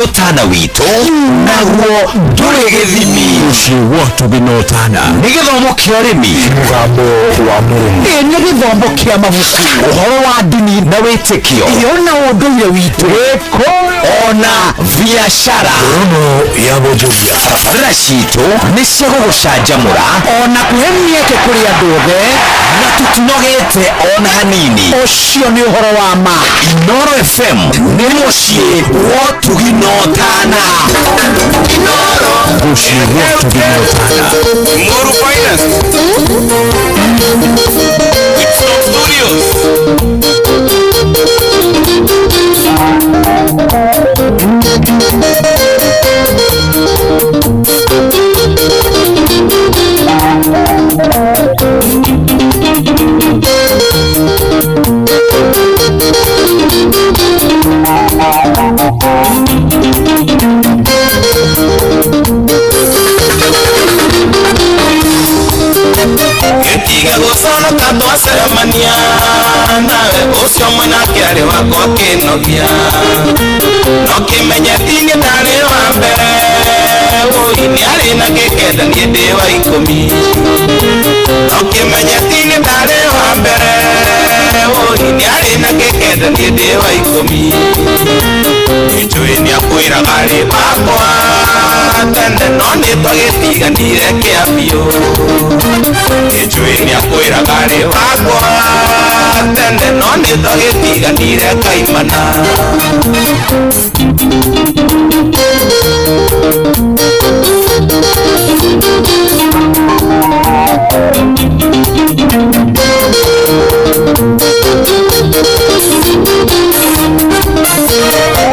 Ũtana witũ naguo ndũrĩ gĩthimi. Mũciĩ wa ũtugi na ũtana. Nĩ gĩthomo kĩa ũrĩmi. Mũgambo wa mũrĩmi. Ĩ nĩ gĩthomo kĩa mabuku. Ũhoro wa ndini na wĩtĩkio. Irio na ũndũire witũ. Gĩkũyũ. Ona biacara. Ngurumo ya wonjoria. Tabarĩra citũ nĩ cia gũgũcanjamũra ona kũhe mĩeke kũrĩ andũ othe na tũtinogete ona hanini. Ũcio nĩ ũhoro wa ma. Inooro FM nĩ mũciĩ wa ũtugi na ũtana. Inooro. Mũciĩ wa ũtugi na ũtana. Muru Finance. Whipstock Studios. Gĩtiga gũconoka twacemania nawe ũcio mwenake arĩ wakwa kĩnogia no kĩmenye tinie ndarĩ wa mbere ũi nĩ arĩ na gĩkenda niĩ ndĩ wa ikũmi no kĩmenye tinie ndarĩ wa mbere ũi nĩ arĩ na gĩkenda niĩ ndĩ wa ikũmi nĩnjũĩ nĩ akwĩraga arĩ wakwa tene no nĩ twagĩtiganire kĩa biũ nĩnjũĩ nĩ akwĩraga arĩ wakwa tene no nĩ twagĩtiganire kaimana.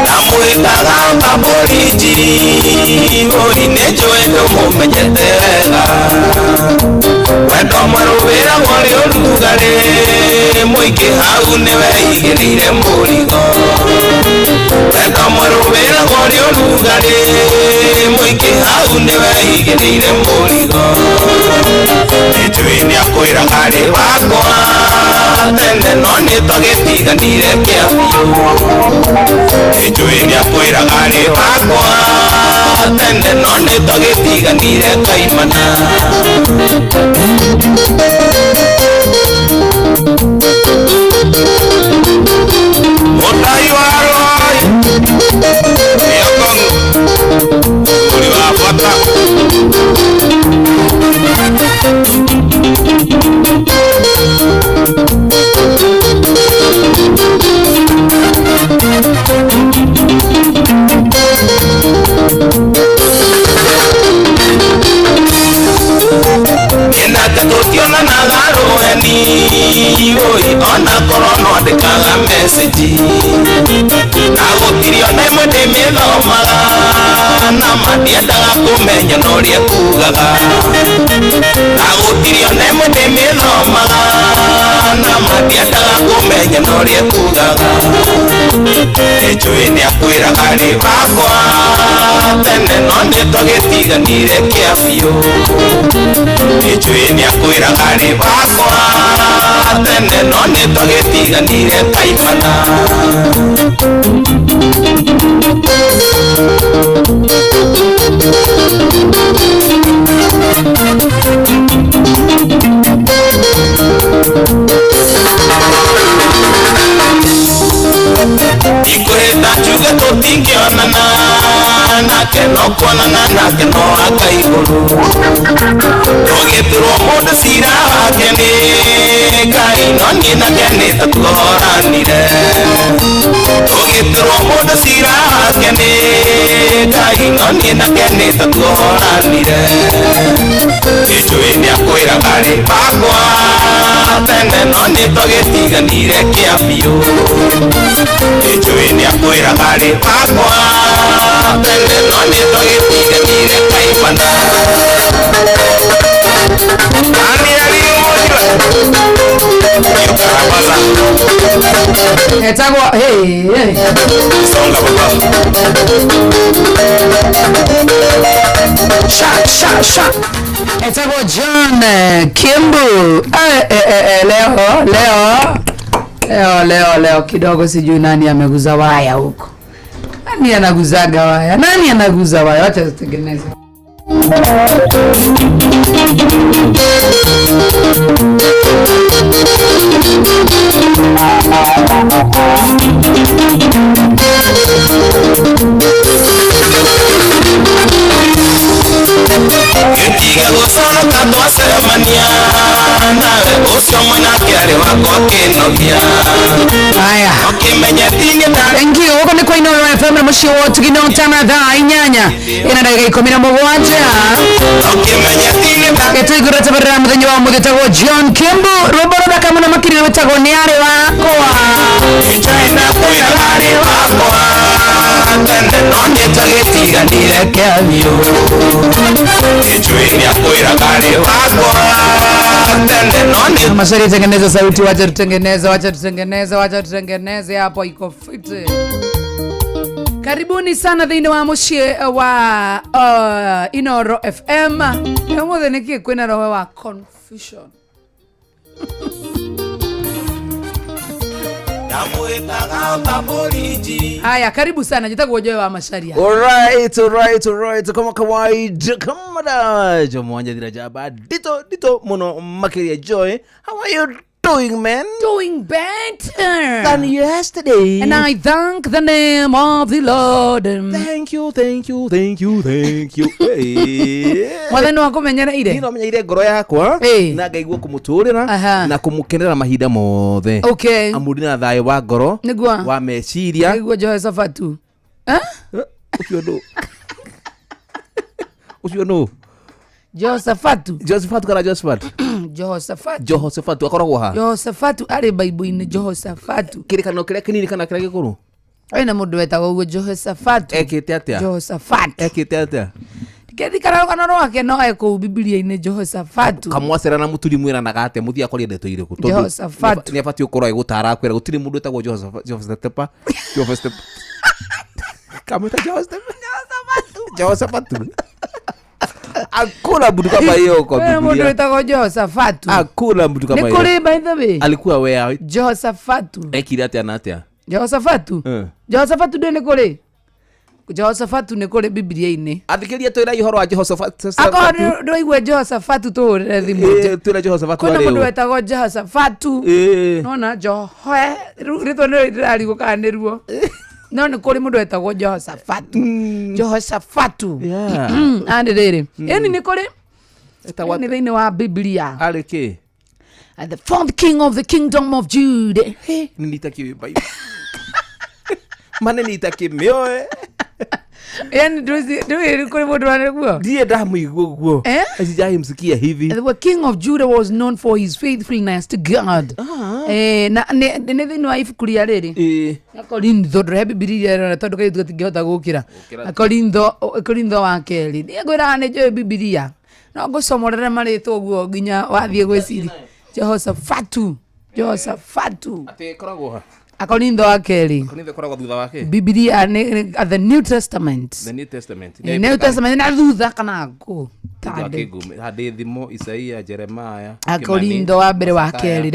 Ndamwĩtaga Mbambũrinji ũi nĩ njũĩ ndũmũmenyete wega wendo mwerũ wĩragwo rĩ ũrugarĩ mũingĩ hau nĩwe igĩrĩire mũrigo wendo mwerũ wĩragwo rĩ ũrugarĩ mũingĩ hau nĩwe igĩrĩire mũrigo nĩnjũĩ nĩ akwĩraga arĩ wakwa tene no nĩ twagĩtiganire kĩa biũ nĩnjũĩ nĩ akwĩraga arĩ wakwa tene no nĩ twagĩtiganire kaimana. Mũtai wa Rwai Nĩokong'u mũri wa bata. Nake tũtionanaga rũheni ũi ona korwo no andĩkaga message na gũtirĩ ona ĩmwe ndĩmĩthomaga na ma ndiendaga kũmenya na ũrĩa kugaga na gũtirĩ ona ĩmwe ndĩmĩthomaga na ma ndiendaga kũmenya na ũrĩa kugaga nĩnjũĩ nĩ akwĩraga arĩ wakwa tene no nĩ twagĩtiganire kĩa biũ nĩnjũĩ nĩ akwĩraga arĩ wakwa tene no nĩ twagĩtiganire kaimana. Ndikwĩhĩta njuge tũtingĩonana nake no kuonana nake no aka igũrũ tũgĩturwo mũndũ cira wake nĩ Ngai no niĩ nake nĩ ta tuohoranire tũgĩturwo mũndũ cira wake nĩ Ngai no niĩ nake nĩ ta tuohoranire nĩnjũĩ nĩ akwĩraga arĩ wakwa tene no nĩ twagĩtiganire kĩa biũ nĩnjũĩ nĩ akwĩraga arĩ wakwa tene no nĩ twagĩtiganire kaimana. Etagwo hey, hey. Songa baba. Sha sha sha. Etagwo John Kimbu. Leo leo leo leo leo kidogo sijui nani ameguza waya huko. Nani anaguzaga waya? Nani anaguza waya? Wacha tutengeneze. Gĩtiga gũconoka twacemania nawe ũcio mwanake arĩ wakwa akĩnogia. Haya. Ũkĩmenye ti niĩ ndarĩ. Thank you. Huko ni kwa Inooro FM na mũciĩ wa Ũtugi tana thaa 8 ina dakika 17. Ũkĩmenye ti niĩ ndarĩ. Gĩtũigũra tabarĩra mũthenya wa ũmũthĩ wĩtagwo John Kimbu, rwĩmbo rũthaka mũno makĩria rwĩtagwo nĩ arĩ wakwa. Nĩnjũĩ ndakwĩra arĩ wakwa tene no nĩtwagĩtiganire kĩabiũ. Nĩnjũĩ nĩakwĩraga arĩ wakwa tene no nĩ Mashauri tengeneza sauti, wacha tutengeneze, wacha tutengeneze, wacha tutengeneze hapo iko fiti. Karibuni sana thĩinĩ wa mũciĩ wa Inooro FM. Ũmũthĩ nĩkĩ kwĩna roho wa confusion? Ndamwĩtaga Babũrinji. Haya, karibu sana. Njĩtagwo Joy wa Macharia. Alright, alright, alright. Kama kawaida, kama dawa. Jomwanja Dhirajaba. Dito, dito, muno makiria Joy. How are you doing, man? Doing better Than yesterday. And I thank the name of the Lord. Thank you, thank you, thank you, thank you. Hey. Mwathani wakũmenyera ire. Niĩ no menyeire ngoro yakwa Ĩĩ. na ngaigua kũmũtũrĩra Aha. na kũmũkenera mahinda mothe. Okay. Amu ndĩ na thayũ wa ngoro Nĩguo. wa meciria. Nĩguo Jehoshafatu. Eh? Ũcio nũ? Ũcio nũ? Jehoshafatu. Josephat kana Josephat? Jehoshafatu. Jehoshafatu akoragwo ha? Jehoshafatu arĩ Bible-inĩ Jehoshafatu. Kĩrĩkanĩro kĩrĩa kĩnini kana kĩrĩa gĩkũrũ? Ena mũndũ wetagwo ũguo Jehoshafatu. Ekĩte atĩa? Jehoshafatu. Ekĩte atĩa? Kethikana rũgano rwake no ekũu Bibilia-inĩ Jehoshafatu. Kamwacera na mũturi mwĩranaga atĩa mũthiaga kwaria ndeto irĩkũ? Tondũ Jehoshafatu. nĩ abatiĩ gũkorwo agĩgũtara akwĩra gũtirĩ mũndũ wĩtagwo Jehoshafatu. Jehoshafatu. Kamwĩta Jehoshafatu. Jehoshafatu. Hakuna mtu kama hiyo kwa Kwĩna mũndũ Biblia. wĩtagwo Jehoshafatu. Hakuna mtu kama Nĩ hiyo. kũrĩ by the way. Alikuwa wea Jehoshafatu. ekire atĩa na atĩa? Jehoshafatu. Eh. Jehoshafatu ndĩ nĩ kũrĩ. Jehoshafatu nĩ kũrĩ Bibilia-inĩ. Athikĩrĩria twĩra ũhoro wa Jehoshafatu. Akorwo ndwaigua Jehoshafatu tũhũrĩre thimũ. Twĩra Jehoshafatu Kwĩna arĩ mũndũ ũ? wetagwo Jehoshafatu. Ĩĩ. Nona Johoe rĩu rĩtwa nĩ rĩrarigwo kana nĩruo. No nĩ kũrĩ mũndũ wetagwo Jehoshafatu. Jehoshafatu. Yeah. Andĩ rĩrĩ. Ĩni nĩ kũrĩ. Etagwo Nĩ thĩinĩ wa Biblia. arĩ kĩ? And the fourth king of the kingdom of Judah. Nĩ nitakĩũĩ Bible. Mane nitakĩmĩoe. Yani ndũĩ kũrĩ mũndũ warĩ guo. Ndiye ndamũigua ũguo. Eh? Sijaimsikia hivi. The king of Judah was known for his faithfulness to God. Eh, na nĩ thĩinĩ wa ibuku rĩa rĩrĩ. Ĩĩ. Akorintho ndũrehe Bibilia ĩrora tondũ kairĩtu gatingĩhota gũkĩra. Akorintho wa kerĩ. Niĩ ngwĩraga nĩ njũĩ Bibilia. No ngũcomorere marĩtwa ũguo nginya wathiĩ gwĩciria. Jehoshafatu. Jehoshafatu. Atĩ ĩkoragwo ha? Akorintho wa kerĩ. Korintho ĩkoragwo thutha wake? Bibilia nĩ the New Testament. The New Testament. New Testament na thutha kana kũ. Handĩ Thimo, Isaia, Jeremiah. Akorintho wa mbere wa kerĩ.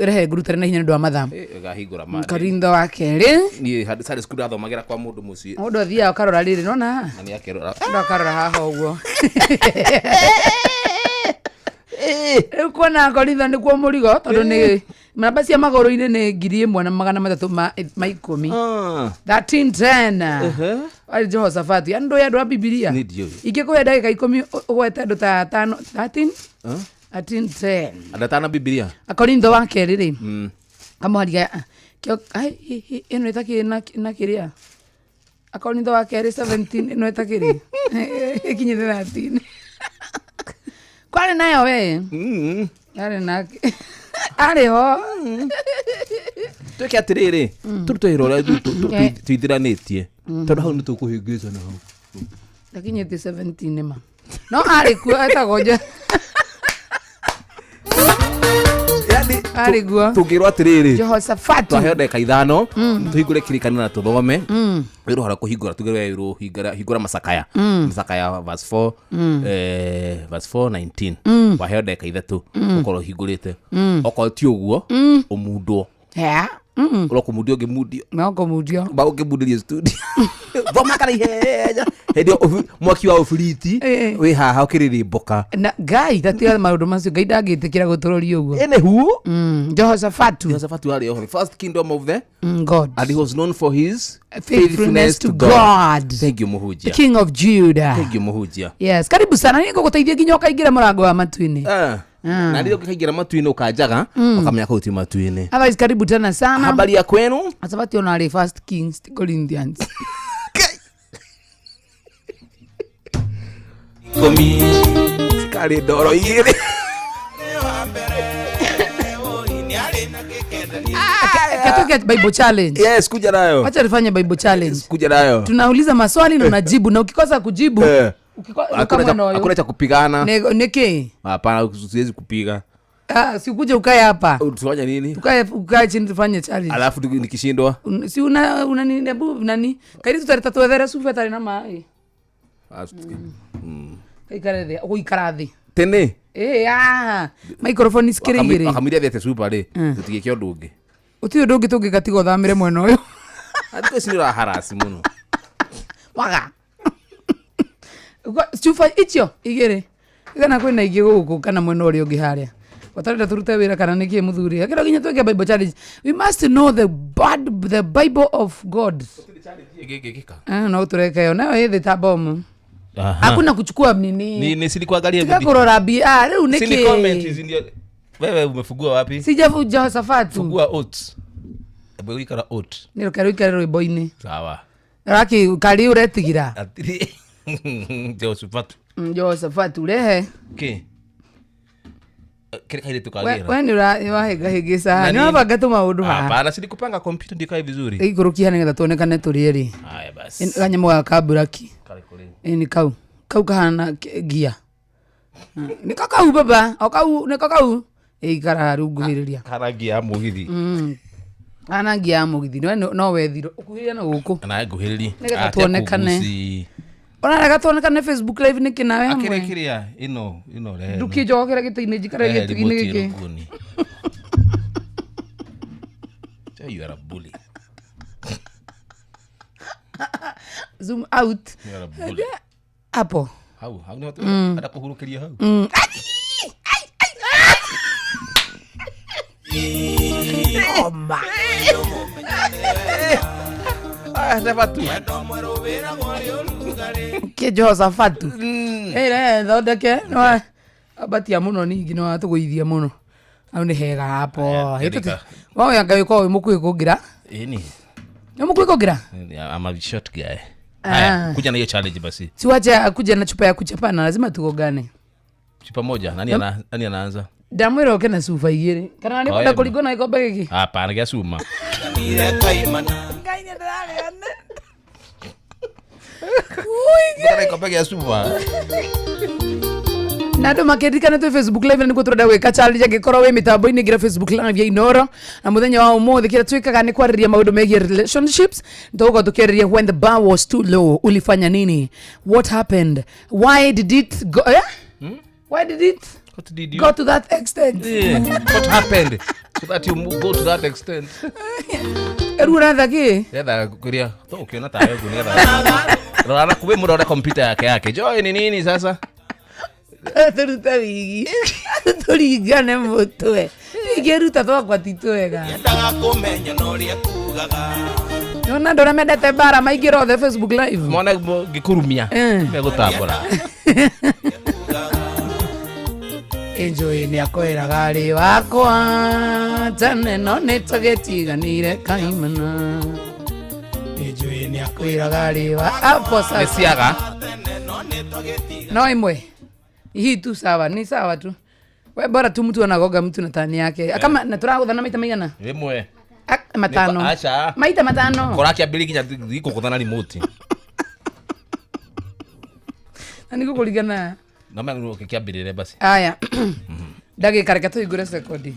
Rehe ngũrutane na hinya nĩ ũndũ wa mathaa. Gahingũra ma. Korintho wa kerĩ. Niĩ handĩ Sunday school ndathomagĩra kwa mũndũ mũciĩ. Mũndũ athiaga ũkarora rĩrĩ nona haha. Na nĩ akerora. Mũndũ akarora haha ũguo. Rĩu kuona Korintho nĩkuo mũrigo tondũ nĩ namba cia magũrũ-inĩ nĩ 1310. 1310. Arĩ Jehoshafatu. Yani ndũĩ andũ a Bibilia. Nĩ ndiũĩ. Ingĩkũhe ndagĩka 10 ũgwete andũ ta 5 13 1310. Andũ atano Bibilia. Akorintho wa kerĩ rĩ. Kamũhari ĩno ĩtakĩrĩ na kĩrĩa. Akorintho wa kerĩ 17 ĩno ĩtakĩrĩ. Ĩkinyĩte 13. Kwarĩ nayo we. Arĩ nake. Arĩ ho. Twĩke atĩrĩrĩ, tũrute wĩra ũrĩa tũithiranĩtie. Tondũ hau nĩ tũkũhĩngĩcana hau. Ndakinyĩte 17 ma. No arĩ kuo etagwo Je. Arĩ guo. Tũngĩrwo atĩrĩrĩ, Jehoshafatu. twaheo ndagĩka 5 tũhingũre kĩrĩkanĩro na tũthome. Wĩrwo harĩa kũhingũra tuge we wĩrwo hingũra Macakaya. Macakaya verse 4, verse 4:19. Waheo ndagĩka 3 ũkorwo ũhingũrĩte. Okorwo ti ũguo, ũmundwo. Yeah. Ũrokũmundio ũngĩmundio. No kũmundio. Bagũkĩmundirie studio. Thoma kana ihenya. Hĩndĩ ĩyo mwaki wa ũbiriti wĩ haha ũkĩrĩrĩmbũka. Na Ngai tatiga maũndũ macio, Ngai ndangĩtĩkĩra gũtũrũria ũguo. Anywho, Jehoshafatu. Jehoshafatu arĩ oho, the first kingdom of the God. And he was known for his faithfulness to God. Thank you, the mũhunjia. King of Judah. Thank you, mũhunjia. Yes, karibu sana. Nĩ ngũgũteithia nginya ũkaingĩra mũrango wa matu-inĩ. Na rĩrĩa ũngĩkaingĩra matu-inĩ ũkanjaga, ũkamenya kũu ti matu-inĩ. Otherwise, karibu tena sana. Habari ya kwenu? Asabati ona arĩ First Kings, ti Corinthians. Ikũmi. Cikarĩ ndoro igĩrĩ. Katoke Bible challenge. Yes, kuja nayo. Wacha tufanye Bible challenge. Kuja nayo. Tunauliza maswali na unajibu, na ukikosa kujibu, Hakuna cha kupigana. Niki? Hapana, siwezi kupiga. Si ukuje ukae hapa. Tufanye nini? Ukae chini tufanye challenge. Alafu nikishindwa. Si una nini abu nani? Kairi tutareta twethere cuba ĩtarĩ na maĩ. Kaikare thĩ, ũgũikara thĩ. Tene. Microphone cikĩrĩ igĩrĩ. Wakamwĩra thiete cuba rĩ, tũtigĩke ũndũ ũngĩ. Gũtirĩ ũndũ ũngĩ tũngĩka tiga ũthamĩre mwena ũyũ. Andũ ici nĩ ũraharasi mũno. Waga. Cuba icio igĩrĩ. Kana kwĩna ingĩ gũkũ kana mwena ũrĩa ũngĩ harĩa. Watarenda tũrute wĩra kana nĩkĩ mũthuri. Akĩra nginya twĩke Bible challenge. We must know the Bible of God. No tũreke yo. Nayo ĩthĩ ta bomu. Hakuna kuchukua nini. Ni silikuangalia video. Kũrora rĩu nĩkĩ? Sili comment hizi ndio. Wewe umefungua wapi? Sijafuja Jehoshafatu. Fungua oats. Hebu ikara oat. Nĩ rũkero ikare rwĩmbo-inĩ. Sawa. Raki kari ũretigira. Atiri. Jehoshafatu. Jehoshafatu rehe. Okay. Kile kaile tukagira. Wewe ni wahĩngahĩngĩca. Nĩ wabanga tu maũndũ haha. Hapana, silikupanga computer ndio ikae vizuri. Ĩikũrũkia nĩgetha tuonekane tũrĩ erĩ. Haya basi. Kanyamũ gaka ka buraki. Kale kule. Nĩ kau. Kau kahana gia. Nĩko kau baba, o kau nĩko kau. Ĩikara rĩu nguhĩrĩria. Kana gia ya mũgithi. Kana gia ya mũgithi. No wethirwo. Ũkuhĩrĩria na gũkũ. Na nguhĩrĩria. Nĩgetha tuonekane. Ona tuonekane Facebook live nĩkĩ nawe hamwe. Akĩrĩ kĩrĩa ĩno rehe. Ndũkĩnjogokera gĩtĩ-inĩ njikare gĩtĩ-inĩ gĩkĩ. You are a bully. Zoom out. You are a bully. Hapo. Hau, hau nĩ ada kũhurũkĩria hau. Oma. Tebatu. Kĩ Jehoshafatu. Thondeke no abatia mũno ningĩ no atũgũithia mũno. Hau nĩ hega hapo. Waoya Ngai ũkorwo wĩ mũkuhĩ kũngĩra. Ĩni. Nĩ mũkuhĩ kũngĩra? I'm a short guy. Haya, kuja na hiyo challenge basi. Siwache akuja na chupa ya kuchapana, lazima tugogane. Chupa moja, nani anaanza? Ndamwĩra ũke na cuba igĩrĩ. Kana nĩ kwenda kũringwo na gĩkombe gĩkĩ? Hapana, gĩa cuma. Ngai nĩ ndĩrarĩa. Kana gĩkombe gĩa cuma. Na andũ makĩririkana twĩ Facebook live na nĩguo tũrenda gwĩka challenge angĩkorwo wĩ mĩtambo-inĩ ingĩra Facebook live ya Inooro. Na mũthenya wa ũmũthĩ kĩrĩa twĩkaga nĩ kwarĩrĩria maũndũ megiĩ relationships. Tũgũkorwo tũkĩarĩrĩria when the bar was too low, ulifanya nini? What happened? Why did it go? Why did it? What did you go to that extent? Yeah. What happened so that you go to that extent? Rĩu ũratha kĩ? Ndĩretha kũrĩa to ũkĩona tayo ũguo nĩgetha rora na kuwe mũrore computer yake. Joy ni nini sasa? Tũrute wigi. Tũringane mũtwe. Ingĩruta twakwa ti twega. Nyendaga kũmenya na ũrĩa kugaga. Nĩwona andũ arĩa mendete mbara maingĩra othe Facebook live. Mona ngĩkũrumia megũtambũra. Enjoy nĩ akwĩraga rĩ wakwa tene no nĩ tũgĩtiganire kaimana. Enjoy nĩ akwĩraga rĩ wa hapo sasa. Nĩ ciaga. No ĩmwe. Hii tu sawa, ni sawa tu. We bora tu mtu anagoga mtu na tani yake. Kama na tũraguthana maita maigana? Ĩmwe. Matano. Acha. Maita matano. Kora kĩambĩrĩria nginya gĩkũgũthana remote. Na nĩguo kũringana. No mena ũkĩambĩrĩria basi. Aya. Ndagĩka reke tũhingũre sekondi.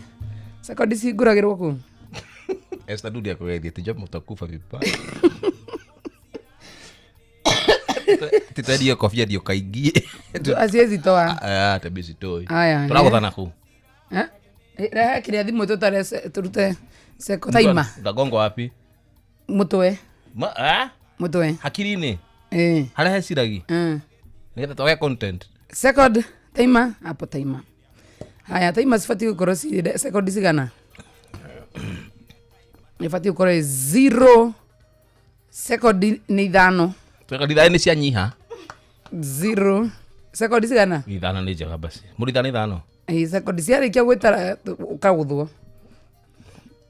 Sekondi cihingũragĩrwo kũ? Esther Dudu akũgeithia ti job mtakufa vibaya. Titadio kofia ndio kaingie. Asiezi toa. Ah, tabisi toi. Aya. Tũraguthana kũ? Eh? Rehe kĩrĩa thimũ tũtare tũrute seko taima. Ndagongo wapi? Mũtwe. Ma, ah? Mũtwe. Hakiri-inĩ. Eh. Harĩa heciragi. Nĩgetha twage content. Second taima hapo taima. Haya taima cibatiĩ gũkorwo ci second cigana? Ibatiĩ gũkorwo ĩ zero second nĩ ithano. Tweka ithano nĩ cianyiha. Zero second cigana? Ithano nĩ njega basi. Mũndũ ithano ithano. Ĩ second ciarĩkia gwĩtara ũkagũthwo.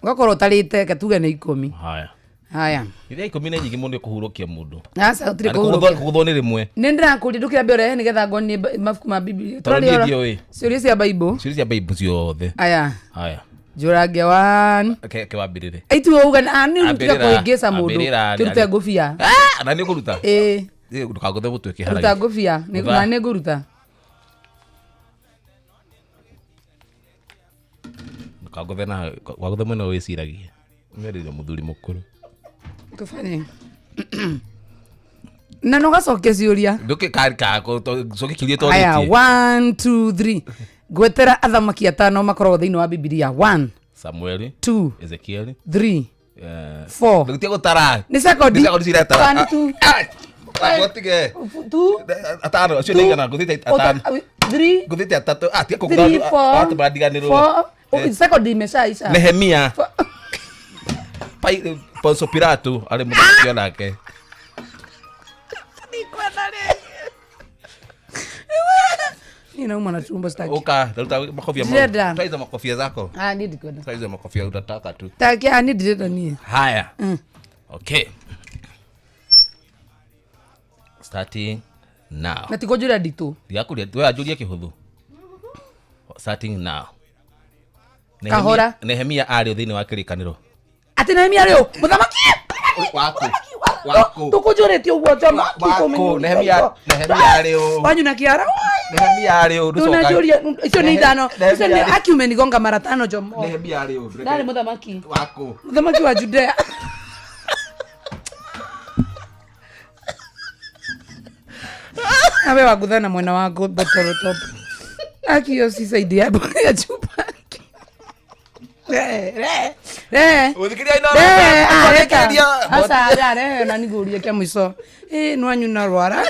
Ũgakorwo ũtarĩte reke tuge nĩ 10. Haya. Haya. Ithia 10 nĩ nyingĩ mũndũ ĩkũhurũkia mũndũ. Aca gũtirĩ Na nĩ kũgũthwo kũhurũkia. kũgũthwo nĩ rĩmwe. Nĩ ndĩrakũria ndũkĩambe ũrehe nĩgetha ngonie mabuku ma Bibilia. Tondũ niĩ Tũraria ndiũĩ. ciũria cia Bible. Ciũria cia Bible ciothe. Aya. Haya. Njũrange one. Ke ke wambĩrĩre. Itu uga na nĩ tiga Ambĩrĩra, kũhĩngĩca mũndũ. ambĩrĩra, Kĩrute ngũbia. Ah, na nĩ ũkũruta. Ĩĩ. Ĩ, ndũkagũthe mũtwe Ruta kĩharagia. ngũbia. Gũtha. Na nĩ ngũruta. Ndũkagũthe na wagũthe mwena wĩciragia. Merĩire mũthuri mũkũrũ. Tũbanye. Na no gacokia ciũria. Ndũkĩ ka ka cokia kĩũria Aya, torĩtie. 1 2 3. Ngwetera athamaki atano makoragwo thĩinĩ wa Bibilia. 1 Samueli, 2 Ezekieli, 3 eh, 4. Ndũgĩtige gũtara. Nĩ sekondi. Nĩ sekondi ciretara. 1 2 Gũtige. 2 Atano, acio nĩ igana, ngũthĩte atano. 3 Ngũthĩte atatũ. Ah, tiga 3 kũgũtha. 4 Watu marandiganĩrwo. 4. Oh, sekondi imeshaisha. Nehemia. Poncio Pilato arĩ mũthamaki onake. Niĩ nauma na tumbo sitaki. Ũka, ruta makobia mau. Ndĩrenda. Toa hizo makobia zako. Ah, niĩ ndikwenda. Toa hizo makobia utataka tu. Taki, ah, niĩ ndirenda niĩ. Haya. Okay. Starting now. Na ti kũnjũria nditũ. Ndigakuria, we anjũrie kĩhũthũ. Starting now. Kahora. Nehemia arĩ thĩinĩ wa kĩrĩkanĩro. Atĩ Nehemia rĩ ũ? Mũthamaki! Waku. Waku. Tũkũnjũrĩtie ũguo njama. Waku. Nehemia Nehemia arĩ ũ? Wanyuna kĩara. Nehemia arĩ ũ? Ndũcoka- Ndũnanjũria icio nĩ ithano. Icio nĩ Nehemia arĩ- akiumenigonga mara tano jomo. Nehemia arĩ ũ? Ndarĩ mũthamaki. Waku. Mũthamaki wa Judea. Awe wagutha na mwena wa bottle top. Akio si saidi ya ya chupa. Re, re, re. Gũthikĩrĩria ino- Re, ah, reka. Gũthikĩrĩria- Aca, ara, re, na nĩngũria kĩa mũico. Ĩ, nĩwanyu na rwara.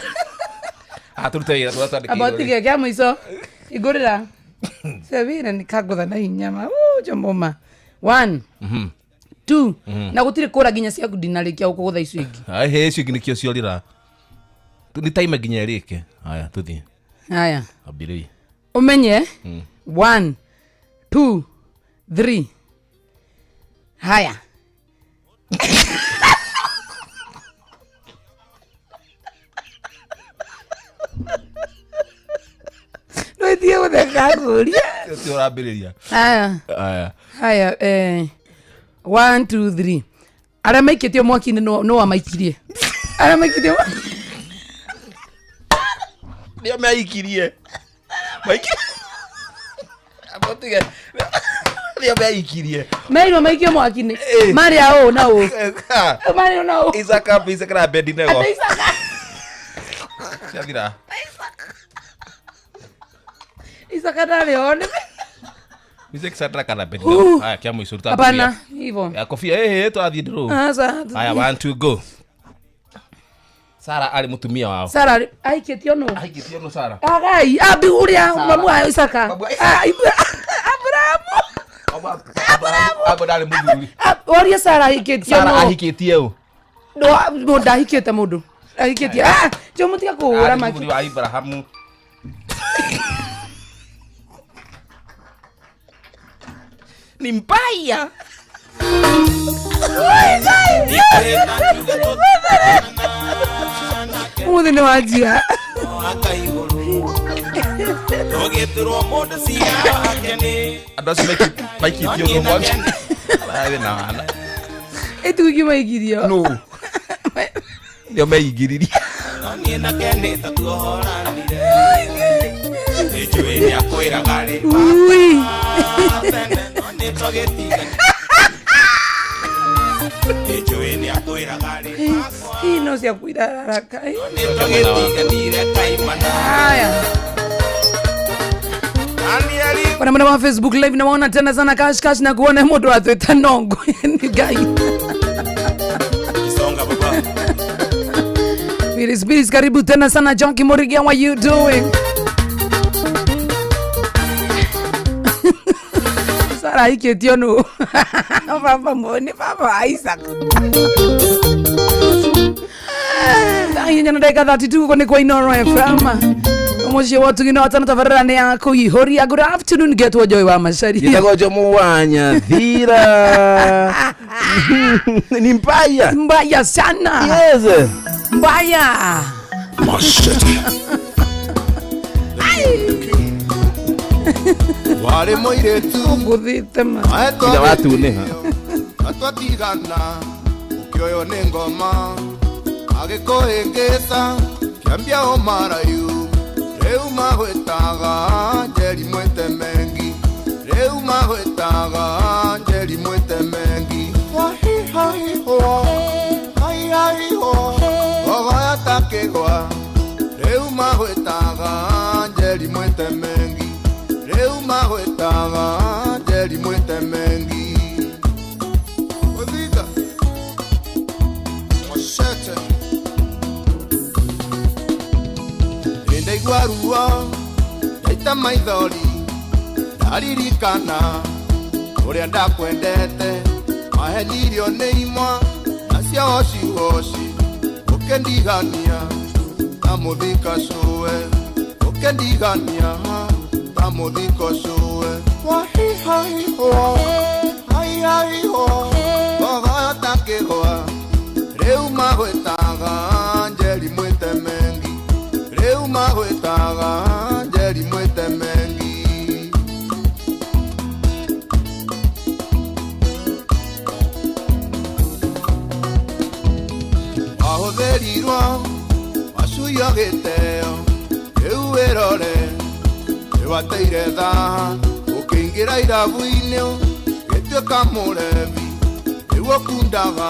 Ah, tũrute wĩra tũrĩa twandĩkĩirwo Amba rĩ. ũtige kĩa mũico. Igũrĩra. Sevire nĩkangũtha na hinya ma. Jomoma. 1 2 na gũtirĩ kũra nginya ciaku ndinarĩkia gũkũgũtha icio ingĩ. Ai, hĩ, icio ingĩ nĩkĩo ciorĩra. Nĩ time nginya ĩrĩke. Haya, tũthiĩ. Haya. Ambĩrĩria. Ũmenye 1 2 3 haya. Ndũitige gũtheka ngũria. Ũcio ũrambĩrĩria. Haya. Haya. Haya, 1 2 3 arĩa maikĩtio mwaki-inĩ nũ wamaikirie? Arĩa maikĩtio Nĩo meikirie. Maikirie. Amba ũtige. Nĩo meikirie. merirwo maikio mwaki-inĩ Eh. marĩ a ũ na ũ marĩ ũ na ũ Isaka, Isaka na Abednego. Ate Isaka. Ciathira. Isaka ndarĩ ho nĩ Isaka, Shadraka na Abednego. Uh. Haya, kĩa mũico ruta hapana kobia. hivyo Ya kobia, ĩ, ĩ, tũrathiĩ ndũrũ. Aca, Haya, 1 2 go. Sara arĩ mũtumia wao. Sara aikĩtio nũ Ahikĩtio nũ Sara? agai ambi ũrĩa mamu wa Isaka. Mamu wa Ah, Abrahamu. Abo ndarĩ mũthuri. Ah, orie Sara ahikĩtio Sara nũ ahikĩtie ũ? Mũndũ ndahikĩte mũndũ ahikĩtie ah jo mũtiga kũhũra Arĩ maki mũthuri wa Ibrahamu. Ni mbaya. Ũmũthĩ nĩ wanjia. Tũgĩturwo mũndũ cira wake nĩ Andũ acio maikĩtio nũ mwaki. Mararĩ na wana. Ĩtugi maikirio. Nũ? Nĩo meingĩririe. niĩ nake nĩ ta tuohoranire nĩnjũĩ nĩakwĩraga rĩ Ui. tene no nĩ tũgĩtigana nĩnjũĩ nĩakwĩraga rĩ Ii no cia kuirararaka. nĩ tũgĩtiganire kaimana Haya. Danieli Pana mwena wa Facebook live na waona tena sana cash cash na kuona mundu atwita nongo ni Ngai. Songa baba. Biris biris, karibu tena sana John Kimorigi, how are you doing? Sara iketio no. Baba mbone baba Isaac. Thaa na ndagĩka 32 guko nĩ kwa Inoro FM. Mũciĩ wa ũtugi na watano tabarĩra nĩ ya kũihũria. Good afternoon getwo Joy wa Macharia. Njĩtagwo Jomo wa Nyathira. Ni mbaya. Mbaya sana. Yes. Mbaya. Machete. Warĩ mũirĩtu Ngũthĩte ma. Ila watunĩha. Atwatigana ũkĩoywo nĩ ngoma agĩkũhĩngĩca kĩambia ũmarayu rĩu magwĩtaga Njeri mwĩtemengi rĩu magwĩtaga Njeri mwĩtemengi wahihahihwo haihahihwo gogoya ta kĩgwa rĩu magwĩtaga Njeri mwĩtemengi rĩu magwĩtaga Njeri mwĩtemengi. Othiga Machete. Ndaigua ruo ndaita maithori ndaririkana ũrĩa ndakwendete mahenirio nĩ imwa nacio wociwoci ũkĩndigania ta mũthika cũwe ũkĩndigania ta mũthiko cũwe wahihahihwo haihahihwo gogoyo ta kĩgwa rĩu magwĩtaga Njeri mwĩtemengi rĩu magwĩtaga Njeri mwĩtemengi. Wahũthĩrirwo wacuio gĩteo rĩu wĩrore nĩwateire thaa ũkĩingĩra irabu-inĩ gĩtuĩka mũrebi rĩu ũkundaga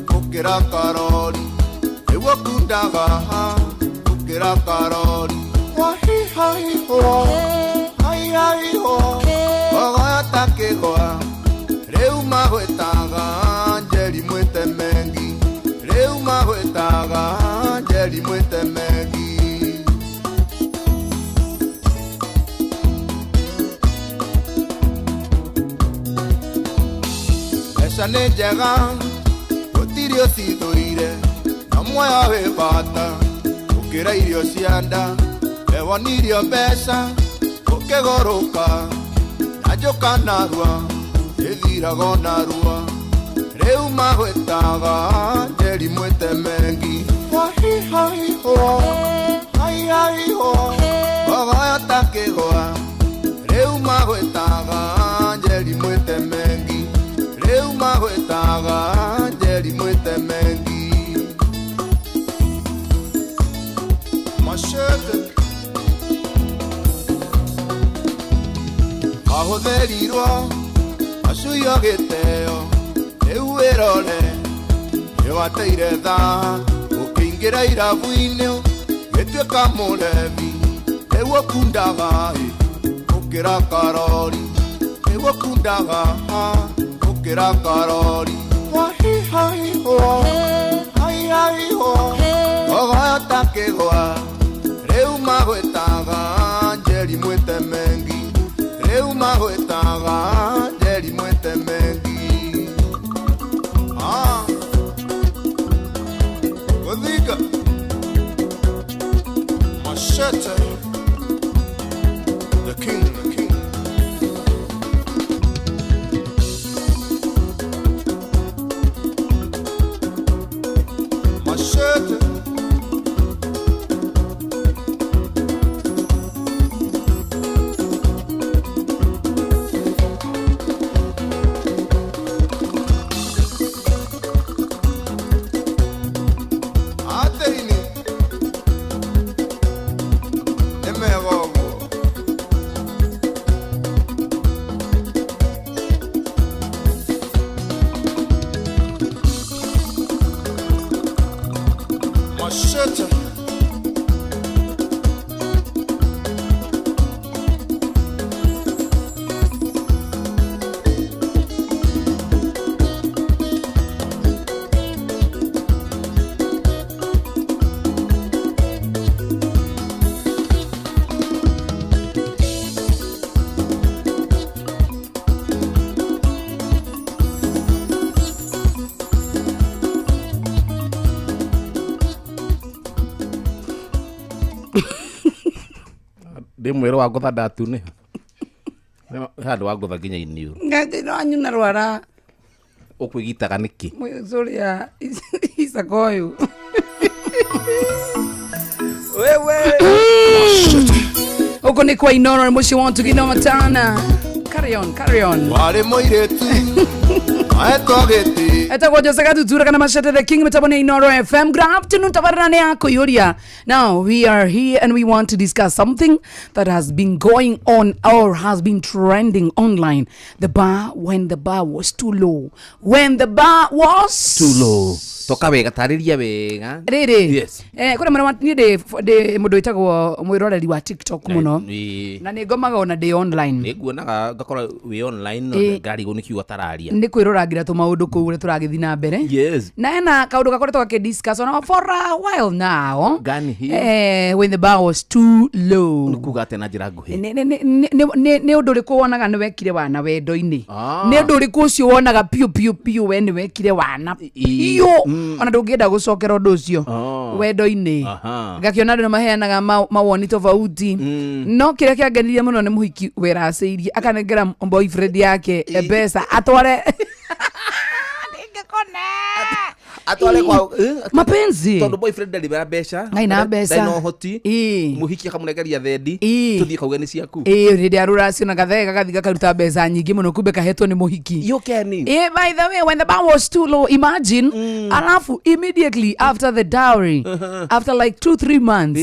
gũkĩra karori rĩu ũkundaga gũkĩra karori wahihahihwo haihahihwo gogoya ta kĩgwa rĩu magwĩtaga Njeri mwĩtemengi rĩu magwĩtaga Njeri mwĩtemengi. Mbeca nĩ njega gũtirĩ ũcithũire na muoyo wĩ bata gũkĩra irio cia nda wewonirio mbeca ũkĩgũrũka na njũka narua ĩthiraga o narua rĩu magwĩtaga Njeri mwĩtemengi wahihahihwo haihahihwo gogoyo ta kĩgwa rĩu magwĩtaga Njeri mwĩtemengi rĩu magwĩtaga Njeri mwĩtemengi. Machete. Wahũthĩrirwo wacuio gĩteo rĩu wĩrore nĩwateire thaa ũkĩingĩra irabu-inĩ gĩtuĩka mũrebi rĩu ũkundaga gũkĩra karori rĩu ũkundaga gũkĩra karori wahihahihwo haihahihwo gogoyo ta kĩgwa rĩu magwĩtaga Njeri mwĩtemengi rĩu magwĩtaga Njeri mwĩtemengi. Ah, Othiga Machete. The king, the king. Machete. Ateini nĩmega ũguo. Ndĩ mwĩrĩ wa ngũtha ndatunĩha. Handũ wa ngũtha nginya iniũrũ. Ngai no anyuna rwara. Ũkwĩgitaga nĩkĩ? Mũcũrĩa Isakoyo. Wewe. Huko ni kwa Inooro muciĩ wa Tugino Matana. Carry on, carry on. Warĩ mũirĩtu aetwo gĩtĩ. Etagwo Jose Gatutura kana Machete the King mĩtambo nĩ Inooro FM. Good afternoon, tabarĩra nĩ ya kũiyũria. Now we are here and we want to discuss something that has been going on or has been trending online. The bar, when the bar was too low. When the bar was Too low. Toka wega, tarĩria wega. Rĩrĩ. Yes. Kũrĩ mwena wa niĩ ndĩ mũndũ wĩtagwo mwĩroreri wa TikTok mũno. Ĩĩ. Na nĩ ngomaga ona ndĩ online. Nĩ nguonaga ngakora wĩ online Ĩĩ. ngarigwo nĩ kiugo tararia. Nĩ kwĩrorangĩra tũmaũndũ kũu ũrĩa tũragĩthiĩ na mbere. Yes. Na hena kaũndũ gakoretwo gakĩdiscuss ona for a while now. Gani hiyo? When the bar was too low. Nĩ kuga atĩa na njĩra nguhĩ? Nĩ ũndũ ũrĩkũ wonaga nĩ wekire wana wendo-inĩ? Ah. Nĩ ũndũ ũrĩkũ ũcio wonaga piũ piũ piũ we nĩ wekire wana piũ ona ndũngĩenda gũcokera ũndũ ũcio Oh. wendo-inĩ. Aha. Ngakĩona andũ nĩ maheanaga mawoni tofauti. No kĩrĩa kĩangenirie mũno nĩ mũhiki weracĩirie akanengera boyfriend yake mbeca atware. Atware kwa Mapenzi. Tondũ boyfriend ndarĩ na mbeca. Ndarĩ na mbeca. Ndarĩ na ũhoti. Ĩĩ. Mũhiki akamũnengeria thendi. Ĩĩ. Tũthiĩ kauge nĩ ciaku. Ĩĩ, hĩndĩ ya rũracio na gathege gagathiĩ gakaruta mbeca nyingĩ mũno kumbe kahetwo nĩ mũhiki. You can. By the way, when the bar was too low, imagine, alafu immediately after the dowry, after like 2-3 months,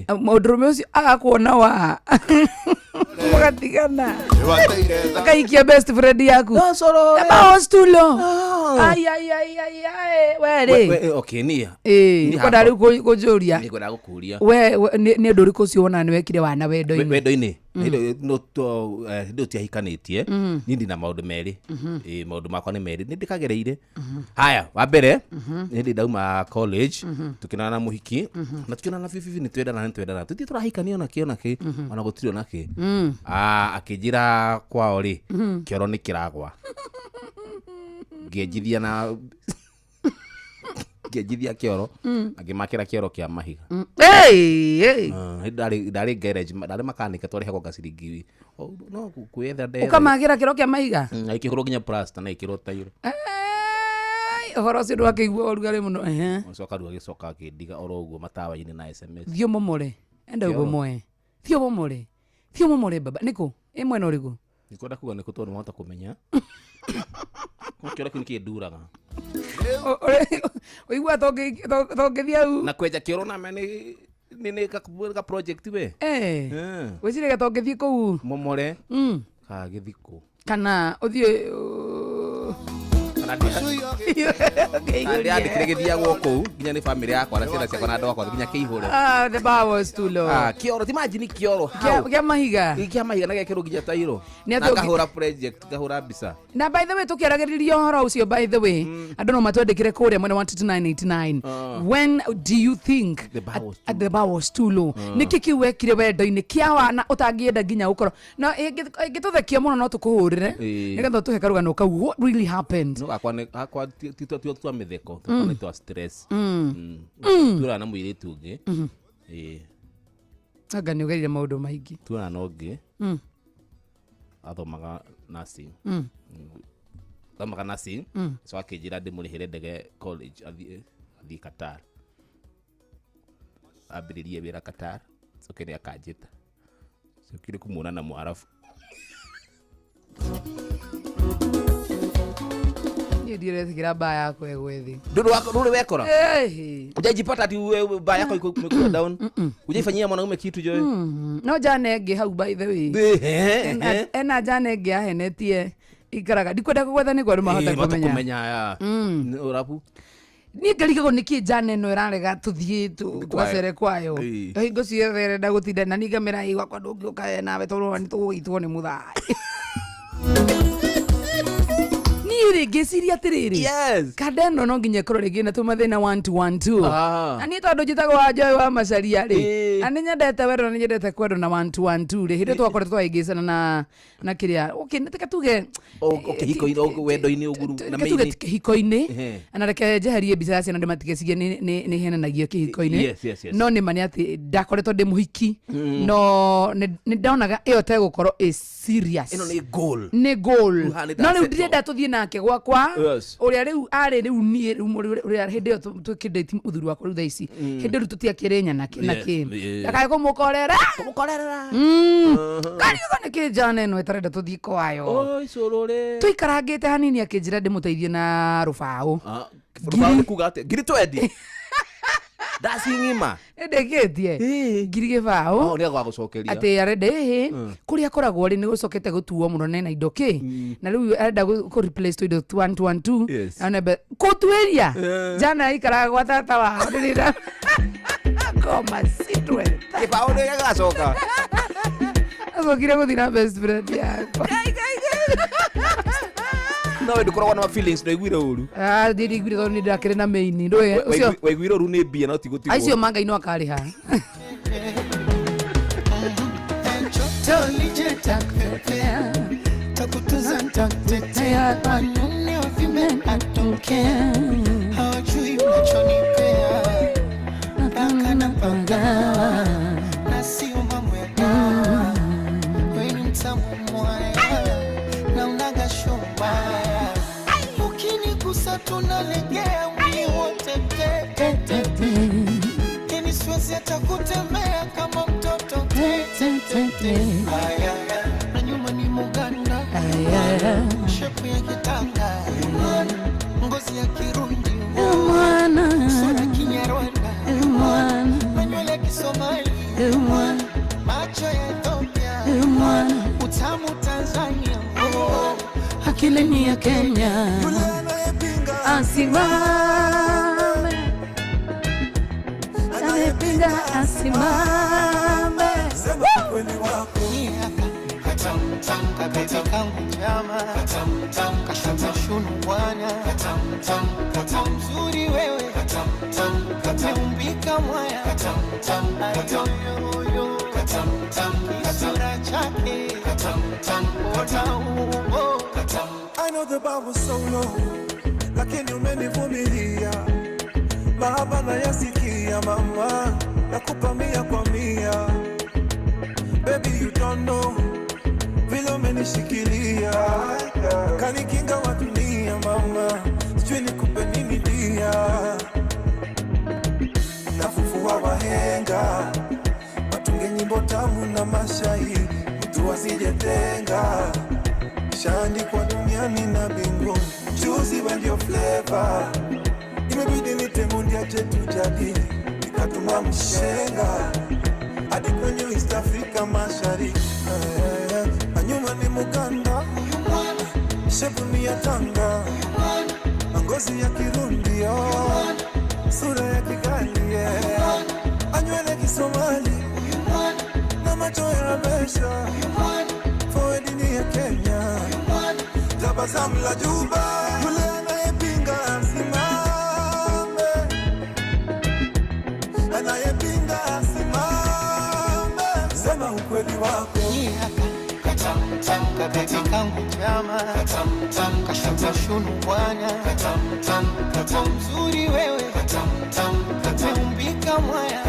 mũndũrũme ũcio agakuona wa mũgatigana akaikia best friend yaku. No, The bar was too low. Ai, ai, ai, ai, ai, we rĩ. Okay, niĩ. Ĩĩ, Niĩ kwenda hakwa- rĩu kũnjũria. Nĩ ngwendaga gũkũria. We nĩ ũndũ ũrĩkũ ũcio wonaga nĩ wekire wana wendo-inĩ? Wendo-inĩ. Hĩndĩ ĩyo tiahikanĩtie niĩ ndĩ na maũndũ merĩ. Ĩĩ, maũndũ makwa nĩ merĩ nĩ ndĩkagereire. Haya, wa mbere hĩndĩ ndauma college tũkĩonana na mũhiki na tũkĩonana biũ biũ nĩ twendana nĩ twendana tũthiĩ tũrahikania ona kĩ ona kĩ ona gũtirĩ ona kĩ. Akĩnjĩra kwao rĩ kĩoro nĩ kĩragwa. Ngĩenjithia na ngĩenjithia kĩoro ngĩmakĩra kĩoro kĩa mahiga. Hey, hey. Ndarĩ garage ndarĩ makanika twarĩhagwo gaciringi no kwĩyetha ndetha. Ũkamagĩra kĩro kĩa mahiga? Na ikĩhũrwo nginya plaster na ikĩrwo tairo. Ũhoro ũcio ndwakĩigua ũrugarĩ mũno. Ũcoka rĩu agĩcoka akĩndiga oro ũguo matawa-inĩ na SMS. Thiĩ ũmomore. Enda ũbomoe. Thiĩ ũmomore. Thiĩ ũmomore baba. Nĩkũ? Ĩ mwena ũrĩkũ? Ndikwenda kuga nĩkũ tondũ nĩwahota kũmenya. Kĩoro kĩu nĩkĩnduraga. Ũigua tongĩthiĩ hau. Na kwenja kĩoro na nĩ ka project we. Gwĩciragia tongĩthiĩ kũu. Momore. Kana gĩthikũ. Kana ũthiĩ Ndĩandĩkire gĩthiagwo kũu nginya nĩ bamĩrĩ yakwa na ciana ciakwa na andũ akwa nginya kĩihũre. The bar was too low. Kĩoro, ti imagine kĩoro. Kĩa mahiga. Kĩa mahiga na gĩekĩrwo nginya tairo. Nĩ Na atĩ ngahũra project, ngahũra mbica. Na by the way tũkĩaragĩrĩria ũhoro ũcio by the way andũ no matwandĩkĩre kũrĩa mwena wa 2989. When do you think The bar was too the bar was too low? Nĩkĩ kĩu wekire wendo-inĩ kĩa wana ũtangĩenda nginya ũkorwo na ĩngĩtũthekia mũno no tũkũhũrĩre nĩgetha ũtũhe karũgano kau. What really happened? No gakwa nĩ gakwa ti twa mĩtheko, twakwa nĩ twa stress. Tuonana na mũirĩtu ũngĩ. Ĩĩ. Anga nĩ ũgereire maũndũ maingĩ. Tuonana na ũngĩ. Athomaga nursing. Athomaga nursing. So akĩnjĩra ndĩmũrĩhĩre ndege college athiĩ Qatar. Ambĩrĩrie wĩra Qatar. Coke nĩ akanjĩta. Cokire kũmuona na Mwarabu. Niĩ ndiretĩkĩra mbaa yakwa ĩgwe thĩ. Ndũrĩ wekora? Hujajipata ati baa yako iko imekuwa down? Hujaifanyia mwanaume kitu Joy? No njane ĩngĩ hau by the way. Ena njane ĩngĩ ahenetie ikaraga. Ndikwenda kũgwetha nĩguo andũ mahote kũmenya. Kũmenya. Ũrabu? Niĩ ngarigagwo nĩkĩ njane ĩno ĩrarega tũthiĩ tũgacere kwayo. Hingo ciothe ĩrenda gũtinda na niĩ ngamĩra ĩ gwakwa ndũngĩũka nawe tondũ nĩ tũgũgĩitwo nĩ mũthai. Niĩ rĩ ngĩciria atĩrĩrĩ. Yes. Kanda ĩno no nginya ĩkorwo rĩngĩ na tũmathĩna 1 2 1 2. Ah. Na niĩ tondũ njĩtagwo wa Joy wa Macharia rĩ. Na nĩ nyendete wendo na nĩ nyendete kwendwo na 1 2 1 2 rĩ hĩndĩ twakoretwo twaingĩcana na kĩrĩa, okay, nĩ reke tuge O kĩhiko-inĩ, o wendo-inĩ ũguo na reke tuge main. Kĩhiko-inĩ na reke njeherie mbica ya ciana ndĩmatigecirie nĩ henanagio kĩhiko-inĩ. Yes. No nĩ ma nĩ atĩ ndakoretwo ndĩ mũhiki, no nĩ ndonaga ĩyo tegũkorwo ĩ serious. Ĩno nĩ goal. Nĩ goal. Rĩu haha nĩ No rĩu ndasettle. ndirenda tũthiĩ nake gwakwa ũrĩa rĩu arĩ rĩu niĩ rĩu ũrĩa hĩndĩ ĩyo tũkĩndĩti mũthuri wakwa rĩu thaa ici, hĩndĩ ĩyo rĩu tũtiakĩrĩ nyana na kĩ ndakae kũmũkorera. Kũmũkorerera. Kariuga nĩ kĩ njana ĩno ĩtarenda tũthiĩ kwayo. Oi cũrũrĩ. Tũikarangĩte hanini akĩnjĩra ndĩmũteithie na rũbaũ. Ah, rũbaũ nĩ kuga atĩa? 20,000 ndacing'ima. Nĩndĩkĩtie 20,000. Oh, nĩ agagũcokeria. Atĩ arenda ĩhĩ kũrĩa akoragwo rĩ nĩ gũcokete gũtuo mũno nena indo kĩ na rĩu arenda kũ replace tũindo 1 2 1 2. Anembe kũtuĩria jana aikaraga gwa tata wao ndĩrĩra ngoma citwe. Gĩbaũ nĩ gĩgacoka. Acokire gũthiĩ na best friend yakwa. No we ndũkoragwo na ma feelings, ndwaiguire ũru? Ah, thiĩ ndiguire tondũ nĩ ndakĩrĩ na maini ndũĩ ũcio. Waiguire ũru nĩ mbia no ti gũtigwo. Acio mangai no akarĩha. Takutunza, ntakutetea, wanune wavime, I don't care, hawajui unachonipea mpaka napagawa na sio mambo ya dawa. Wewe ni mtamu mwaya na unaga shombaya, ukinigusa tunalegea mwili wote te te te te, yani siwezi hata kutembea kama mtoto te te te te. Aya, na nyuma ni Muganda, shepu ya kitanga, ngozi ya Kirundi, sura Kinyarwanda, na nywele ya Kisomali, macho ya Ethiopia, utamu Tanzania, akili ni ya Kenya. Yule anayepinga asimame, anayepinga asimame. Sema ukweli wako. Kabeti kangu chama kashumashunu bwana mzuri wewe umeumbika mwaya ayoyoyo kisura chake ona uo. I know the bar was so low, lakini umenivumilia. Mahaba nayasikia mama, nakupa mia kwa mia. Baby you don't know vile umenishikilia, kanikinga wa dunia mama, sijui nikupe nini dia. Nafufua wahenga, watunge nyimbo tamu na mashairi, mtu asijetenga. Shaandikwa duniani na mbinguni, juicy when your flavor. Imebidi nitemundia chetu jadili, nikatuma mshenga hadi kwenye East Africa Mashariki. Anyuma ni Muganda, shepu ni ya Tanga, ngozi ya Kirundi, sura ya Kigali, anywele Kisomali na macho ya Habesha, forehead ni ya Kenya, tabasamu la Juba. Yule anayepinga asimame, anayepinga asimame, sema ukweli wako. Kabeti kangu chama kashumashunu bwana mzuri wewe umeumbika mwaya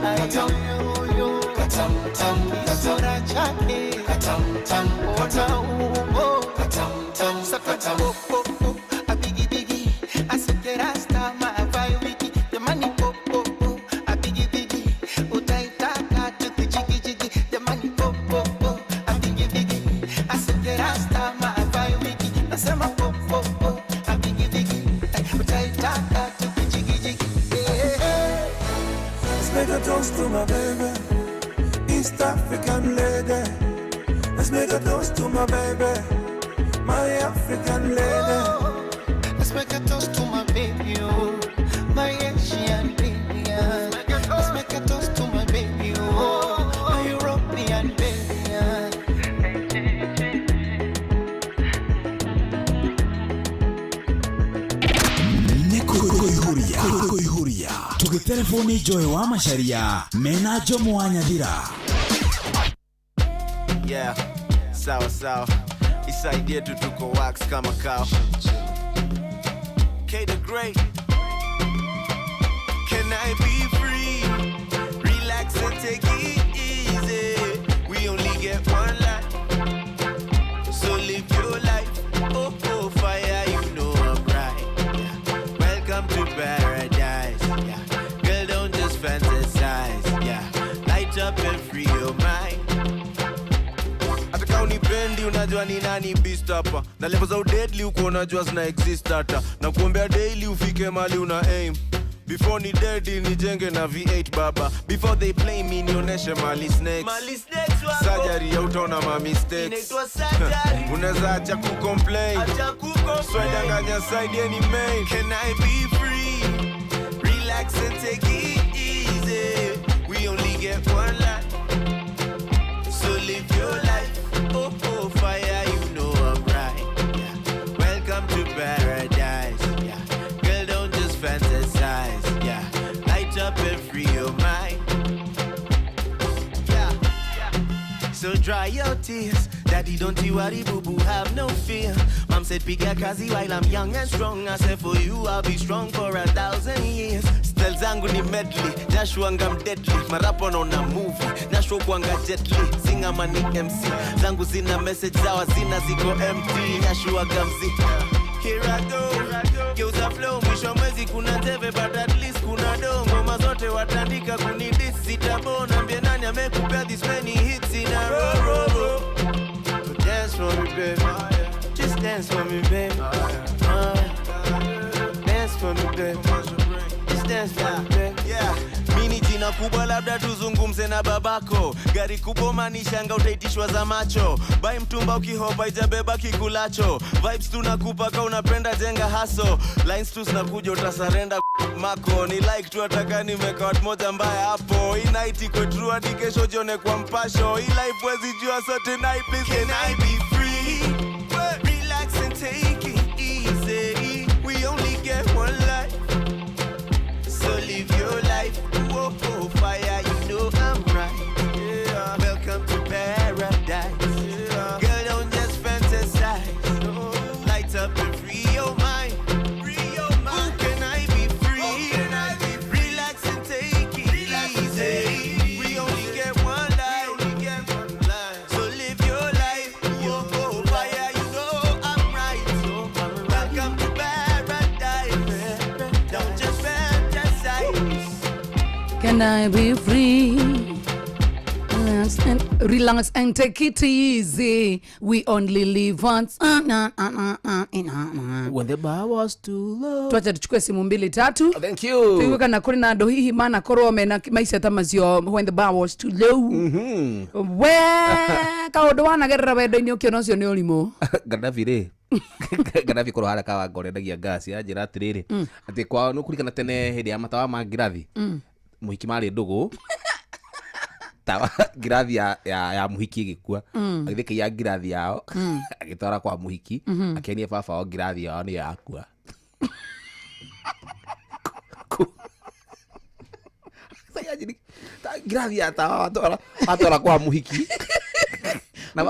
ayoyoyo kisura chake ona uo sakata popo abigi bigi asokerasta maavai wiki jamani popo abigi bigi utaitaka tukijigijigi jamani popo abigi bigi asokerasta maavai wiki nasema popo abigi bigi utaitaka tukijigijigi. Let's make a toast to my baby, East African lady. Let's make a toast to my baby, my African lady. Let's make a toast to my baby, oh, my Asian baby. Yeah. Let's make a toast to my baby, oh, my European baby. Yeah. Nĩ kũihũria tũgĩte. Telefoni Joy wa Macharia mena Jomo wa Nyathira. Yeah, sawa sawa. Isaidie tu tuko wax kama cow. K the Great. Can I be free? Relax and take it easy. We only get one life, so live your life. Oh, oh, fire, you know I'm right. Yeah. Welcome to paradise. Yeah. Girl, don't just fantasize. Yeah. Light up and free your mind. Hata unipendi unajua ni nani beast hapa. Na level za deadly uko unajua zina exist hata. Na kuombea daily ufike mali una aim. Before ni dead nijenge na V8 baba. Before they play me nioneshe mali snakes. Mali snakes wako. Surgery ya utaona ma mistakes. Unaweza acha ku complain. Acha ku complain. Swedanganya side any main. Can I be free? Relax and take it easy. We only get one life, so live your life. Oh, oh, fire, you know I'm right. Yeah. Welcome to paradise. Yeah. Girl, don't just fantasize. Yeah. Light up and free your mind. Yeah. So dry your tears. Daddy, don't you worry, boo-boo, have no fear. Mom said, piga kazi while I'm young and strong. I said, for you, I'll be strong for 1,000 years. Style zangu ni medley, Joshua I'm deadly. Marapo naona movie, Nashua kuanga jetly. Singa mani MC, zangu zina message zawa zina ziko empty. Nashua gamzi, here I go. Geuza flow, mwisho mwezi kuna teve, but at least kuna do. Ngoma zote watandika kunidis, sitabona. Mbie nani amekupea this many hits in a row, row, row. So dance for me, baby. Just dance for me, baby. Dance for me, baby. Just dance for me, baby. Yeah. Mini jina kubwa labda tuzungumze na babako. Gari kubwa manishanga utaitishwa za macho. Bai mtumba ukihopa ijabeba kikulacho. Vibes tunakupa ka unapenda jenga haso. Lines tu zinakuja utasarenda mako. Ni like tu ataka nimeka moja mbaya hapo. Hii night iko true hadi kesho jione kwa mpasho. Hii life wezi jua so tonight please. Can I be free? Relax and take it easy. We only get one life, so live your life. Whoa, oh, fire, you know I'm right. Yeah. Welcome to paradise. Yeah. Girl, don't just fantasize. No. Light up and free your mind. Free your mind. Ooh, can I be free? Oh, can I be free? Relax and take it easy. We only get one life. We only get one life. So live your life. Whoa, oh, fire, you know I'm right. So I'm right. Welcome to paradise. Don't just fantasize. Can I be free? Relax and take it easy. We only live once. When the bar was too low. Tuacha tuchukue simu mbili tatu. Thank you. Tuiweka na kuri na hihi maana korwo mena maisha ta macio when the bar was too low. We kaundu wanagerera wendo-inĩ ũkĩona ũcio nĩ ũrimũ. Gaddafi rĩ. Gaddafi korwo harĩa Kawangore ndagia gas anjĩra atĩrĩrĩ atĩ kwao nĩ ũkũririkana tene hĩndĩ ya matawa ma ngirathi. Muhiki marĩ ndũgũ tawa ngirathi ya muhiki ĩgĩkua agĩthiĩ kĩiya ngirathi yao agĩtwara kwa muhiki akĩenia baba wao ngirathi yao nĩyo yakua. Ngirathi ya tawa watwara kwa muhiki na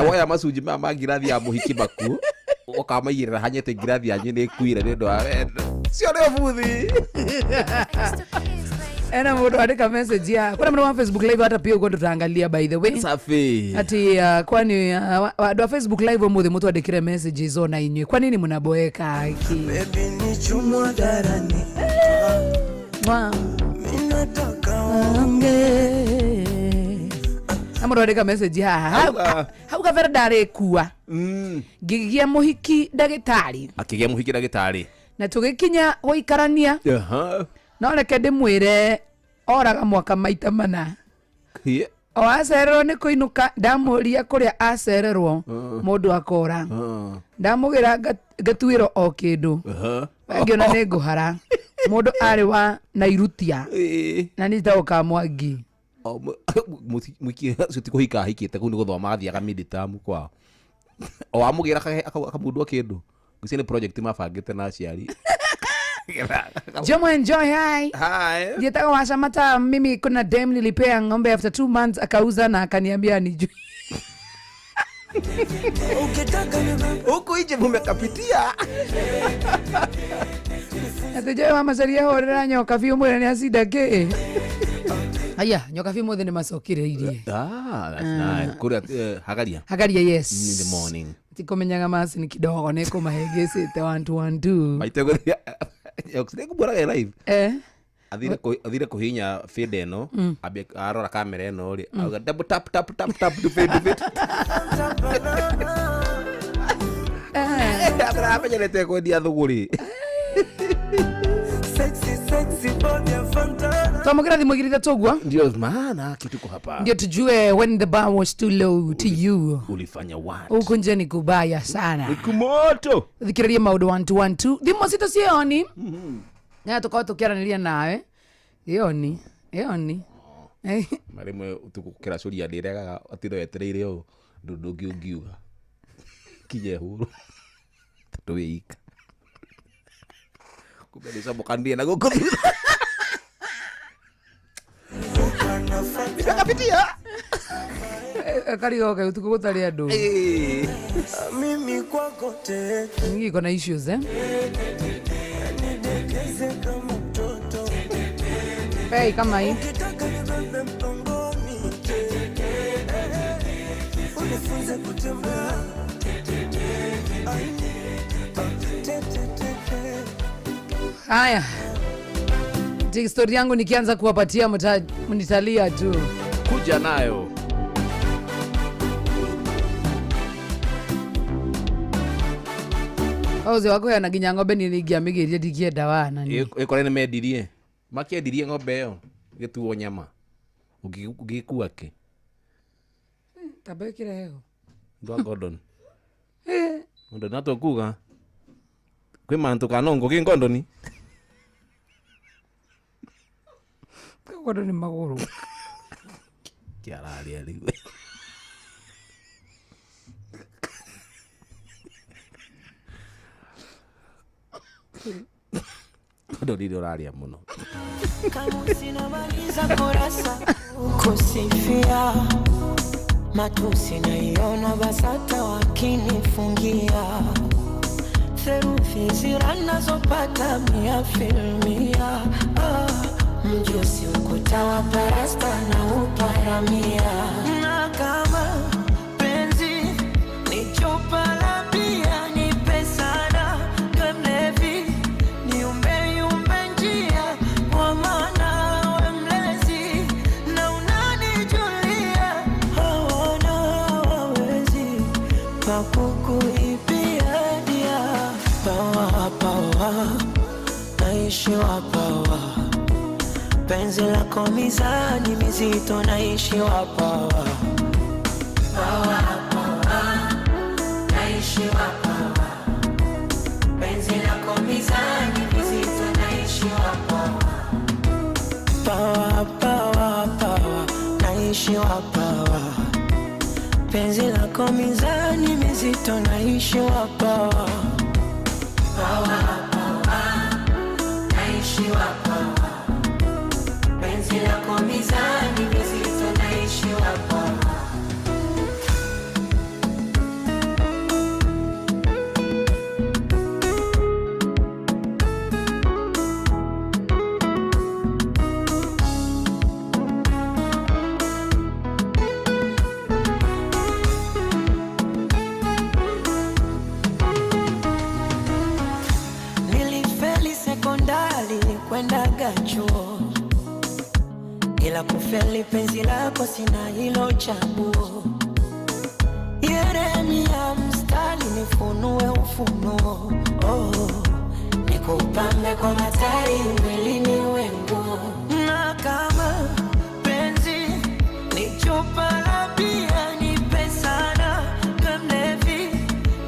woya macunjĩ maya ma ngirathi ya muhiki makuo ũkamaigĩrĩra hanyete ngirathi yanyu nĩ ĩkuire nĩ ũndũ wa wendo. Sio nĩ ũbuthi. Ena mundu andika message ya kuna mtu wa Facebook live hata pia uko tutaangalia by the way. Safi. Ati kwani wa Facebook live umuthi mtu andikire messages ona inywe. Kwa nini mnaboeka hiki? Baby ni chumwa darani. Mimi nataka onge. Amundu andika message haha. Hau kavera ndari kua. Ngigia muhiki ndagitari. Akigia muhiki ndagitari. Na tugikinya guikarania. No reke ndimwire oraga mwaka maita mana. O acererwo ni kuinuka ndamuria kuria acererwo mundu akora. Ndamugira ngatuiro o kindu. Ngiona ni nguhara. Mundu ari wa Nairutia. Na ni tauka Mwangi. Mwiki ucio ti kuhika ahikite kuu ni guthoma athiaga midterm kwao. O amugira akamundwa kindu. Ngwĩciria nĩ project mabangĩte na aciari. Jomo enjoy hi. Hi. Nitaka washamata mimi kuna dem nilipea ng'ombe after 2 months akauza na akaniambia nijui. Huku nje mumekapitia. Atijoi mama caria horera nyoka biũ mwĩre nĩ acinda kĩ. Aya, nyoka biũ mũthĩ nĩ macokire irie. Ah, that's nice. Kũrĩa Hagaria. Hagaria yes. In the morning. Tikumenyaga masi ni kidogo nĩ kũmahĩngĩcĩte 1 2 1 2. Maite gũthiĩ. Nĩngũmũraga live. Eh. Athire kuhinya fade ĩno, ambie arora kamera ĩno rĩ, auga double tap tap tap tap to fade fade. Aramenyerete kwendia thũgũrĩ. Sexy sexy body fantana. Twamũkĩra thimũ igĩrĩ ithatũ ũguo. Ndio maana kituko hapa. Ndio tujue when the bar was too low to you. Ulifanya what? Huku nje ni kubaya sana. Ni kumoto. Thikĩrĩria maũndũ 1 2 1 2. Thimũ citũ cioni. Na tukorwo tukiaraniria nawe. Yoni, yoni. Marĩmwe ũtukũ kĩracuria ndĩregaga atirwo etereire ũũ ndũ ndũngĩ ũngiuga. Kinye huru. Tondũ wĩ ika. Kumbe nĩcamũkanire na gũkũ thutha. Nĩkapitia. Karigoke ũtukũ gũtarĩ andũ. Mimi kwako tete. Nyingi iko na issues eh. Hey, kama hii. Haya. Story yangu nikianza kuwapatia mnitalia tu. Kuja nayo. Oze wako ya naginya ng'ombe niligiamigirie ndikienda wana ni. Ikore nĩmendirie. Makiendirie ng'ombe ĩyo gĩtuo nyama. Ũngĩgĩkua kĩ? Tamba ĩkĩre heho. Ndwa Gordon. Gordon atũkuga. Kwĩ mantu kana ngũgĩ Gordon. Gordon nĩ magũrũ. Kĩararia rĩu. Gordon nĩ ũraria mũno. Kama sinamaliza kurasa kusifia matusi naiona basata wakinifungia therufi ziranazopata mia filmia mjusi ukuta wa parasta na uparamia na kama penzi ni chupa la bia nipe sana niwe mlevi niumbe yumbe njia kwa maana we mlezi na unanijulia hawana wawezi pa kukuibia dia pawa pawa naishi wa pawa penzi lako mizani mizito naishi wa pawa pawa pawa naishi wa pawa penzi lako mizani mizito naishi wa pawa pawa pawa pawa naishi wa pawa penzi lako mizani mizito naishi wa pawa pawa pawa naishi wa pawa penzi lako mizani mizito naishi wa pawa. Nilifeli sekondari kwendaga chuo ila kufeli penzi lako sina hilo chaguo. Yeremia mstari nifunue ufunuo oh, nikupambe kwa matari mwilini wenguo na kama penzi ni chupa la bia nipe sana niwe mlevi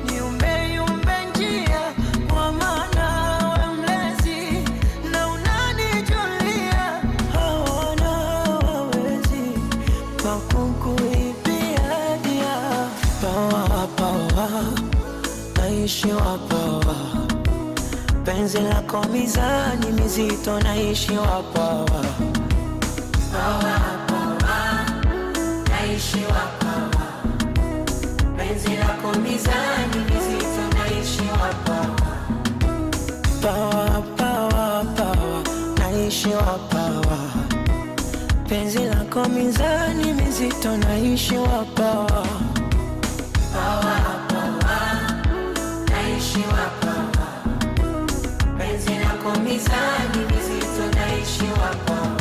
niumbe yumbe njia kwa maana we mlezi na unanijulia hawana wawezi pa kukuibia dia pawa pawa naishi wa pawa Penzi lako mizani mizito naishi wapawa. Pawa, pawa, naishi wapawa. Penzi lako mizani mizito naishi wapawa. Pawa, pawa, pawa, naishi wapawa. Penzi lako mizani mizito naishi wapawa. Pawa, pawa, naishi wapawa. Penzi lako mizani mizito naishi wapawa.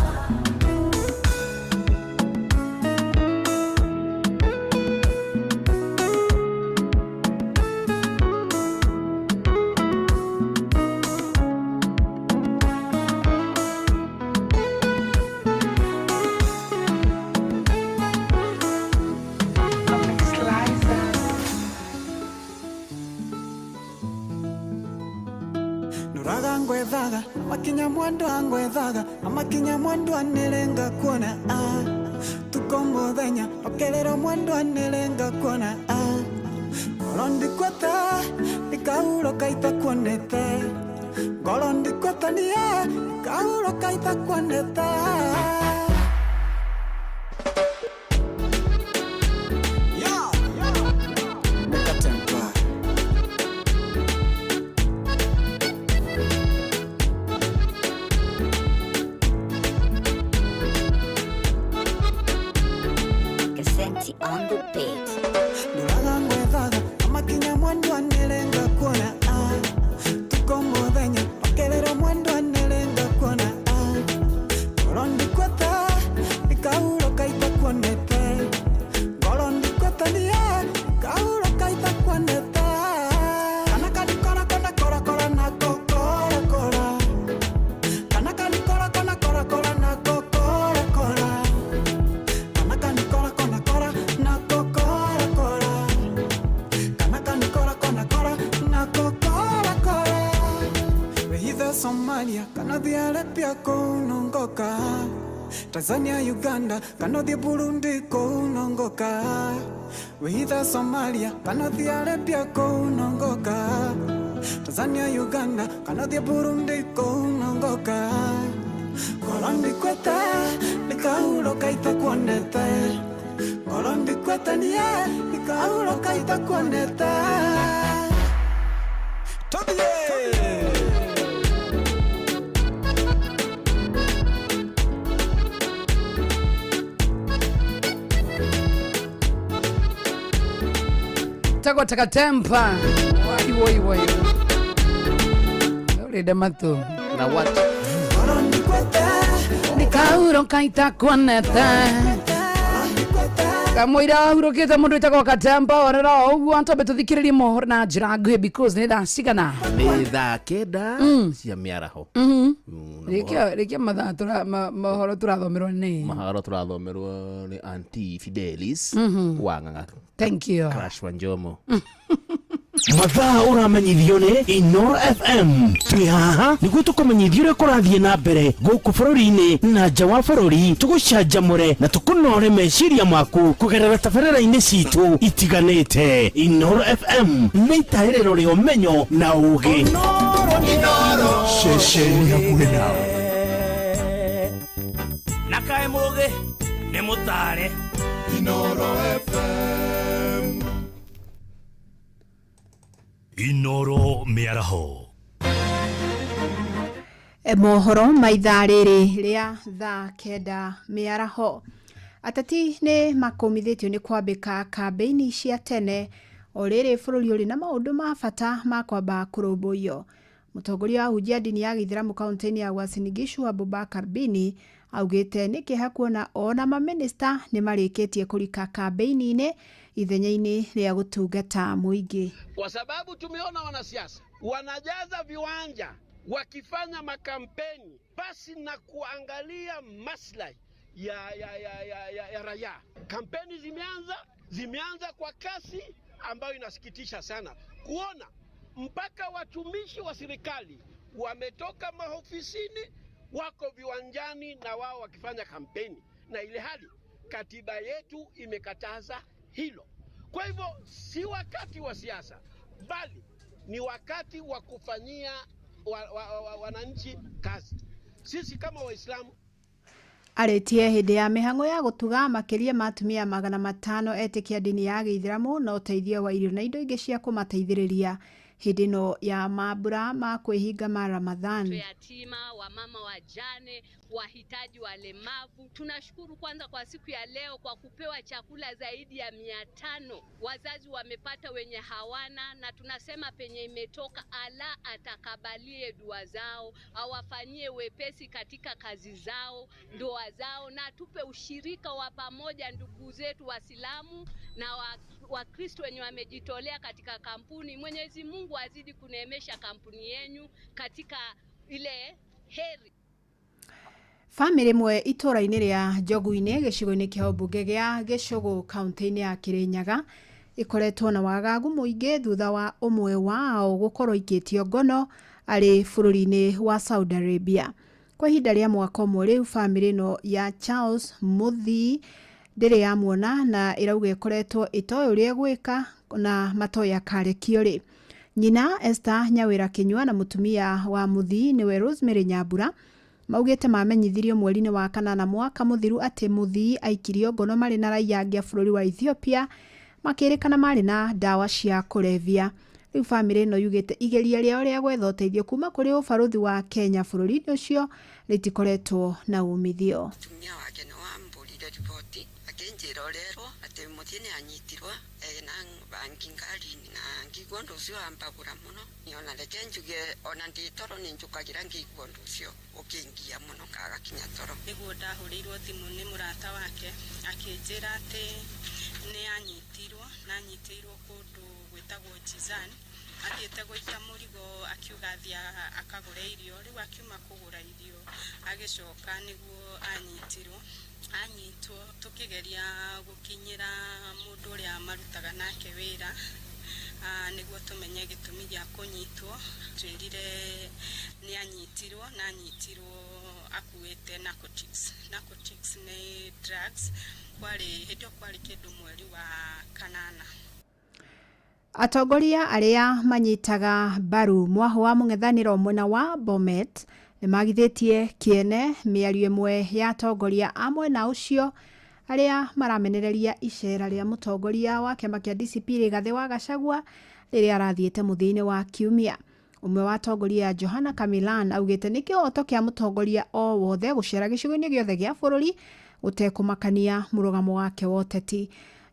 Amakinya mwandu angwethaga amakinya mwandu anirenga kuona a tuko muthenya okerero mwandu anirenga kuona a ngoro ndikweta ikahuroka itakuonete ngoro ndikweta nie ikahuroka itakuonete. On the beat. Nduraga ngwethaga amakinya mwandu anirenga kuona a tuko muthenya okerero mwandu anirenga kuona a ngoro ndikweta ikahuroka itakuonete ngoro ndikweta nie ikahuroka itakuonete kana kanikora kona kora kora na kokora kora kana kanikora kona kora kora na kokora kora kana kanikora kona kora na kokora kora kana kanikora kona kora na kokora kora wehitha Somalia kana thia Arabia kuu nongoka Tanzania Uganda kana thia Burundi kuu nongoka wehitha Somalia kana thia Arabia kuu nongoka Tanzania Uganda kana thia Burundi kuu nongoka ngoro ndikwete nikahuroka itakuonete ngoro ndikwete nie nikahuroka itakuonete. Tobie! Tagwa takatempa. Wai wai wai. Urenda matu. Na what? Nikahuroka itakuonete. Kamũira hurũkĩte mũndũ wĩtagwo Katempa onera ũguo twambe tũthikĩrĩrie mohoro na njĩra nguhĩ because nĩ thaa cigana? Nĩ thaa 9 cia mĩaraho. Rĩkia mathaa mohoro tũrathomerwo nĩ mahoro tũrathomerwo nĩ Auntie Fidelis wa Ng'ang'a. Thank you. Crash wa Njomo. Mathaa ũramenyithio nĩ Inoro FM. Twĩ haha nĩguo tũkũmenyithie ũrĩa kũrathiĩ na mbere gũkũ bũrũri-inĩ na nja wa bũrũri, tũgũcanjamũre na tũkũnore meciria maku kũgerera tabarĩra-inĩ citũ itiganĩte. Inoro FM nĩ itaĩrĩro rĩa ũmenyo na ũũgĩ. Ceceni hakuhĩ nawe. Na kaĩ mũũgĩ nĩ mũtare. Inoro FM. Inoro mĩaraho. Mohoro ma ithaa rĩrĩ rĩa thaa 9 mĩaraho. Ateti nĩ makũmithĩtio nĩ kwambĩka kambĩini cia tene o rĩrĩ bũrũri ũrĩ na maũndũ ma bata ma kwamba kũrũmbũiyo. Mũtongoria wa ahunjia ndini ya gĩithĩramu kaunti-inĩ ya Uasin Gishu Abubakar Bini augĩte nĩ kĩeha kuona ona mamĩnĩsta nĩ marĩkĩtie kũrika kambĩini-inĩ ithenya-inĩ rĩa gũtungata mũingĩ. Kwa sababu tumeona wanasiasa wanajaza viwanja wakifanya makampeni basi na kuangalia maslahi ya raia. Kampeni zimeanza kwa kasi ambayo inasikitisha sana kuona mpaka watumishi wa serikali wametoka maofisini wako viwanjani na wao wakifanya kampeni, na ile hali katiba yetu imekataza hilo. Kwa hivyo si wakati wa siasa, bali ni wakati wa kufanyia wananchi kazi. Sisi kama Waislamu Arĩtie hĩndĩ ya mĩhang'o ya gũtuga makĩria ma atumia 500 etĩkia ndini ya gĩithĩramu na ũteithio wa irio na indo ingĩ cia kũmateithĩrĩria hĩndĩ ĩno ya mambura ma kwĩhinga ma Ramadhan. Yatima, wamama wajane, wahitaji, walemavu. Tunashukuru kwanza kwa siku ya leo kwa kupewa chakula zaidi ya 500. Wazazi wamepata, wenye hawana, na tunasema penye imetoka, Allah atakabalie dua zao, awafanyie wepesi katika kazi zao, ndoa zao, na atupe ushirika wa pamoja, ndugu zetu Waislamu na Wakristo wenye wamejitolea katika kampuni. Mwenyezi Mungu azidi kuneemesha kampuni yenyu katika ile heri. Bamĩrĩ ĩmwe itũũra-inĩ rĩa Njogu-inĩ gĩcigo-inĩ kĩa ũmbunge gĩa Gĩcũgũ kaunti-inĩ ya Kĩrĩnyaga ĩkoretwo na wagagu mũingĩ thutha wa ũmwe wao gũkorwo aikĩtio ngono arĩ bũrũri-inĩ wa Saudi Arabia. Kwa ihinda rĩa mwaka ũmwe rĩu bamĩrĩ ĩno ya Charles Mũthii ndĩrĩ yamuona na ĩrauga ĩkoretwo ĩtoĩ ũrĩa ĩgwĩka na matoĩ akarekio rĩ. Nyina Esther Nyawĩra Kĩnyua na mũtumia wa Mũthii nĩwe Rosemary Nyambura maugĩte mamenyithirio mweri-inĩ wa kanana mwaka mũthiru atĩ Mũthii aikirio ngono marĩ na raia angĩ a bũrũri wa Ethiopia makĩrĩkana marĩ na ndawa cia kũrebia. Rĩu bamĩrĩ ĩno yugĩte igeria rĩao rĩa gwetha ũteithio kuma kũrĩ ũbarũthi wa Kenya bũrũri-inĩ ũcio rĩtikoretwo na umithio. Mũtumia wake nĩ wambũrire riboti akĩnjĩra ũrerwo atĩ Mũthii nĩ anyitirwo ena bangi ngari-inĩ na ngĩigua ũndũ ũcio wambagũra mũno. Ona reke njuge ona ndĩ toro nĩ njũkagĩra ngĩigua ũndũ ũcio ũkĩngia mũno kaga kinya toro. Nĩguo ndahũrĩirwo thimũ nĩ mũrata wake akĩnjĩra atĩ nĩ anyitirwo na anyitĩirwo kũndũ gwĩtagwo Jizan, athiĩte gũita mũrigo akiuga athiĩ akagũre irio, rĩu akiuma kũgũra irio agĩcoka nĩguo anyitirwo. Anyitwo tũkĩgeria gũkinyĩra mũndũ ũrĩa marutaga nake wĩra nĩguo tũmenye gĩtũmi gĩa kũnyitwo. Twĩrire nĩ anyitirwo na anyitirwo akuĩte narcotics. Narcotics nĩ drugs. Kwarĩ hĩndĩ ĩyo kwarĩ kĩndũ mweri wa kanana. Atongoria arĩa manyitaga mbaru mwaho wa mũng'ethanĩro mwena wa Bomet nĩmagithĩtie kĩene mĩario ĩmwe ya atongoria a mwena ũcio arĩa maramenereria icera rĩa mũtongoria wa kĩama kĩa DCP Rigathĩ wa Gachagua rĩrĩa arathiĩte mũthia-inĩ wa kiumia. Ũmwe wa atongoria Johana Kamilan augĩte nĩ kĩhoto kĩa mũtongoria o wothe gũcera gĩcigo-inĩ gĩothe gĩa bũrũri gũtekũmakania mũrũgamo wake wa ũteti.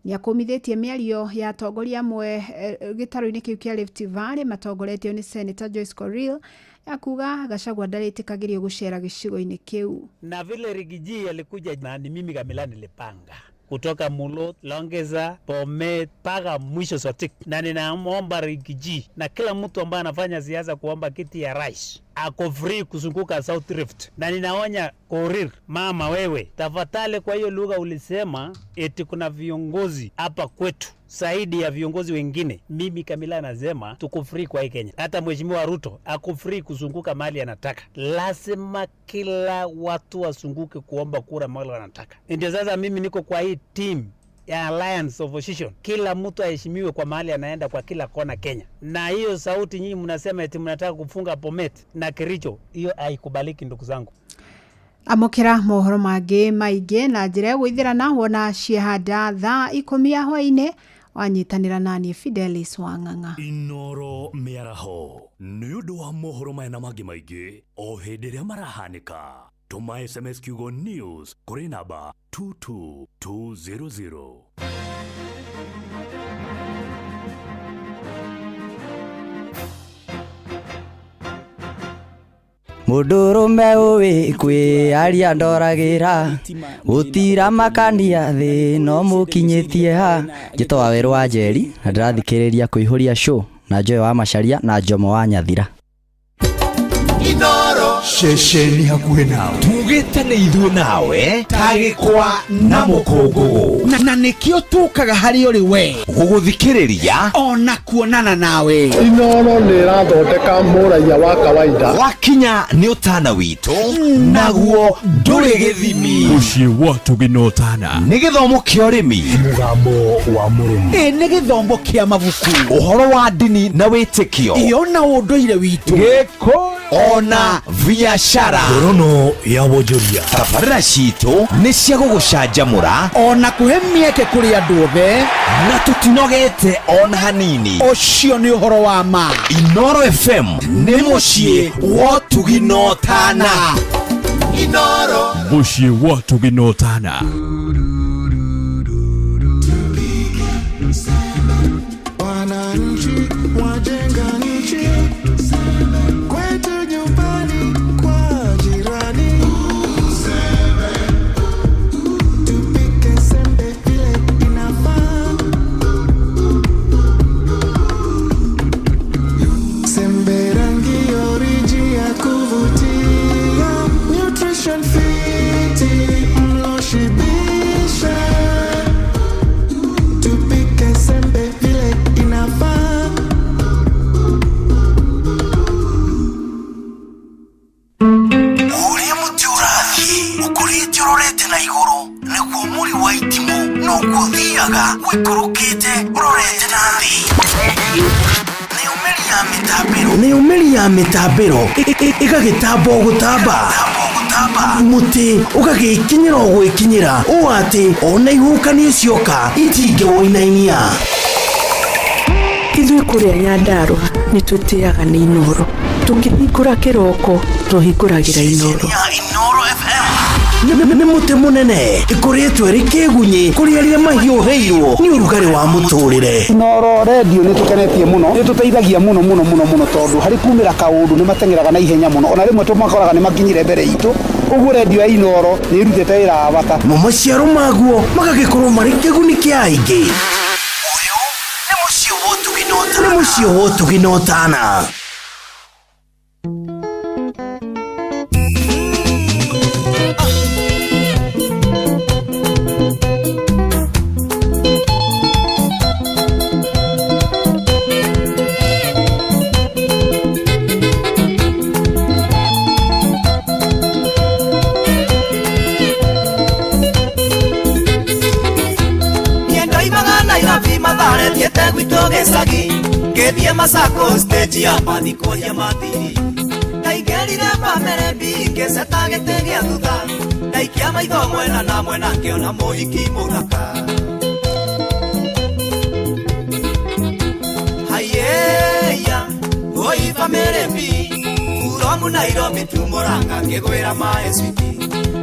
Nĩakũmithĩtie mĩario ya atongoria amwe gĩtarũ-inĩ kĩu kĩa Rift Valley matongoretio nĩ Senator Joyce Korir ya kuga Gachagua ndarĩtĩkagĩrio gũcera gĩcigo-inĩ kĩu. Na vile Rigiji alikuja na ni mimi Kamila nilipanga kutoka Mulot, Longeza, Bomet mpaka mwisho Sotik, na ninamuomba Rigiji na kila mtu ambaye anafanya siasa kuomba kiti ya rais ako free kuzunguka South Rift. Na ninaonya Korir, mama wewe, tafadhali, kwa hiyo lugha ulisema eti kuna viongozi hapa kwetu zaidi ya viongozi wengine. Mimi Kamila nasema tuko free kwa hii Kenya. Hata Mheshimiwa Ruto ako free kuzunguka mahali anataka. Lazima kila watu wazunguke kuomba kura mahali wanataka. Ndio sasa mimi niko kwa hii team ya Alliance of Opposition. Kila mtu aheshimiwe kwa mahali anaenda kwa kila kona Kenya. Na hiyo sauti nyinyi mnasema eti mnataka kufunga Bomet na Kericho, hiyo haikubaliki ndugu zangu. Amũkĩra mohoro mangĩ maingĩ na njĩra ĩgũithĩrana wona ciehanda thaa 10 ya hwaĩ-inĩ wanyitanĩra naniĩ Fidelis Wang'ang'a. Inoro mĩaraho nĩ ũndũ wa mohoro maya na mangĩ maingĩ o hĩndĩ ĩrĩa marahanĩka. Tũma SMS kiugo news kũrĩ namba 22200. Mũndũrũme ũĩ kwĩaria ndoragĩra gũtira makania thĩ no mũkinyĩtie ha. Njĩtwo Wawerũ wa Njeri na ndĩrathikĩrĩria kũihũria show na Joy wa Macharia na Jomo wa Nyathira. Inoro Ceceni hakuhĩ nawe. Tugĩte nĩ ithuĩ nawe ta gĩkwa na mũkũngũgũ. Na nĩkĩo tũkaga harĩ ũrĩ we gũgũthikĩrĩria ona kuonana nawe. Inoro nĩ ĩrathondeka mũraiya wa kawaida. Wakinya nĩ ũtana witũ naguo ndũrĩ gĩthimi. Mũciĩ wa Ũtugi na Ũtana. Nĩ gĩthomo kĩa ũrĩmi. Mũgambo wa mũrĩmi. Ĩ nĩ gĩthomo kĩa mabuku. Ũhoro wa ndini na wĩtĩkio. Ĩ ona ũndũire witũ. Gĩkũyũ ona biacara. Ngorono ya wonjoria. Tabarĩra citũ nĩ cia gũgũcanjamũra ona kũhe mĩeke kũrĩ andũ othe na tũtinogete ona hanini. Ũcio nĩ ũhoro wa ma. Inoro FM nĩ mũciĩ wa Ũtugi na Ũtana. Inoro. Mũciĩ wa Ũtugi na Ũtana. Wananchi wajenga nchi kwetu nyumbani kwa jirani. Tupike sembe vile inafaa. Sembe rangi oriji ya kuvutia. Nutrition fiti mlo shibisha. Tupike sembe vile inafaa. Ũrĩa mũtĩ ũrathiĩ ũkũrĩte ũrorete na igũrũ nĩguo mũri wa itimũ noguo ũthiaga ũikũrũkĩte ũrorete na thĩ. Nĩyo mĩri ya mĩtambĩro ĩgagĩtamba o gũtamba mũtĩ ũgagĩkinyĩra o gwĩkinyĩra ũũ atĩ ona ihuhũkanio cioka itingĩwũinainia. Ithuĩ kũrĩa Nyandarũa nĩ tũtĩaga nĩ Inoro. Tũkĩhingũra kĩroko tũhingũragĩra Inoro. Nĩ mũtĩ mũnene ĩkũrĩtwo ĩrĩ kĩgunyĩ kũrĩ arĩa mahiũhĩirwo nĩ ũrugarĩ wa mũtũrĩre. Inoro redio nĩ tũkenetie mũno, nĩ tũteithagia mũno mũno mũno mũno tondũ harĩ kumĩra kaũndũ nĩ mateng'eraga na ihenya mũno, ona rĩmwe tũmakoraga nĩ makinyire mbere itũ. Ũguo redio ya Inoro nĩ ĩrutĩte wĩra wa bata. Mo maciaro maguo magagĩkorwo marĩ kĩguni kĩa aingĩ. Ũyũ nĩ mũciĩ wa Ũtugi na Ũtana. Nĩ mũciĩ wa Ũtugi na Ũtana. Thiete gwitũ gĩcagi ngĩthiĩ Masako stage ya mathi kũria mathiri ndaingĩrire bamĩrĩ mbi ngĩceta gĩtĩ gĩa thutha ndaikia maitho mwena na mwena ngĩona mũhiki mũthaka. Haiya oi bamĩrĩ mbi kuromu Nairobi tu Murang'a ngĩgwĩra maĩ switi.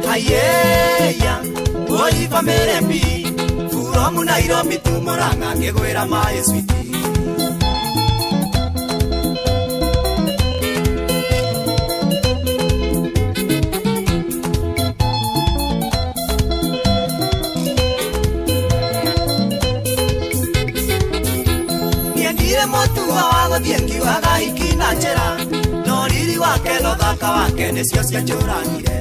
Haiya oi bamĩrĩ mbi Kuromu Nairobi tu Murang'a ngĩgwĩra maĩ switi. Niendire mũtugo wa gũthiĩ ngiugaga hiki na njĩra no riri wake na ũthaka wake nĩcio cianjũragire.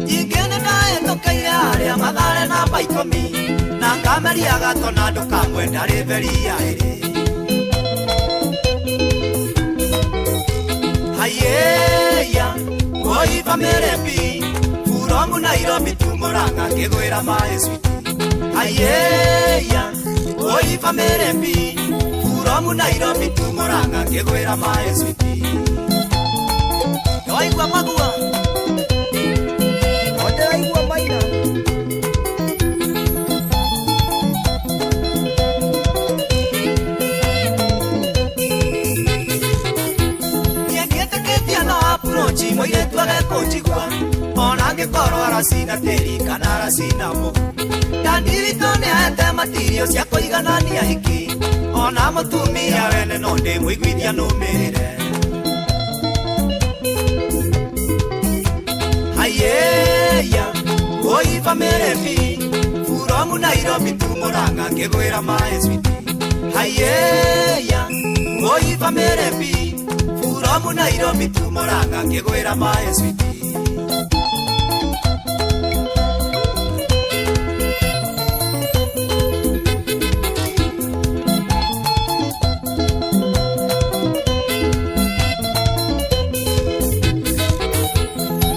Ningĩ nĩndahĩtũkĩire harĩa Mathare namba 10 na ngameria gatona ndũkamwenda rĩ beria ĩrĩ. Haiya oi bamĩrĩ mbi kuromu Nairobi tu Murang'a ngĩgwĩra maĩ switi. Haiya oi bamĩrĩ mbi kuromu Nairobi tu Murang'a ngĩgwĩra maĩ switi. Nĩwaigua magua? Ndĩraigua maina. Mũirĩtu agekũnjigua ona angĩkorwo aracina tĩri kana aracina mũhu. Dandi witũ nĩahete matirio cia kũiganania hiki ona mũtumia wene no ndĩmũiguithia nũmĩrĩre. Haiya oi bamĩrĩ mbi kuromu Nairobi tu Murang'a ngĩgwĩra maĩ switi. Haiya oi bamĩrĩ mbi From Nairobi to Murang'a ngĩgwĩra my sweetie.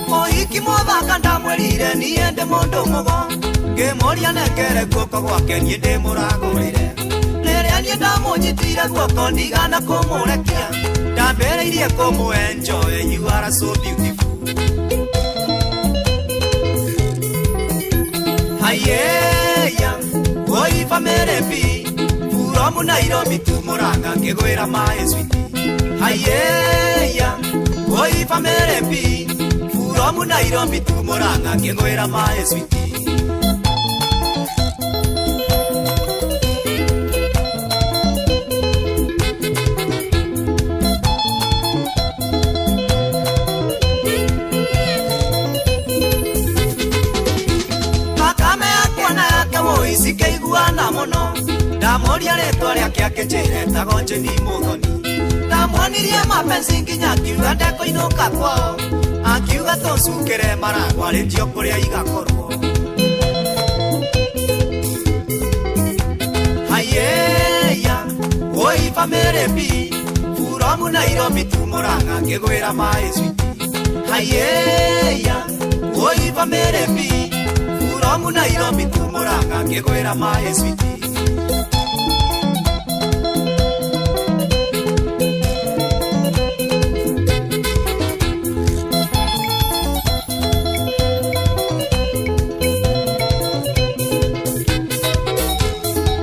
Mũhiki mũthaka ndamwĩrire niĩ ndĩ mũndũ mũgo, ngĩmũria nengere guoko gwake niĩ ndĩmũragũrĩre. Rĩrĩa niĩ ndamũnyitire guoko ndigana kũmũrekia, ndambĩrĩirie kũmũ enjoy, you are so beautiful. Hayeya, woi family B, from Nairobi to Murang'a ngĩgwĩra my sweetie. Hayeya, woi family B, from Nairobi to Murang'a ngĩgwĩra my sweetie. Thakame yakwa na yake woi cikĩiguana mũno, ndamũria rĩtwa rĩake akĩnjĩra etagwo Jane Mũthoni. Ndamwonirie mapenzi nginya akiuga ndekũinũka kwao, akiuga tũcukĩre maragwa rĩtio kũrĩa igakorwo. Hayeya, woi family B, from Nairobi to Murang'a ngĩgwĩra my sweetie. Hayeya, woi family B, from Nairobi to Murang'a ngĩgwĩra my sweetie.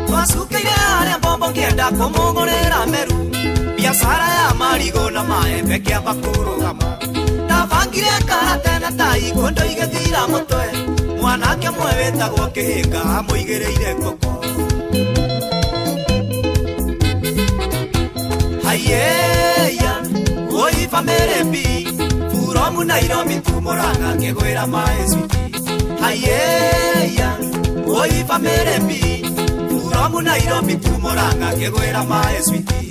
Twacukĩire harĩa mbombo ngĩenda kũmũgũrĩra meru, biacara ya marigũ na maembe kĩamba kũrũgama. Ndabangire karate na tai kũndũ igĩthira mũtwe, mwanake ũmwe wĩtagwo Kĩhĩnga amũigĩrĩire guoko. Hayeya, woi family B, from Nairobi to Murang'a ngĩgwĩra my sweetie. Hayeya, woi family B, from Nairobi to Murang'a ngĩgwĩra my sweetie.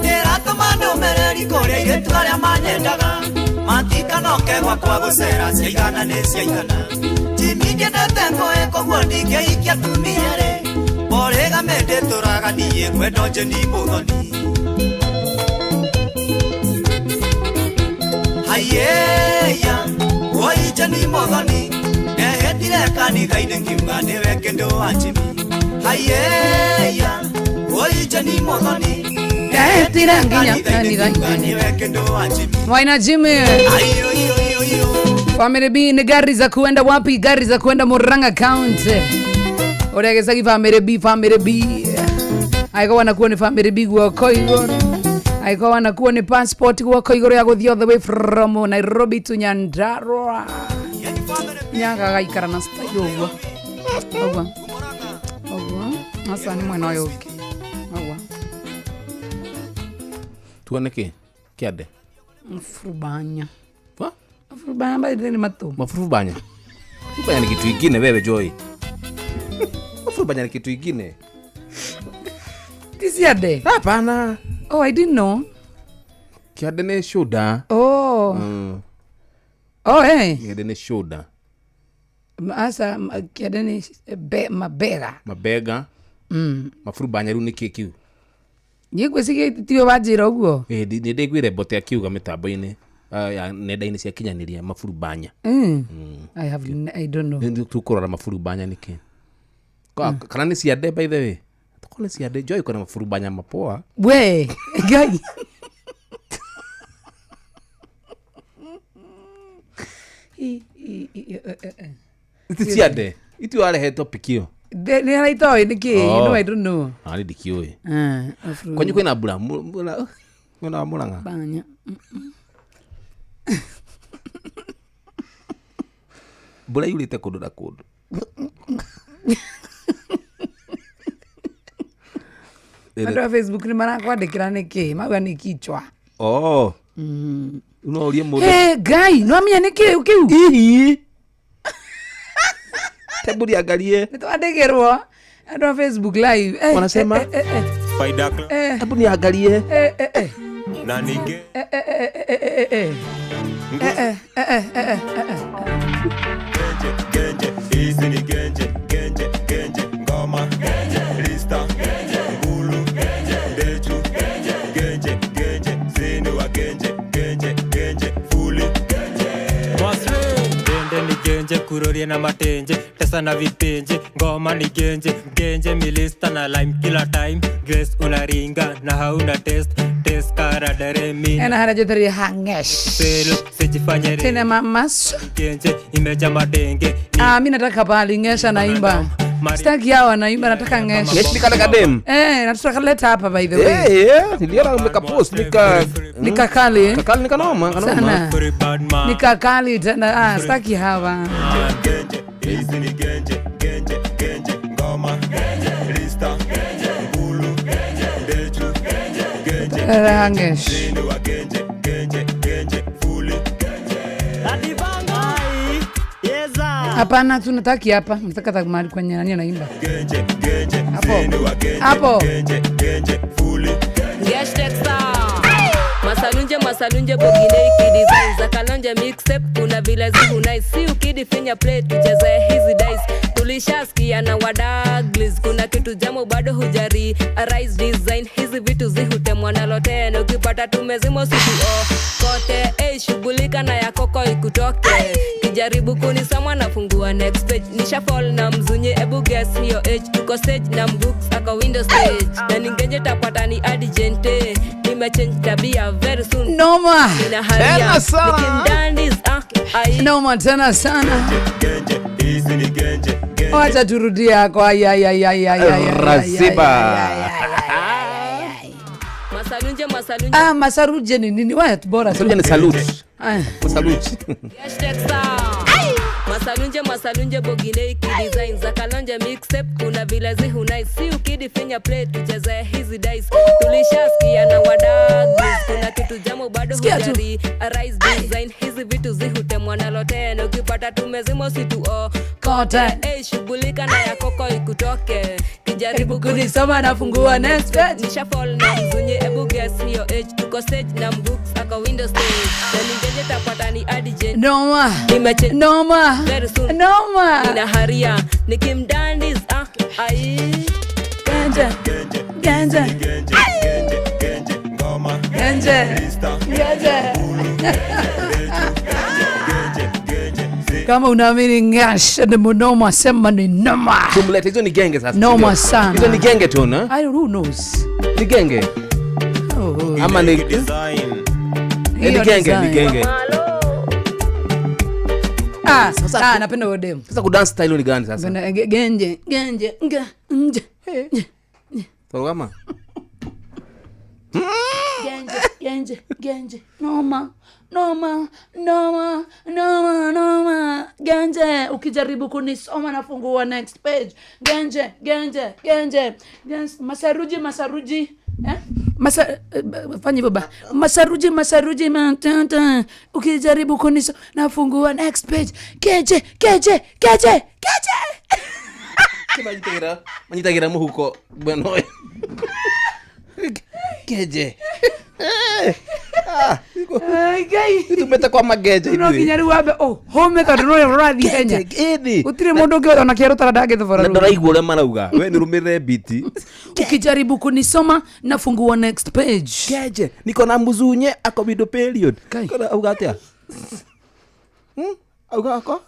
Ndĩratũma ndũmĩrĩri kũrĩ airĩtu arĩa manyendaga, matikanoke gwakwa gũcera ciaigana nĩ ciaigana. Jimmy ndiendete ngũĩ koguo ndingĩhikia atumia rĩ, Borĩgame ndĩtũraga niĩ ngwenda Jane Mũthoni. Hayeya, woi Jane Mũthoni, ndehĩtire kanitha-inĩ ngiuga nĩwe kĩndũ wa Jimmy. Hayeya, woi Jane Mũthoni, Ndehĩtire nginya kanitha-inĩ ngiuga nĩwe kĩndũ wa Jimmy. Waina Jimmy. Family B ni gari za kuenda wapi? Gari za kuenda Murang'a County. Ũrĩa gĩcagi family B, family B. Angĩkorwo wanakuo nĩ family B guoko igũrũ. Angĩkorwo wanakuo nĩ passport guoko igũrũ ya gũthiĩ all the way from Nairobi to Nyandarua. Nyaga gaikara na style ũguo. Ũguo. Ũguo. Asa nĩ mwena ũyũ ũngĩ. Ũguo. Tuone kĩ? Kĩande. Mfurubanya. Wa? Mfurubanya bado ni matu. Mafurubanya. Mfurubanya ni kitu ingine wewe Joy. Mafurubanya ni kitu ingine. Tisiade. Hapana. Oh, I didn't know. Kiande ni shoulder. Oh. Oh, hey. Kiande ni shoulder. Asa kiande ni mabega. Mabega. Mafurubanya rĩu nĩ kĩ kiu? Niĩ ngwĩciria tiwe wanjĩra ũguo. Nĩ ndaiguire mbote akiuga mĩtambo-inĩ ya nenda-inĩ cia kinyanĩria mafurubanya. I have I don't know. Nĩ tũkũrora mafurubanya nĩ kĩ. Kana nĩ ciande by the way. Tuko nĩ ciande Joy kuna mafurubanya mapoa. We, Ngai. Iti ciande. Iti warehe topic ĩyo. Nĩ araitoĩ nĩ kĩ? You know I don't know. Ah, nĩ ndikĩũĩ. Kwanyu kwĩna mbura? Mwena wa Murang'a? Banya. Mbura yurĩte kũndũ na kũndũ. Andũ a Facebook nĩ marakwandĩkĩra nĩ kĩ? Mauga nĩ kichwa. Oh. No ũrie mũndũ. Hey, Ngai, no amenya nĩ kĩu kĩu. Hihi. Tebu niangalie. Nĩ twandĩkĩrwo andũ a Facebook live. Eh, Wanasema? eh, eh, eh, Spider eh, Hebu niangalie. eh, eh, eh. na ningĩ Eh, eh, eh, eh, eh, eh, eh. Eh, eh, eh, eh, eh, eh, eh. genje hizi ni genje genje genje ngoma lista ngulu ndechu genje genje zini wa genje genje genje fuli Dende ni genje kurorie na matenje tesa na vitenje ngoma ni genje genje milista na lime kila time grace unaringa na hauna test test karadare mi Ena harĩa njĩtĩrĩrie hangesh. pelo sijifanye Tena mamas. genje imeja madenge Ah, mi nataka pahali Ngesha naimba. Sitaki hawa wanaimba, nataka Ngesha. Ngesh ni kale kadem. Eh, nataka leta hapa by the way. Eh, eh, niliona umekapost nika Nikakali. Kakali nikanoma, kanoma. Sana. Nikakali tena. Ah, sitaki hawa. genje hizi ni genje genje genje ngoma lista ngulu ndechu genje Hangesh. zini wa genje genje genje fuli Hapana, tunataki hapa. Nataka ta mahali kwenye nani anaimba. genje genje Hapo. zini wa genje Hapo. genje genje fuli Masalunje masalunje bogine ikidesign za kalonje mixtape kuna vile zihunai si ukidifinya play tucheze hizi dice tulishaskia na wadaglis kuna kitu jamu bado hujari arise design hizi vitu zihutemwa nalo tena ukipata tumezimo situo kote hey, shughulika na yakoko ikutoke kijaribu kunisoma nafungua next page nishafall na mzunye ebu guess hiyo age tuko stage na mbooks ako window stage na ningenje tapata ni adijente nimechange tabia very soon Noma. Nina haria. Tena sana. Nikimdandis, ah, ai. Noma tena sana. genje hizi ni genje Wacha turudie yako. Ai ai ai ai ai ai. ai, ai, ai. Raziba. Masalunje masalunje Ah, masaruje ni nini? Wewe bora. Masalunje ni salute. Ah. Masalute. Masalunje masalunje bogine ikidesign za kalonje mixtape kuna vile zihunai si ukidifinya play tucheze hizi dice tulishaskia na wadagis kuna kitu jamu bado Sikia tu. hujari arise design hizi vitu zihutemwa nalo tena ukipata tumezimo situo Kote. hey, shughulika na yakoko ikutoke kijaribu kunisoma nafungua next page nishafall na mzunye ebu guess hiyo age tuko stage na mbooks ako window stage na ningeje tapata ni adije Noma. Nimeche- Noma. Very soon. Noma. Nina haria nikimdandis ah ai Genje. Genje. genje genje ngoma Genje. lista Genje. Kama unaamini Ngesh ni mnoma, sema ni noma. Tumlete hizo ni genge sasa. Noma Ndio. sana. Hizo ni genge tu na? I don't who knows. Ni genge. Oh. Ama ni design Eh, ni Hiyo genge, design. ni genge. Ah, ah, napenda huyo demu. Sasa kudance style ni gani sasa? Napenda genje, genje, nge, nje. Torogama. Genje, genje, genje. Noma, noma, noma, noma, noma. Genje, ukijaribu kunisoma nafungua next page. Genje, genje, genje. Genje, masaruji, masaruji. Eh? Masa, fanya hivyo ba. Masaruji, masaruji, matata. Ukijaribu kunisoma nafungua next page. Genje, genje, genje, genje. Manyitagira, manyitagira muhuko bwana ũyũ. Keje. Ngai. Tumete kwa mageje No nginya rĩu wambe oh, home tondũ no ũrathiĩ ihenya. Gũtirĩ mũndũ ũngĩ ona kĩero tara ndangĩthobora Na rũĩ. ndũraigua ũrĩa marauga. We nĩ rũmĩrĩre biti. Ukijaribu kunisoma nafungua next page. Keje. Niko na muzunye ako middle period. Kona auga atĩa? Auga ako?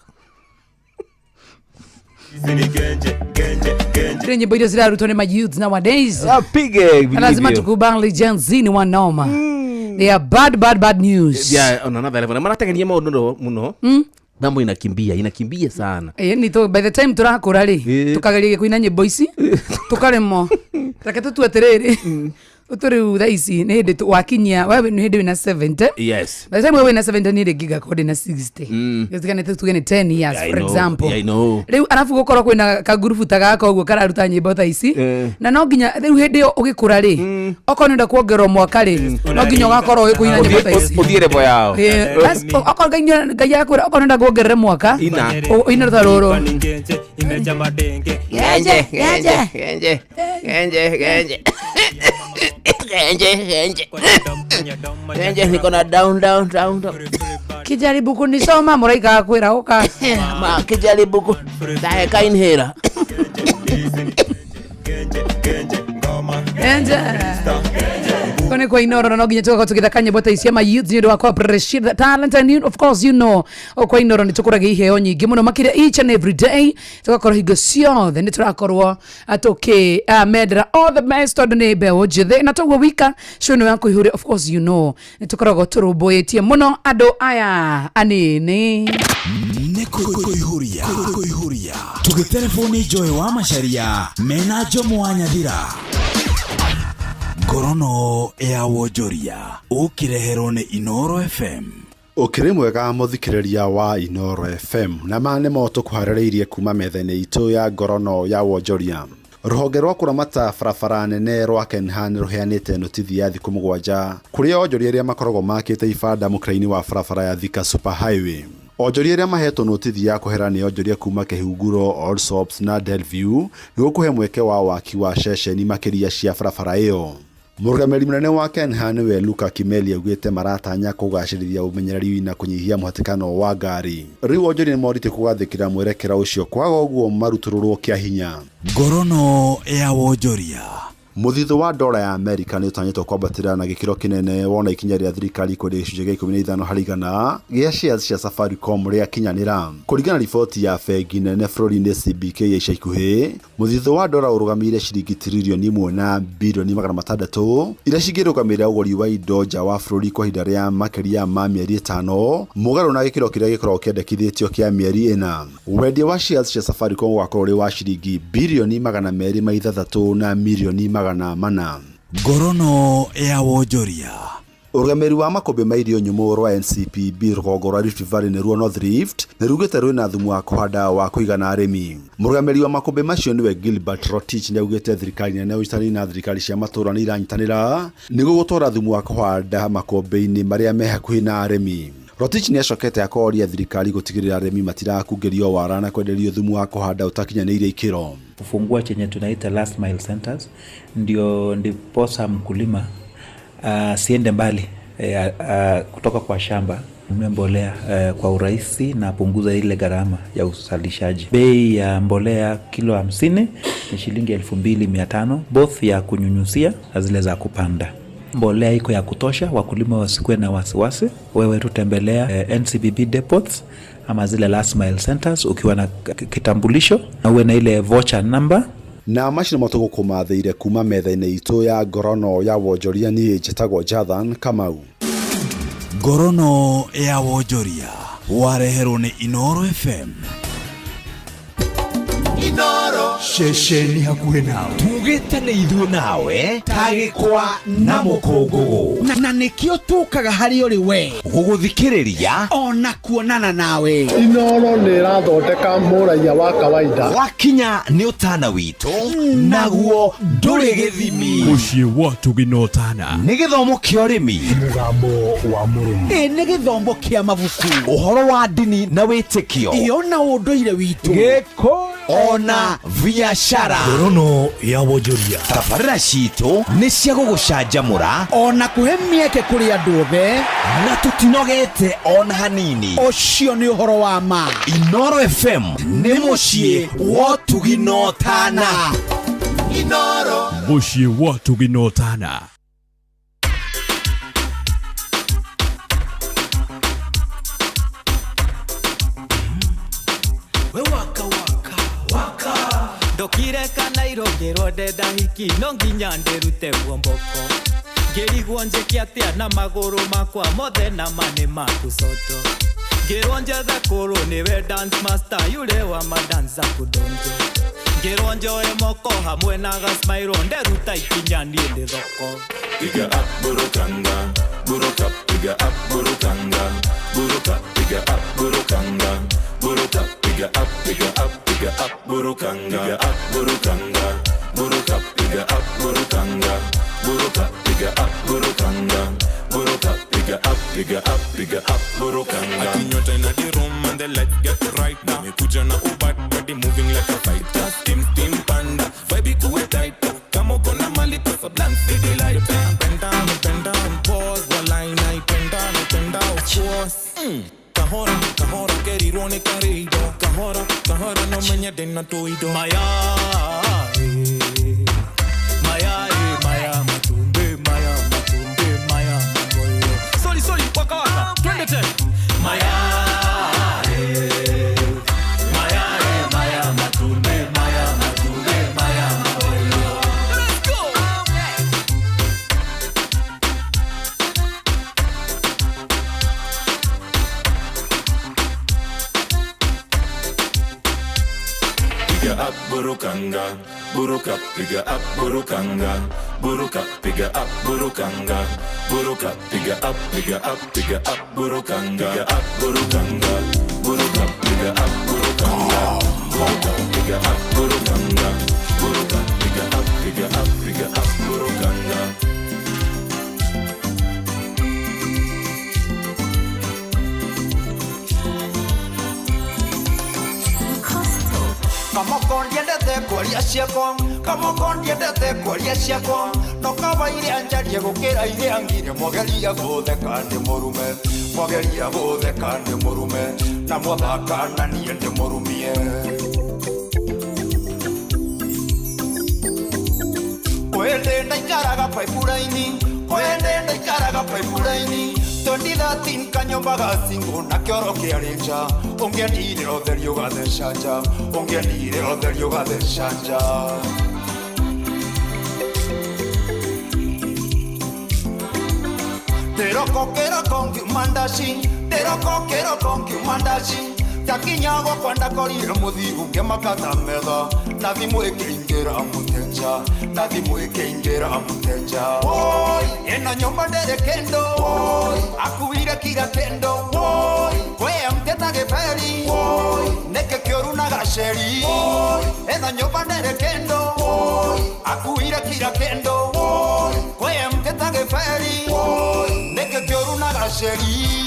hizi ni genje genje genje Zile nyimbo iria zirarutwo nĩ ma youths nowadays. Apige Na lazima tukubali Gen Z ni wanoma. They are bad bad bad news. Yeah, on another level. Na maratengeria maũndũ mũno. Mambo inakimbia, inakimbia sana. Eh, ni to by the time turakura ri tukageria kuina nyimbo ici tukaremwo reke tutue atiriri Tå rä u thaa ici nä hä ndä wakinyia we nä hä ndä wä na 70. Yes. By the time we wä na 70 nä rä ngingakorwo ndä na 60. Gätigane tuge nä 10 years, I for know, example. I know. Rä u arabu gå korwo kwä na kangurubu ta gaka å guo kararuta nyä mbo ta ici. Eh. Na no nginya rä u hä ndä ä yo å gä kå ra rä, okorwo nä enda kuongerwo mwaka rä, no nginya å gakorwo å gä kå ina nyä mbo ta ici. Ũthiĩ level yao. Eh, okorwo Ngai akwä ra okorwo nä enda kuongerere mwaka. Ina. Ina ta rå rå. Genje imeja madenge. Genje, genje. Genje, genje, genje. Genje, genje. Genje, niko na down, down, down, down. Kijaribu kunisoma mũraika akwĩra ũka. Ma, kijaribu ku ndaheka inhaler. Enje. Kone kwa Inoro no nginya tugakorwo tũgĩthaka nyĩmbo ta ici ma youth nĩ ũndũ wa kũ appreciate the talent and you, of course, you know, o kwa Inoro nĩ tũkũragia iheo nyingĩ mũno makĩria each and every day, tũgakorwo hingo ciothe nĩ tũrakorwo tũkĩ mendera all the best tondũ nĩ mbeũ njĩthĩ na toguo wika show ĩno ya kũihũria, of course, you know, nĩ tũkoragwo tũrũmbũĩtie mũno andũ aya anini. Nĩ kũihũria kũihũria tũgĩtereboni Joy wa Macharia mena Njomo wa Nyathira. Ngorono ya wonjoria ũkĩreherwo nĩ Inoro FM. Ũkĩrĩ mwega mũthikĩrĩria wa Inoro FM, na ma nĩmo tũkũharĩrĩirie kuma metha-inĩ itũ ya ngorono ya wonjoria. Rũhonge rwa kũramata barabara nene rwa Kenha nĩ rũheanĩte notithi ya thikũ 7 kũrĩ onjoria arĩa makoragwo makĩte ibanda mũkĩra-inĩ wa barabara ya Thika Super Highway. Onjoria arĩa mahetwo notithi ya kũhera nĩ onjoria kuma Kĩhunguro, Allsops na Delview nĩguo kũhe mweke wa waki wa ceceni makĩria cia barabara ĩyo. Mũrũgamĩrĩri mũnene wa Kenha nĩwe Luka Kimeli augĩte maratanya kũgacĩrithia ũmenyereri na kũnyihia mũhatĩkano wa ngari. Rĩu onjoria nĩmorĩtio kũgathĩkĩra mwerekera ũcio, kwaga ũguo marutũrũrwo kĩa hinya. Ngorono ya wonjoria. Mũthithũ wa dola ya Amerika nĩ ũtanyĩtwo kwambatĩra na gĩkĩro kĩnene wona ikinya rĩa thirikari kwendia gĩcunjĩ gĩa 15 harĩ igana gĩa shares cia Safaricom rĩakinyanĩra. Kũringana na riboti ya bengi nene bũrũri-inĩ CBK ya ica ikuhĩ, mũthithũ wa dola ũrũgamĩrĩire ciringi tiririoni 1 na birioni 600 iria cingĩrũgamĩrĩra ũgũri wa indo nja wa bũrũri kwa ihinda rĩa makĩria ma mĩeri 5, mũgarũ na gĩkĩro kĩrĩa gĩkoragwo kĩendekithĩtio kĩa mĩeri 4. Wendia wa shares cia Safaricom ũgakorwo ũrĩ wa ciringi birioni 206 na mirioni 400. Ngorono ya wonjoria. Ũrũgamĩrĩri wa makũmbĩ ma irio nyũmũ rwa NCPB rũgongo rwa Rift Valley nĩruo North Rift nĩrugĩte rwĩna thumu wa kũhanda wa kũigana arĩmi. Mũrũgamĩrĩri wa makũmbĩ macio nĩwe Gilbert Rotich nĩaugĩte thirikari nene ũnyitanĩri na thirikari cia matũũra nĩ iranyitanĩra nĩguo gũtwara thumu wa kũhanda makũmbĩ-inĩ marĩa me hakuhĩ na arĩmi. Rotich nĩacokete akoria thirikari gũtigĩrĩra arĩmi matirakungĩrio wara na kwenderio thumu wa kũhanda ũtakinyanĩirie ikĩro. Kufungua chenye tunaita last mile centers, ndio ndiposa mkulima asiende mbali kutoka kwa shamba nunue mbolea kwa urahisi na punguza ile gharama ya uzalishaji. Bei ya mbolea kilo 50 ni shilingi 2500, both ya kunyunyusia na zile za kupanda. Mbolea iko ya kutosha, wakulima wasikuwe na wasiwasi. Wewe tutembelea NCBB depots ama zile last mile centers ukiwa na kitambulisho na uwe na ile voucher number. Na macio nĩmo tũgũkũmathĩire kuma metha-inĩ itũ ya ngorono ya wonjoria. Niĩ njĩtagwo Jathan Kamau. Ngorono ya wonjoria wareherwo nĩ Inoro FM. Inoro ceceni hakuhĩ nawe. Tugĩte nĩ ithuĩ nawe tagĩkwa na mũkũngũgũ, na nĩkĩo tũkaga harĩ ũrĩ we gũgũthikĩrĩria ona kuonana nawe. Inoro nĩ ĩrathondeka mũraiya wa kawaida. Wakinya nĩ ũtana witũ naguo ndũrĩ gĩthimi. Mũciĩ wa tũgĩnotana nĩ gĩthomo kĩa ũrĩmi, mũgambo wa mũrĩmi, ĩ nĩ gĩthomo kĩa mabuku, ũhoro wa ndini na wĩtĩkio, ĩyo na ũndũire witũ, gĩkũyũ ona biashara. Ngorono ya wonjoria. Tabarĩra citũ nĩ cia gũgũcanjamũra ona kũhe mĩeke kũrĩ andũ othe, na tũtinogete ona hanini. Ũcio nĩ ũhoro wa ma. Inoro FM nĩ mũciĩ wa tũginotana. Inoro mũciĩ wa tũginotana. Ndokire kana irongĩrwo ndenda hiki no nginya ndĩrute muomboko, ngĩrigwo njĩke atĩa na magũrũ makwa mothe na ma nĩ maku soto, ngĩrwo njethe kũrũ nĩwe dance master yule wa madansa kudonjo, Ngĩrwo njoe moko hamwe na gasmairo nderuta ikinya niĩ ndĩ thoko. Piga up burukanga, buruka, piga up burukanga, buruka, piga up burukanga, buruka, piga up, piga up, piga up burukanga, piga up burukanga, buruka, piga up burukanga, buruka, piga up burukanga, buruka, piga up, piga up, piga up burukanga. Ati nyota ina the room and the lights get right now. Nimekuja na ubad body moving like a fighter. Steam steam panda, vibe ikuwe tighter. Kama uko na mali pesa blank city light. Penda penda pause walai naipenda naipenda of course. Kahora kahora kerirwo ni karido. Kahora kahora no menya dena toido. Maya maya maya matumbe maya matumbe maya maboyo. Sorry sorry waka waka twende tena. Maya maya maya matumbe maya matumbe maya maboyo. Let's go. Piga up burukanga, buruka, piga up burukanga, buruka, piga up burukanga, buruka, piga up, piga up, piga up burukanga, piga up burukanga, buruka, piga up burukanga, buruka, piga up burukanga, buruka, piga up, piga up, piga up burukanga. Kamoko ndiendete kwaria ciakwa, kamoko ndiendete kwaria ciakwa, no kaba iria njarie gukira iria ngire mwageria gutheka ndi murume, mwageria gutheka ndi murume, na mwathaka na niĩ ndi murumie. Kwende ndaikaraga paipuraini, kwende ndaikaraga paipuraini, 2013 kanyumba ga single na kĩoro kĩarĩ nja, ũngĩendire ũtheri ũgatheca nja, ũngĩendire ũtheri ũgatheca nja. Ndĩroko kĩroko ngiuma ndaci, ndĩroko kĩroko ngiuma ndaci, ndakinya gwakwa ndakorire mũthiru ngĩmaka ta metha, na thimũ ĩkĩingĩra mũtenja, na thimũ ĩkĩingĩra mũtenja. Woi, ĩno nyũmba ndĩrĩ kĩndũ, woi, akuire kira kĩndũ, woi, kwĩ mteta gĩberi, woi, nĩkĩ kĩũru na gaceri, woi, ĩno nyũmba ndĩrĩ kĩndũ, woi, akuire kira kĩndũ, woi, kwĩ mteta gĩberi, woi, nĩkĩ kĩũru na gaceri.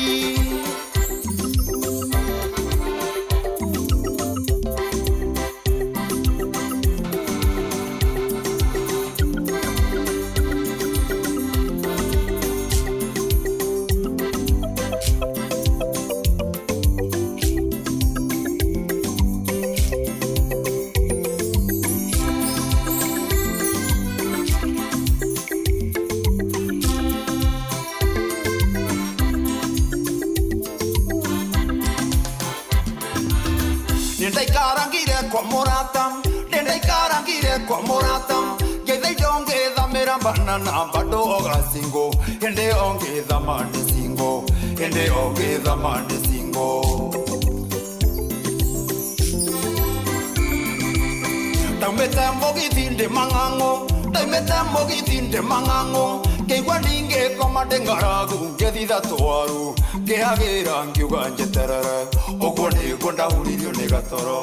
Nĩndaikarangire kwa mũrata, nĩndaikarangire kwa mũrata, ngeitha indo ngĩthamĩra banana bado ogacingo, hĩndĩ ĩyo ngĩthama ndĩ single, hĩndĩ ĩyo ngĩthama ndĩ single. Ndaumĩte mũgithi ndĩ mang'ang'o, ndaumĩte mũgithi ndĩ mang'ang'o, ngĩigua ndingĩkoma ndĩ ng'aragu, ngĩthitha twaru, ngĩhagĩra ngiuga njeterere, ũguo nĩguo ndahuririo nĩ gatoro.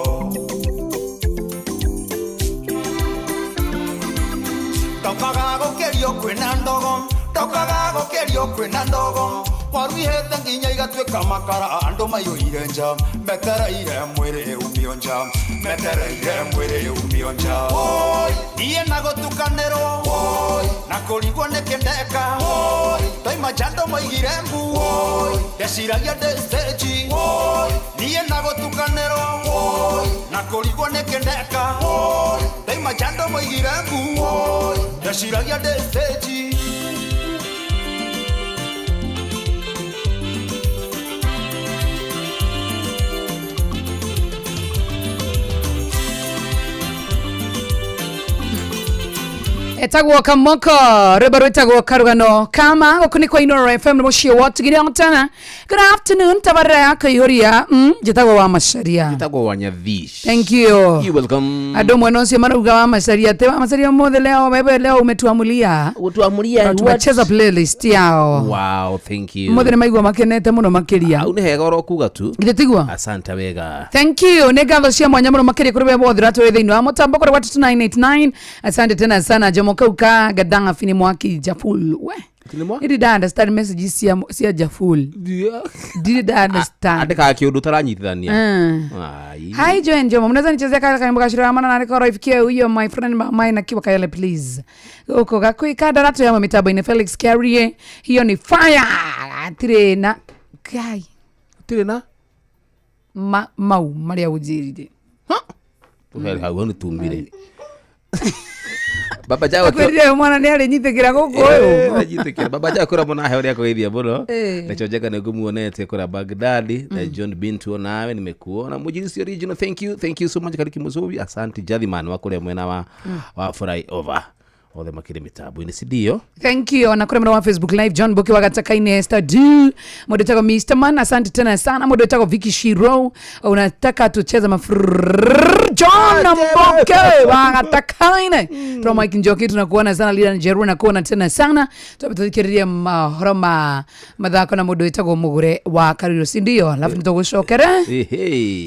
Ndokaga gũkĩrio kwĩna ndogo, ndokaga gũkĩrio kwĩna ndogo, waru ihĩte nginya igatuĩka makara, andũ maiyũire nja, metereire mwĩrĩ umio nja, metereire mwĩrĩ umio nja. Woi, niĩ na gũtukanĩrwo, woi, na kũrigwo nĩkĩ ndeka, woi, ndoima nja andũ maigire mbu, woi, ndeciragia ndĩ stage, woi, niĩ na gũtukanĩrwo, woi, na kũrigwo nĩkĩ ndeka, woi, ndoima nja andũ maigire mbu, woi, ndeciragia ndĩ stage. Etagwo Kamoko, rwĩmbo rwĩtagwo Karũgano Kama. Gũkũ nĩ kwa Inoro FM, nĩ mũciĩ wa Tugire Tana. Good afternoon, tabarĩra ya kũihũria. Njĩtagwo wa Macaria. Njĩtagwo wa Nyathish. Thank you. You welcome. Andũ mwena ũcio marauga wa Macaria atĩ wa Macaria ũmũthĩ leo, wewe leo umetuamulia. Utuamulia Na tumecheza playlist yao. Wow, thank you. Ũmũthĩ nĩ maigua makenete mũno makĩria. Au nĩ hega oro kuga tu. Githĩ tiguo? Asante wega. Thank you. Nĩ ngatho cia mwanya mũno makĩria kũrĩ we wothe ũratũrĩ thĩinĩ wa mũtambo kũrĩ 2989. Asante tena sana Jomo Kauka Gaddafi ni mwaki Jaful. We. Ndirĩ nda understand messages cia Jaful. Ndirĩ nda understand. Andĩkaga kĩũndũ ũtaranyitithania. Ai. Hi Joy and Jomo, mnaweza nichezea kaka kaimbo kashira maana na rekoro ifikie huyo my friend mama na kiwa Kayole please. Huko gakwika daratu ya mitambo ine Felix Carrier. Hiyo ni fire. Atire na guy. Atire na mau maria ujirire. Tuheri hau nĩ tumire. Baba Jago Akwĩrire mwana nĩ arĩnyitĩkĩra gũkũ ũyũ. Anyitĩkĩra. Baba Jago kũrĩa mũno ahe ũrĩa akũgeithia mũno. Nacho Njega nĩ ngũmuonete kũrĩa Baghdad. Na John Bintu nawe nimekuona. Mujirisi original, thank you. Thank you so much Kariki Musubi. Asante Jadhiman wa kũrĩa mwena wa Fry over. Othe makĩrĩ mĩtambo-inĩ, si ndio? Thank you. Na kũrĩa mwena wa Facebook Live, John Boki wa Gatakaine, Esther D. Mũndũ wĩtagwo Mr. Man, asante tena sana. Mũndũ wĩtagwo Vicky Shiro, unataka tucheze John Mboke wa Gatakaine. Tuna Mike Njoki tunakuona sana, Lila Njeru nakuona tena sana. Tũthikĩrĩrie mahoro ma mathako na mũndũ wĩtagwo Mũgũre wa Kariro, si ndio? Alafu nĩtũgũcokere.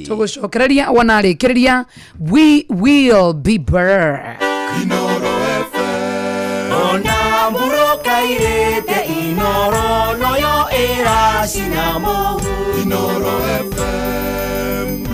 Tũgũcokereria wanarĩkĩrĩria. We will be back. Ona mburoka irete Inoro noyo ĩracina mũhu. Inoro FM.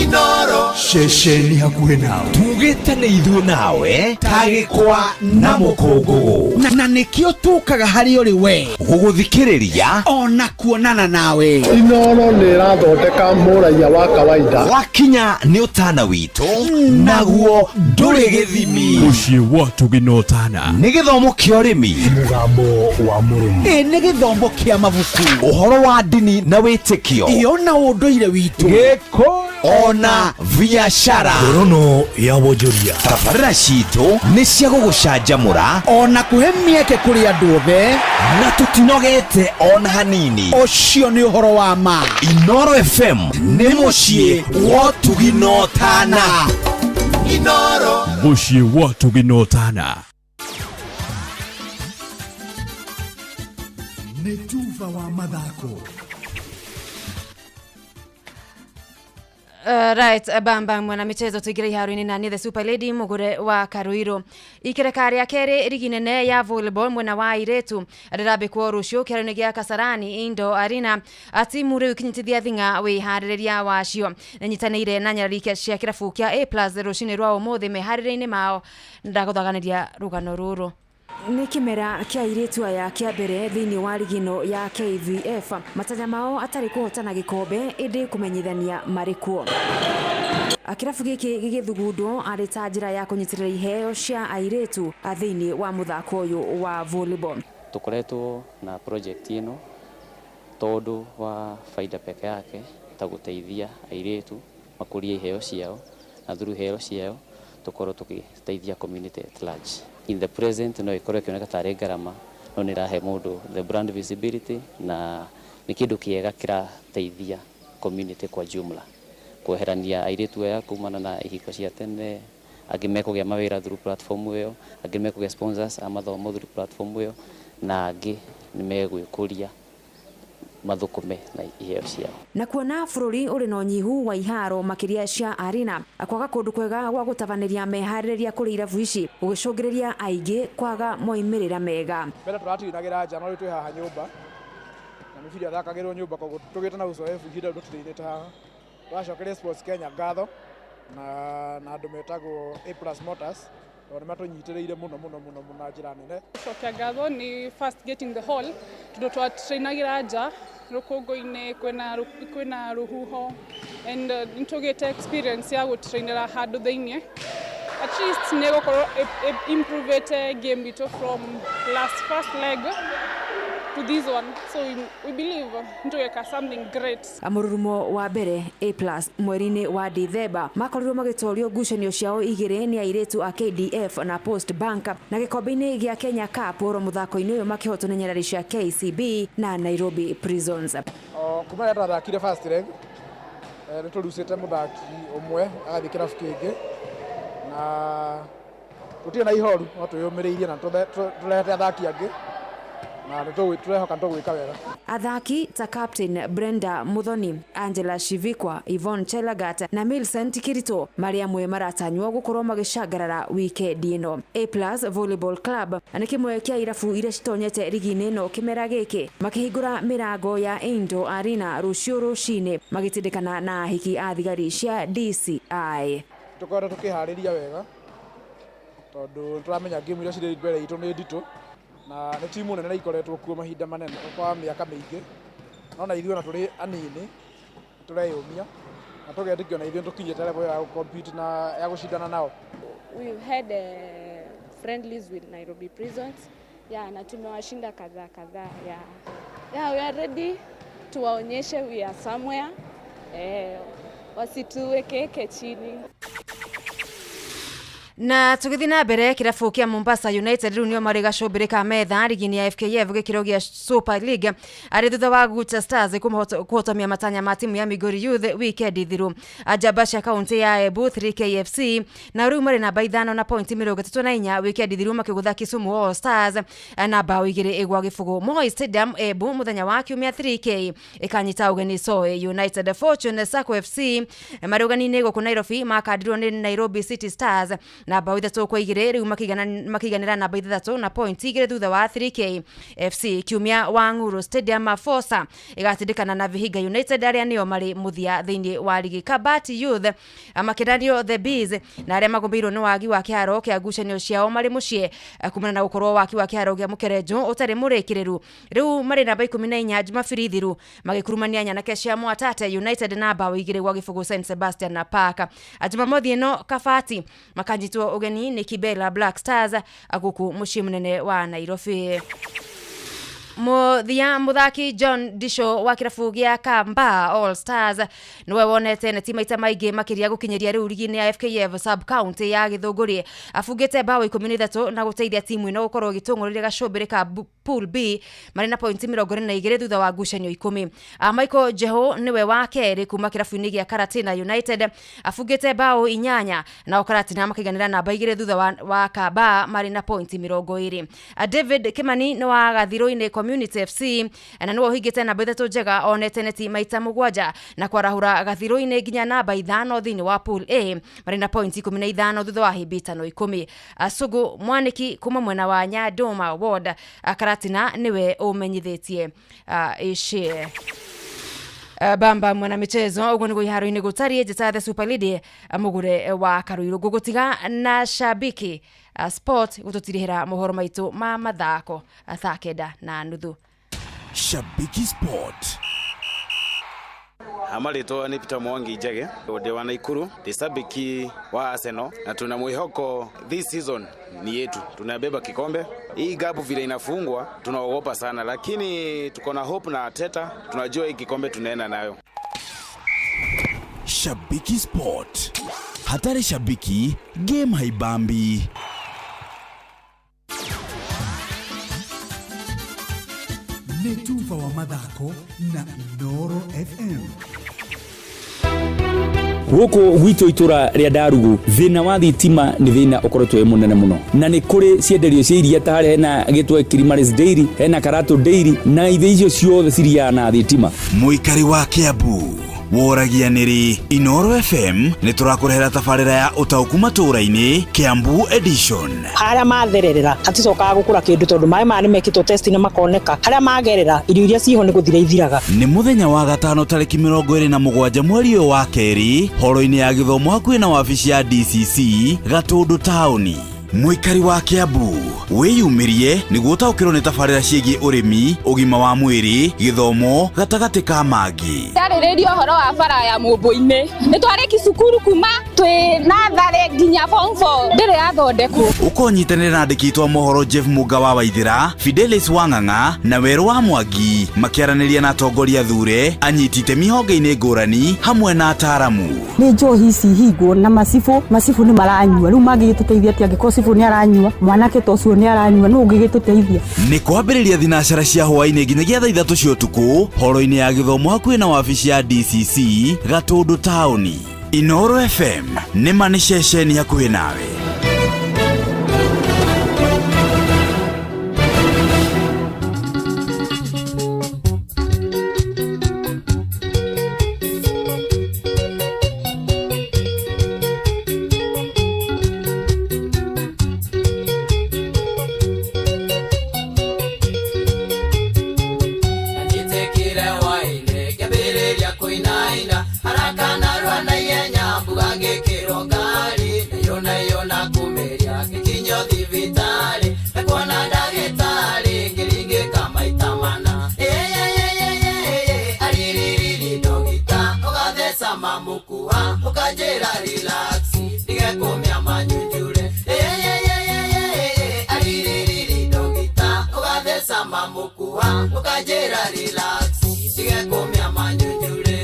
Inoro ceceni hakuhĩ nawe. Tugĩte nĩ ithuĩ nawe ta gĩkwa na mũkũngũgũ. Na nĩkĩo tũkaga harĩ ũrĩ we gũgũthikĩrĩria ona kuonana nawe. Inoro nĩ ĩrathondeka mũraiya wa kawaida. Wakinya nĩ ũtana witũ naguo ndũrĩ gĩthimi. Mũciĩ wa Tugina Ũtana. Nĩ gĩthomo kĩa ũrĩmi. Mũgambo wa mũrĩmi. Nĩ gĩthomo kĩa mabuku. Ũhoro wa ndini na wĩtĩkio. Iyo na ũndũire witũ. Gĩkũyũ ona biashara. Ngorono ya wonjoria. Tabarĩra citũ nĩ cia gũgũcanjamũra ona kũhe mĩeke kũrĩ andũ othe, na tũtinogete ona hanini. Ũcio nĩ ũhoro wa ma. Inoro FM nĩ mũciĩ wa Tugina Ũtana. Inoro mũciĩ wa Tugina Ũtana. Nĩ tuba wa mathako. Right, bamba mwana michezo tuigire iharo-inĩ na nĩ the super lady Mũgũre wa Karuiro. Ikereka rĩa kerĩ rigi nene ya volleyball mwena wa airĩtu rĩrambĩkwo rũciũ kĩharo-inĩ gĩa Kasarani Indoor Arena. Timu rĩu ikinyitithia thing'a wĩharĩrĩria wacio. Nĩnyitanĩire na nyarari cia kĩrabu kĩa A+ rũcinĩ rwa ũmũthĩ meharĩria-inĩ mao. Ndagũthaganĩria rũgano rũrũ. Nĩ kĩmera kĩa airĩtu aya kĩa mbere thĩinĩ wa rigi ĩno ya KVF. Matanya mao atarĩ kũhotana gĩkombe ĩndĩ kũmenyithania marĩ kuo. Kĩrabu gĩkĩ gĩgĩthugundwo arĩ ta njĩra ya kũnyitĩrĩra iheo cia airĩtu thĩinĩ wa mũthako ũyũ wa volleyball. Tũkoretwo na project ĩno tondũ wa faida peke yake ta gũteithia airĩtu makũrie iheo ciao na through iheo ciao tũkorwo tũgĩteithia community at large. In the present no ikorwo ikĩoneka tarĩ ngarama no nĩ ĩrahe mũndũ the brand visibility na nĩ kĩndũ kĩega kĩrateithia community kwa jumla kweherania airĩtu aya kumana na ihiko cia tene. Angĩ mekũgĩa mawĩra through platform ĩyo, angĩ mekũgĩa sponsors a mathomo through platform ĩyo, na angĩ nĩ megwĩkũria mathũkũme na iheo ciao. Na kuona bũrũri ũrĩ na ũnyihu wa iharo makĩria cia arena, kwaga kũndũ kwega gwa gũtabanĩria meharĩrĩria kũrĩ irabu ici gũgĩcũngĩrĩria aingĩ kwaga moimĩrĩra mega. Mbere tũratinagĩra nja no rĩu twĩ haha nyũmba na mĩbira ĩthakagĩrwo nyũmba, koguo tũgĩte na uzoefu ihinda rĩu tũtũrĩte haha. Tũracokeria Sports Kenya ngatho na andũ metagwo A+ Motors tondũ nĩ matũnyitĩrĩire mũno mũno mũno mũno na njĩra nene. Gũcokia ngatho nĩ first getting the hall tondũ twatrainagĩra nja rũkũngũ-inĩ, kwĩna rũhuho and nĩtũgĩte experience ya gũtrainĩra handũ thĩiniĩ. At least nĩ gũkorwo improvete game itũ from last first leg. to this one. So we believe nitũgeka something great. Mũrurumo wa mbere A plus mweri-inĩ wa Dithemba makorirwo magĩtorio ngucanio ciao igĩrĩ nĩ airĩtu a KDF na Post Bank, na gĩkombe-inĩ gĩa Kenya Cup oro mũthako-inĩ ũyũ makĩhotwo nĩ nyarari cia KCB na Nairobi Prisons. O kuma rĩrĩa twathakire first leg, nĩ tũrucĩte mũthaki ũmwe agathiĩ kĩrabu kĩngĩ, na tũtirĩ na ihoru, no twĩyũmĩrĩirie na tũrehete athaki angĩ na tũrehoka nĩ tũgwĩka wega. Athaki ta Captain Brenda Muthoni, Angela Shivikwa, Yvonne Chelagat na Millicent Kirito marĩ amwe maratanywo gũkorwo magĩcangarara wikendi ĩno. A Plus Volleyball Club nĩ kĩmwe kĩa irabu iria citonyete rigi-inĩ ĩno kĩmera gĩkĩ, makĩhingũra mĩrango ya Indo Arena rũciũ rũcinĩ magĩtindĩkana na ahiki a thigari cia DCI. Tũkoretwo tũkĩharĩria wega tondũ nĩtũramenya game iria cirĩ mbere itũ nĩ nditũ, na nĩ timu nene ikoretwo kuo mahinda manene kwa mĩaka mĩingĩ, no na ithuĩ ona tũrĩ anini tũreyũmia na tũgetĩkio na ithuĩ nĩtũkinyĩte level ya gũ-compete na ya gũcindana nao. We've had friendlies with Nairobi Prisons, yeah, na tumewashinda kadhaa kadhaa, yeah. Yeah, we are ready tuwaonyeshe we are somewhere, wasituwekeke chini. Na tũgĩthiĩ na mbere, kĩrabu kĩa Mombasa United rĩu nĩo marĩ gacũmbĩrĩ ka metha rigi-inĩ ya FKF gĩkĩro gĩa Super League arĩ thutha wa Gucha Stars kũhotomia matanya ma timu ya Migori Youth wikendi thiru. Njamba cia kaũntĩ ya Embu 3KFC na rĩu marĩ namba 5 na pointi 34 wikendi thiru makĩgũtha Kisumu All Stars na bao 2-0. Moi Stadium Embu mũthenya wa kiumia 3K ĩkanyita ũgeni Soy United. Fortune Sacco FC marĩ ũgeni-inĩ gũkũ Nairobi makandirwo nĩ Nairobi City Stars na bao 3-2, rĩu makĩiganĩra namba 6 na pointi 2 thutha wa 3K FC. Kiumia wa Ng'uru Stadium Forsa ĩgatindĩkana na Vihiga United arĩa nĩo marĩ mũthia thĩinĩ wa ligi. Kabati Youth makĩranio The Bees na arĩa magũmĩirwo nĩ wagi wa kĩharo kĩa ngucanio ciao marĩ mũciĩ kumana na gũkorwo waki wa kĩharo gĩa Mũkerenjo ũtarĩ mũrĩkĩrĩru, rĩu marĩ namba 14 Jumabiri thiru magĩkurumania nyanake cia Mwatate United na bao 2-0 St Sebastian na Park. Jumamothi ĩno Kabati makanyitwo ũgeni nĩ Kibera Black Stars gũkũ mũciĩ mũnene wa Nairobi. Mũthia mũthaki John Disho wa kĩrabu gĩa Kamba All Stars nĩwe wonete neti maita maingĩ makĩria gũkinyĩria rĩu rigi-inĩ ya FKF sub county ya Gĩthũngũri, abungĩte bao 13 na gũteithia timu ĩno gũkorwo ĩgĩtũng'ũrĩria gacũmbĩrĩ ka Pool B marĩ na pointi 22 thutha wa ngucanio 10. Michael Jeho nĩwe wa kerĩ kuma kĩrabu-inĩ gĩa Karatina United abungĩte bao 8 nao Karatina makĩiganĩra namba 2 thutha wa Kamba marĩ na pointi 20. David Kimani nĩ wa Gathirũ-inĩ Community FC na nĩwe ũhingĩte namba 3 njega onete neti maita 7 na kwarahũra Gathirũ-inĩ nginya namba 5 thĩinĩ wa Pool A marĩ na pointi 15 thutha wa hĩmbĩtano 10. Sugu Mwaniki kuma mwena wa Nyandoma Ward Karatina nĩwe ũmenyithĩtie ici. Bamba mwana michezo ũguo nĩguo iharo-inĩ gũtariĩ. Njĩta The Super Lady mũgũre wa Karuirũ ngũgũtiga na Shabiki Sport gũtũtirihĩra mohoro maitũ ma mathako thaa 9:30. Shabiki Sport. Amarĩtwa nĩ Peter Mwangi Njage, ndĩ wa Naikuru, ndĩ shabiki wa Arsenal na tuna mwihoko this season ni yetu, tunabeba kikombe. Hii gap vile inafungwa tunaogopa sana, lakini tuko na hope na Arteta, tunajua hii kikombe tunaenda nayo. Shabiki Sport. Hatari shabiki, game haibambi. Nĩ tuba wa mathako na Inooro FM. Gũkũ gwitũ itũra rĩa Ndarugu thĩna wa thitima nĩ thĩna ũkoretwo wĩ mũnene mũno, na nĩ kũrĩ cienderio cia iria ta harĩa hena gĩtwe Kilimaris Dairy, hena Karatu Dairy, na ithĩ icio ciothe ciriaga na thitima. Mũikari wa Kiambu woragia nĩrĩ Inooro FM nĩ tũrakũrehera tabarĩra ya ũtaũku matũũra-inĩ Kiambu Edition. Harĩa mathererera haticokaga gũkũra kĩndũ tondũ maĩ maya nĩmekĩtwo test na makoneka. Harĩa magerera irio iria ciho nĩ gũthira ithiraga. Nĩ mũthenya wa gatano tarĩki 27 mweri ũyũ wa kerĩ horo-inĩ ya gĩthomo hakuhĩ na wabici ya DCC Gatũndũ taũni. Mũikari wa Kiambu wĩyumĩrie nĩguo ũtaũkĩrwo nĩ tabarĩra ciĩgiĩ ũrĩmi, ũgima wa mwĩrĩ, gĩthomo gatagatĩ ka mangĩ. Ndarĩrĩria ũhoro wa bara ya Mũmbũ-inĩ. Nĩ twarĩki cukuru kuma Twĩ natharĩ nginya form 4 ndĩrĩ yathondekwo. Ũkonyitanĩra na andĩki aitũ a mohoro Jeff Mũnga wa Waithĩra, Fidelis Wang'ang'a na Werũ wa Mwangi makĩaranĩria na atongoria thure, anyiti itemi honge-inĩ ngũrani hamwe na ataaramu. Nĩ njohi ici hingwo na macibũ, macibũ nĩ maranyua. Rĩu mangĩgĩtũteithia atĩa angĩkorwo cibũ nĩ aranyua, mwanake ta ũcio nĩ aranyua, nũ ũngĩgĩtũteithia? Nĩ kwambĩrĩria thinacara cia hwaĩ-inĩ nginyagia thaa 3 cia ũtukũ horo-inĩ ya gĩthomo hakuhĩ na wabici ya DCC Gatũndũ taũni. Inooro FM nĩ ma nĩ ceceni hakuhĩ nawe. Njĩtĩkire hwaĩ-inĩ ngĩambĩrĩria kũinaina haraka narua na ihenya mbuga ngĩkĩrwo ngari nayo nayo na kumĩria ngĩkinyio thibitarĩ na kuona ndagĩtarĩ ngĩringĩka maita mana. Ĩyeyeyeyeye ariririri ndogita ũgatheca mamũkua ũkanjĩra relax ndige kũmĩa manyunjure. Ĩyeyeyeyeye ariririri ndogita ũgatheca mamũkua ũkanjĩra relax ndige kũmĩa manyunjure.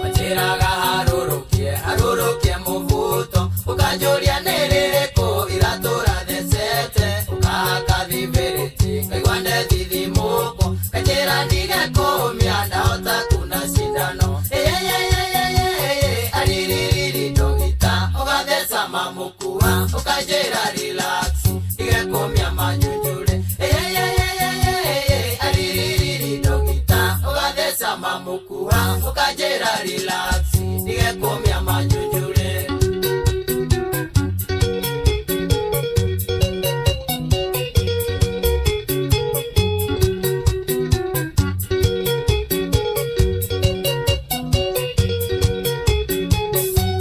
Wanjĩraga harũrũkie harũrũkie mũbuto ũkanjũria nĩ rĩrĩkũ iratũ ũrathecete ũkahaka thibĩrĩti ngaigua ndethithimũkwo nganjĩra ndige kũmĩa ndahota kuna cindano. Ĩyeyeyeyeye ariririri ndogita ũgatheca mamũkua ũkanjĩra relax ndige kũmĩa manyunjure. Ĩyeyeyeyeye ariririri ndogita ũgatheca mamũkua ũkanjĩra relax ndige kũmĩa manyunjure.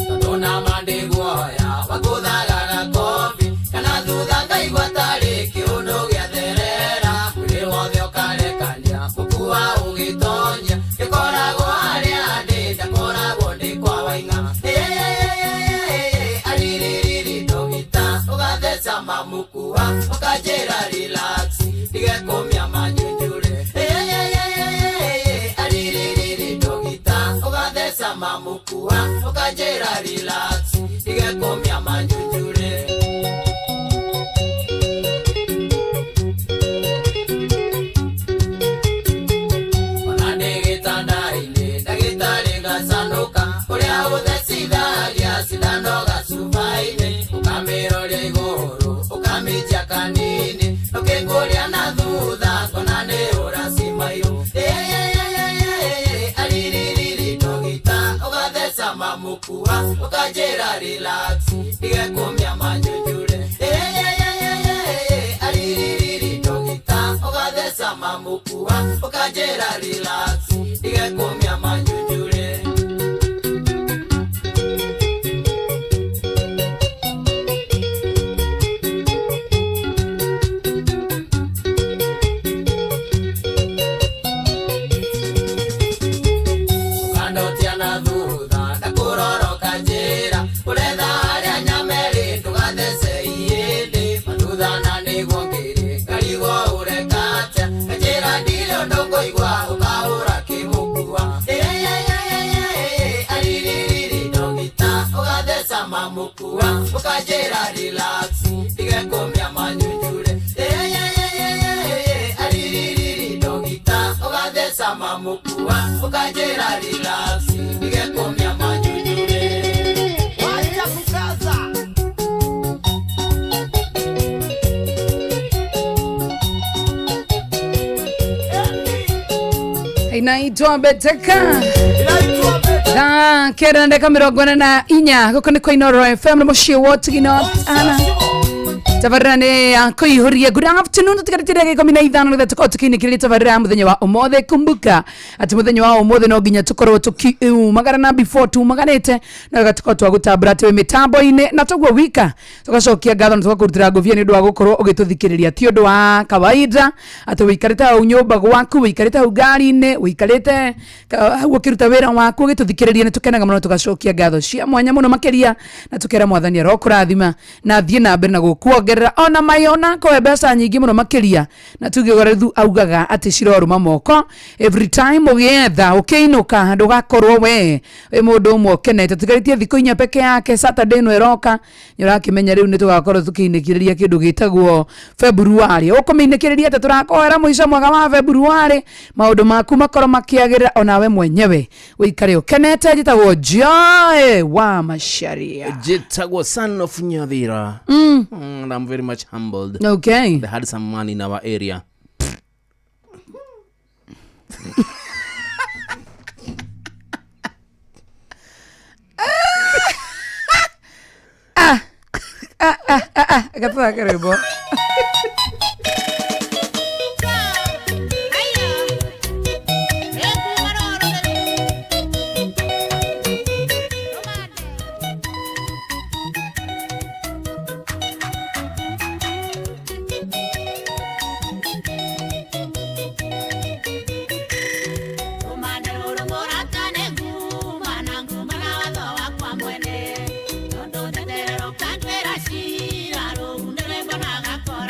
Tondũ nama ndĩ guoya wa gũthaga gakobi kana thutha ngaigua tarĩ kĩũndũ gĩatherera mwĩrĩ wothe ũkarekania mũkua ũgĩtonya gĩkoragwo harĩa ndĩ ndakoragwo ndĩ kwa waing'a. Ĩyeyeyeyeye ariririri ndogita ũgatheca mamũkua ũkanjĩra relax ndige kũmĩa manyunjure. Ĩyeyeyeyeye ariririri ndogita ũgatheca mamũkua ũkanjĩra relax ndige kũmĩa manyunjure. Ona ndĩ gĩtanda-inĩ ndagĩtarĩ ngacanũka ũrĩa ũthecithagia cindano gacuba-inĩ ũkamĩroria igũrũ ũkamĩikia kanini ũkĩngũria na thutha ngona nĩ ũracimairũ. Ĩyeyeyeyeye ariririri ndogita ũgatheca mamũkua ũkanjĩra relax ndige kũmĩa manyunjure. Ĩyeyeyeyeye ariririri ndogita ũgatheca mamũkua ũkanjĩra relax ndige kũmĩa manyunjure. Ũkandotia na thutha ndakũroroka njĩra ũretha harĩa nyamerĩ ndũgathece ihĩndĩ mathuthana nĩguo ngĩrĩ ngarigwo ũreka atĩa nganjĩra ndirĩ ũndũ ngũigua ũkahũra kĩmũkua. Ĩyeyeyeyeye ariririri ndogita ũgatheca mamũkua ũkanjĩra relax ndige kũmĩa manyunjure. Ĩyeyeyeyeye ariririri ndogita ũgatheca mamũkua ũkanjĩra relax ndige kũmĩa manyunjure. Wacha kukaza. Inaitwa Beteka thaa 9 na ndagĩka 44 gũkũ nĩ kwa Inooro FM nĩ mũciĩ wa Ũtugino ana. Tabarĩra nĩ ya kũihũria. Good afternoon, tũtigarĩtie ndagĩka 15 nĩgetha tũkorwo tũkĩinĩkĩrĩria tabarĩra ya mũthenya wa ũmũthĩ. Kumbuka atĩ mũthenya wa ũmũthĩ no nginya tũkorwo tũkiumagara, na before tumaganĩte no wega tũkorwo twagũtambũra atĩ wĩ mĩtambo-inĩ na toguo wika tũgacokia ngatho na tũgakũrutĩra ngũbia nĩ ũndũ wa gũkorwo ũgĩtũthikĩrĩria. Ti ũndũ wa kawaida atĩ wĩikarĩte hau nyũmba gwaku, wĩikarĩte hau ngari-inĩ, wĩikarĩte hau ũkĩruta wĩra waku ũgĩtũthikĩrĩria. Nĩ tũkenaga mũno, tũgacokia ngatho cia mwanya mũno makĩria, na tũkera mwathani arokũrathima na athiĩ na mbere na gũkuongerera ona mayo na kũhe mbeca nyingĩ mũno makĩria. Na tuge ũrĩa augaga atĩ cirorũma moko every time ũgĩetha ũkĩinũka, ndũgakorwo we wĩ mũndũ ũmwe ũkenete. Tũtigarĩtie thikũ 4 peke yake. Saturday ĩno ĩroka nĩ ũrakĩmenya rĩu nĩ tũgakorwo tũkĩinĩkĩrĩria kĩndũ gĩtagwo February. Ũkũmĩinĩkĩrĩria atĩ tũrakoera mũico mwega wa February, maũndũ maku makorwo makĩagĩrĩra, onawe mwenyewe ũikare ũkenete. Njĩtagwo Joy wa Macharia. Njĩtagwo son of Nyathira. And I'm very much humbled. Okay. They had some money in our area. Ah, ah, ah, ah, ah. Gatũthake rwĩmbo. Cira rũu nĩ rwĩmbo na gakora.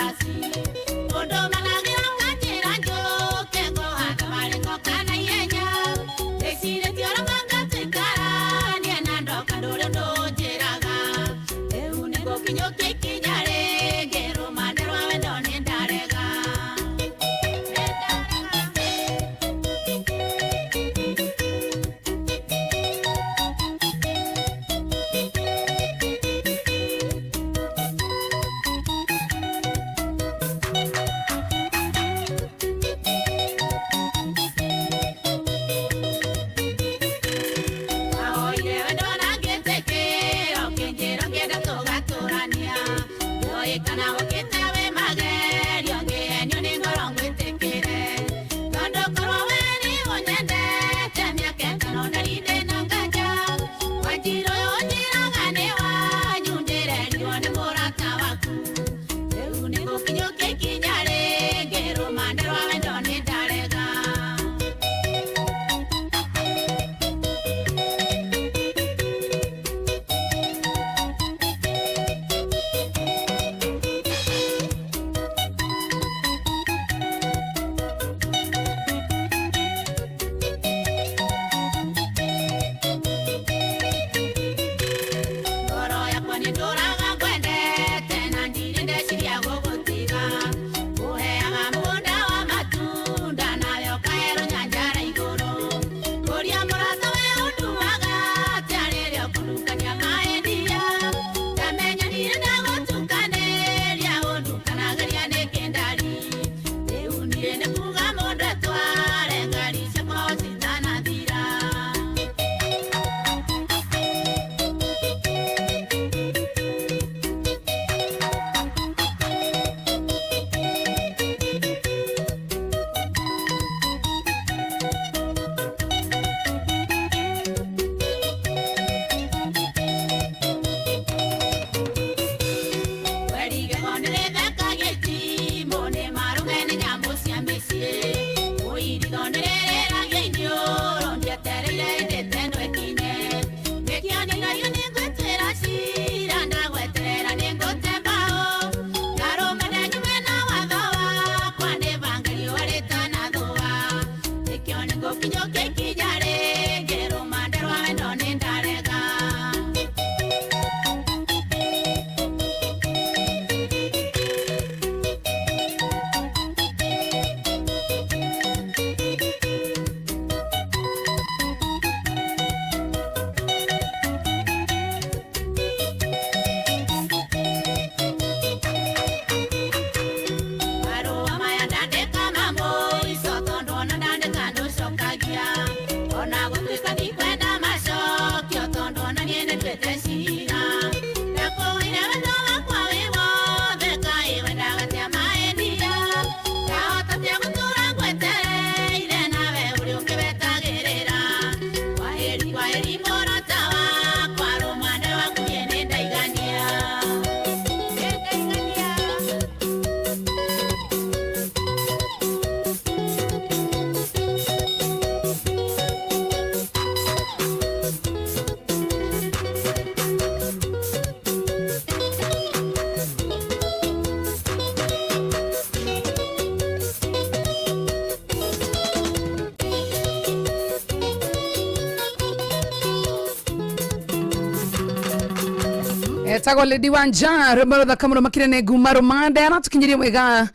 Etagwo Lady Wanja rwĩmbo rũthaka mũno makĩria nĩ nguma rũmande aratukinyirie wega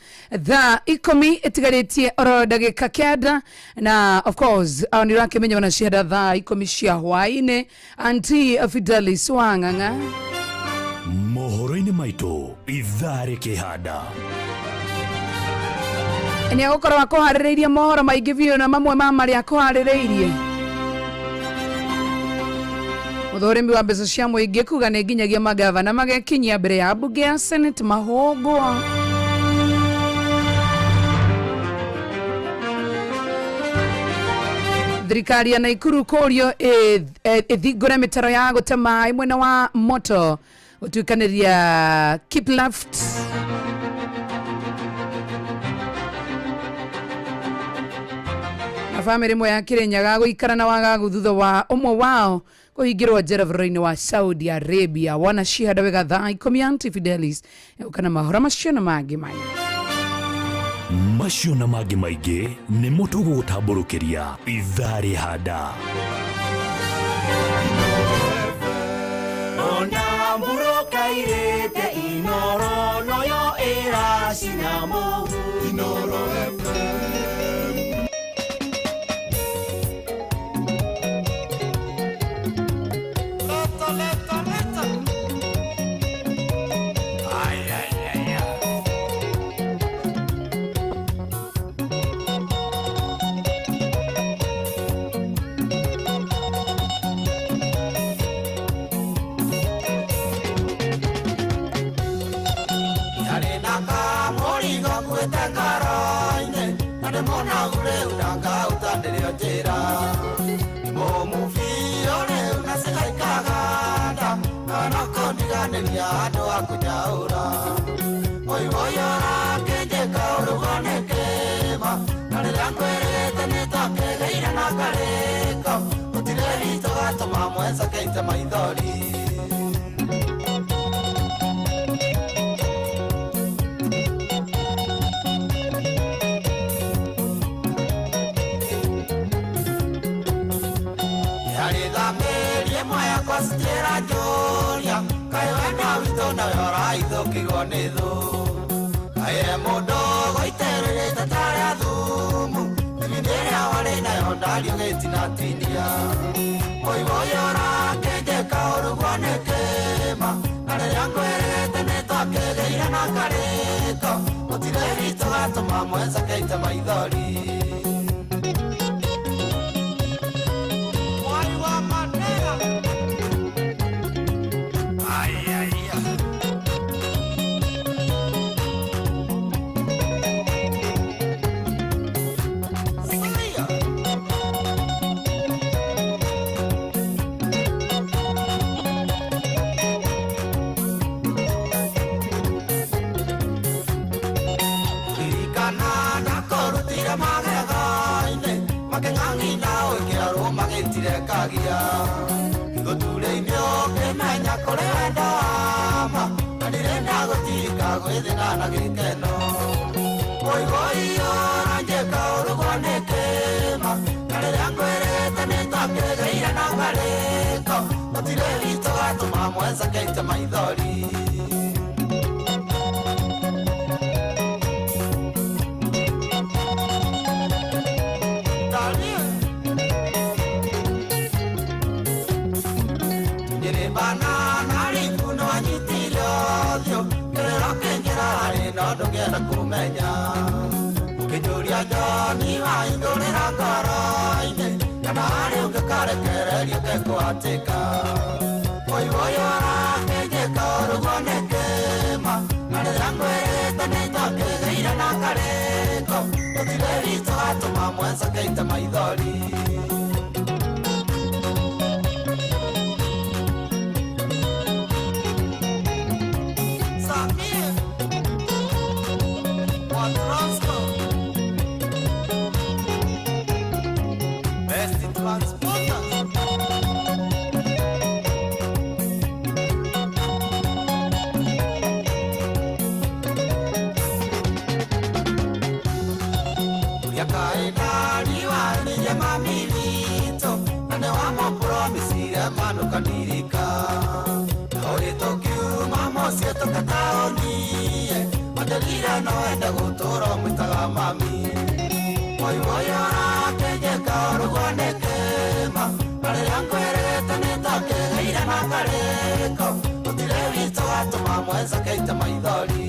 thaa 10 ĩtigarĩtie oro ndagĩka 9 na of course nĩ ũrakĩmenya ona cienda thaa 10 cia hwaĩ-inĩ. Auntie Fidelis Wang'ang'a mohoro-inĩ maitũ ithaa rĩkĩhanda. Nĩ agũkorwo akũharĩrĩirie mohoro maingĩ biũ na mamwe ma marĩa akũharĩrĩirie. Mũthũrimi wa mbeca cia mũingĩ kuga nĩ nginyagia magavana magekinyia mbere ya mbunge ya Senate mahũngwo. Thirikari ya Naikuru kũrio ĩthingũre mĩtaro ya gũte maĩ mwena wa Moto gũtuĩkanĩria keep left. Na bamĩrĩ ĩmwe ya Kĩrĩnyaga gũikara na wagagu thutha wa ũmwe wao kũhingĩrwo njera bũrũri-inĩ wa Saudi Arabia. Wona cihanda wega thaa 10 Auntie Fidelis egũka na mahoro macio na mangĩ maingĩ. Macio na mangĩ maingĩ nĩmo tũgũgũtambũrũkĩria ithaa rĩhanda. Ona mburokairĩte Inoro noyo ĩracina mũhu. Inoro FM. Mũciĩ tũkataũni Madelira no enda gũtũra mwĩtaga mami Woiwoyo ũrakĩnjĩka ũrugwo nĩ kĩma Na rĩrĩa ngwĩrĩte nĩtakĩgĩire na karĩko Gũtirĩ witũ watũma mwenzake aite maithori.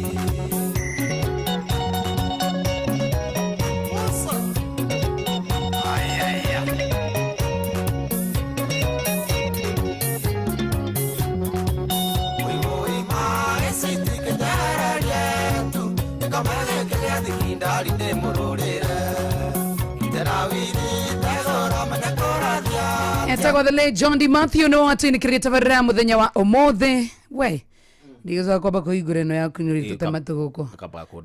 Etagwo the late John D. Matthew no atwinikirie tabarĩra ya mũthenya wa ũmũthĩ we ndigocoka kwamba kũhingũra ĩno yaku nĩ ũrĩtũte matũ gũkũ.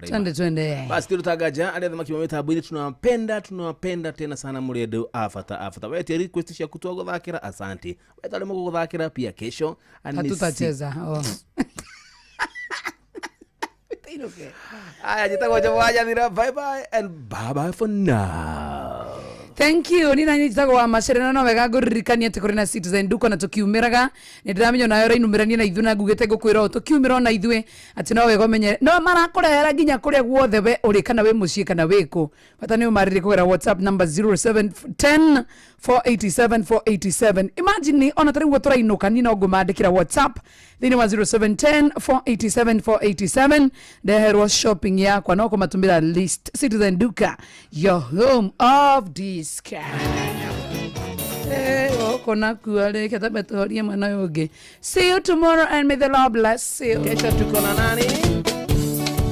Twende twende. Basi tirutangaja arĩa thamaki wa mitambo-inĩ tunawapenda tunawapenda tena sana mũrĩ andũ a bata a bata. Wetie request ciaku twagũthakĩra asante. Wetarĩ mũgũgũthakĩra pia kesho. Hatutacheza. Oh. Aya njĩtagwo Njomo wa Nyathira. Bye bye and bye bye for now. Thank you. Nina njĩtagwo wa Macerena no wega ngũririkania atĩ kũrĩ na Citizen Duka na tũkiumĩraga nĩ ndĩramenya onawe ũrainumĩrania na ithuĩ na ngugĩte ngũkwĩra ũũ tũkiumĩra ona ithuĩ atĩ no wega ũmenye no marakũrehera nginya kũrĩa guothe we ũrĩ kana wĩ mũciĩ kana wĩ kũ bata nĩ ũmarĩrie kũgera WhatsApp number 0710 487 487. Imagine ona tarĩu ũguo tũrainũka niĩ no ngũmandĩkĩra WhatsApp thĩinĩ wa 0710 487 487 ndeherwo shopping yakwa no kũmatũmĩra list. Citizen Duka, your home of discount. Gũkũ nakuo rĩ kĩtambe tũhorie mwena ũyũ ũngĩ. See you tomorrow and may the Lord bless you. Kesho tuko na nani?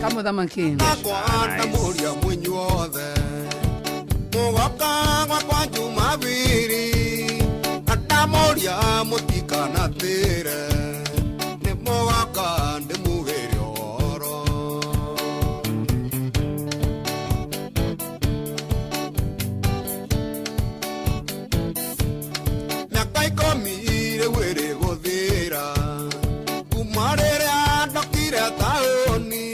Kamũthamaki. Ndamũria mũinyuothe mũgoka gwakwa Jumabiri na ndamũria mũtikanatĩre nĩ mũgoka ndĩmugĩre ũhoro. Mĩaka ikũmi rĩu ĩrĩ gũthira kuma rĩrĩa ndokire taũni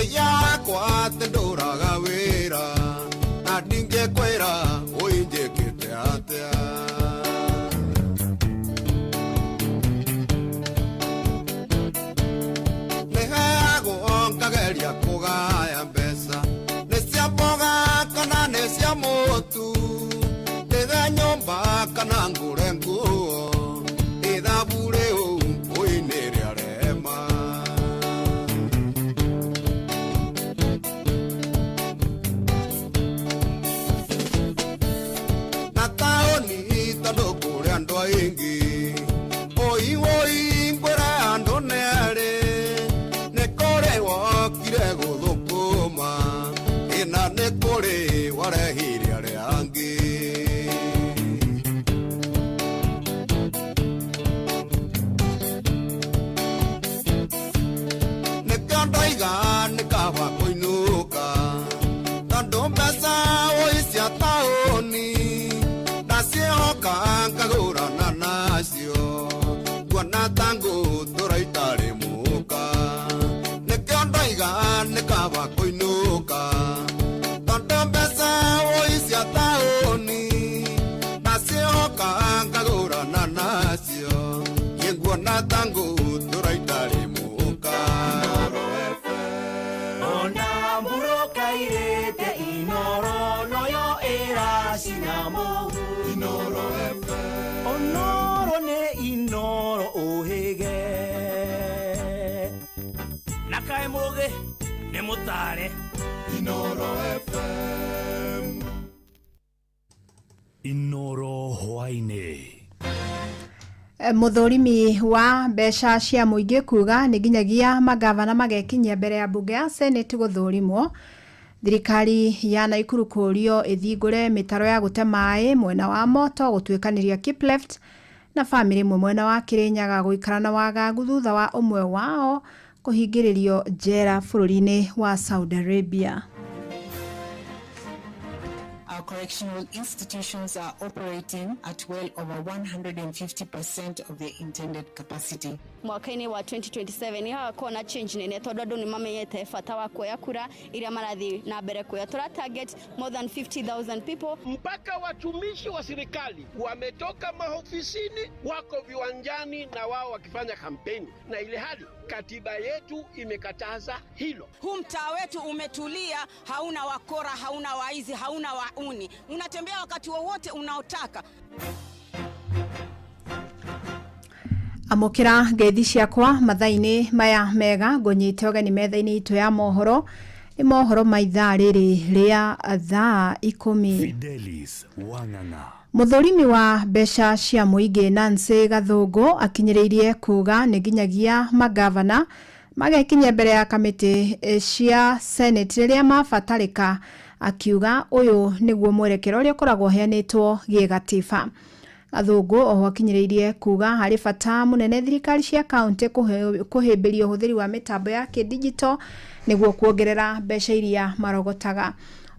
ĩyakwa atĩ ndũraga wĩra na ndingĩkwĩra ũinjĩkĩte atĩa. Nĩheagwo ngageria kũgaya mbeca nĩ cia mboga kana nĩ cia mũtu ndĩge nyũmba kana ngũre nguo ithabu rĩu ũinĩrĩa rema. Na taũni tondũ kũrĩ andũ aingĩ oi oi ngwĩre andũ nĩ nĩ kũrĩ wokire gũthũkũma ĩna nĩ kũrĩ warehire arĩa angĩ. Nĩkĩo ndoiga nĩ kaba kũinũka tondũ mbeca oi cia taũni ndaciĩhoka ngagũrana nacio nguona ta ngũtũra itarĩ mũka. Nĩkĩo ndoiga nĩ kaba kũinũka tondũ mbeca oi cia taũni ndaciĩhoka ngagũrana nacio niĩ nguona ta ngũtũra itarĩ mũka. Ona mburoka irĩte Inoro noyo ĩracina mũhu Inoro FM. Onoro nĩ Inoro ũhĩge na kaĩ mũgĩ nĩ mũtare Inoro FM. Inoro hwaĩ-inĩ. Mũthũrimi wa mbeca cia mũingĩ kuga nĩ nginyagia magavana magekinyia mbere ya mbunge ya Senate gũthũrimwo. Thirikari ya Naikuru kũũrio ĩthingũre mĩtaro ya gũte maĩ mwena wa Moto gũtuĩkanĩria Kipleft na bamĩrĩ ĩmwe mwena wa Kirinyaga gũikara na wagagu thutha wa ũmwe wao kũhingĩrĩrio njera bũrũri-inĩ wa Saudi Arabia. Our correctional institutions are operating at well over 150% of their intended capacity. Mwaka-inĩ wa 2027 nĩ hagakorwo na change nene, tondũ andũ nĩ mamenyete bata wa kuoya kura iria marathiĩ na mbere kuoya. Tũra target more than 50,000 people. Mpaka watumishi wa serikali wametoka maofisini, wako viwanjani na wao wakifanya kampeni, na ile hali katiba yetu imekataza hilo. Huu mtaa wetu umetulia, hauna wakora, hauna waizi, hauna wauni. Unatembea wakati wowote unaotaka. Amũkĩra ngeithi ciakwa mathaa-inĩ maya mega, ngũnyite ũgeni metha-inĩ itũ ya mohoro. Nĩ mohoro ma ithaa rĩrĩ rĩa thaa 10. Fidelis Wang'ang'a. Mũthũrimi wa mbeca cia mũingĩ Nancy Gathũngũ akinyĩrĩirie kuga nĩ nginyagia magavana magekinyia mbere ya kamĩtĩ cia Senate rĩrĩa mabatarĩka, akiuga ũyũ nĩguo mwerekero ũrĩa ũkoragwo ũheanĩtwo gĩgatiba. Gathũngũ oho akinyĩrĩirie kuga harĩ bata mũnene thirikari cia kaunti kũhĩmbĩria ũhũthĩri wa mĩtambo ya kĩdigito nĩguo kuongerera mbeca iria marogotaga.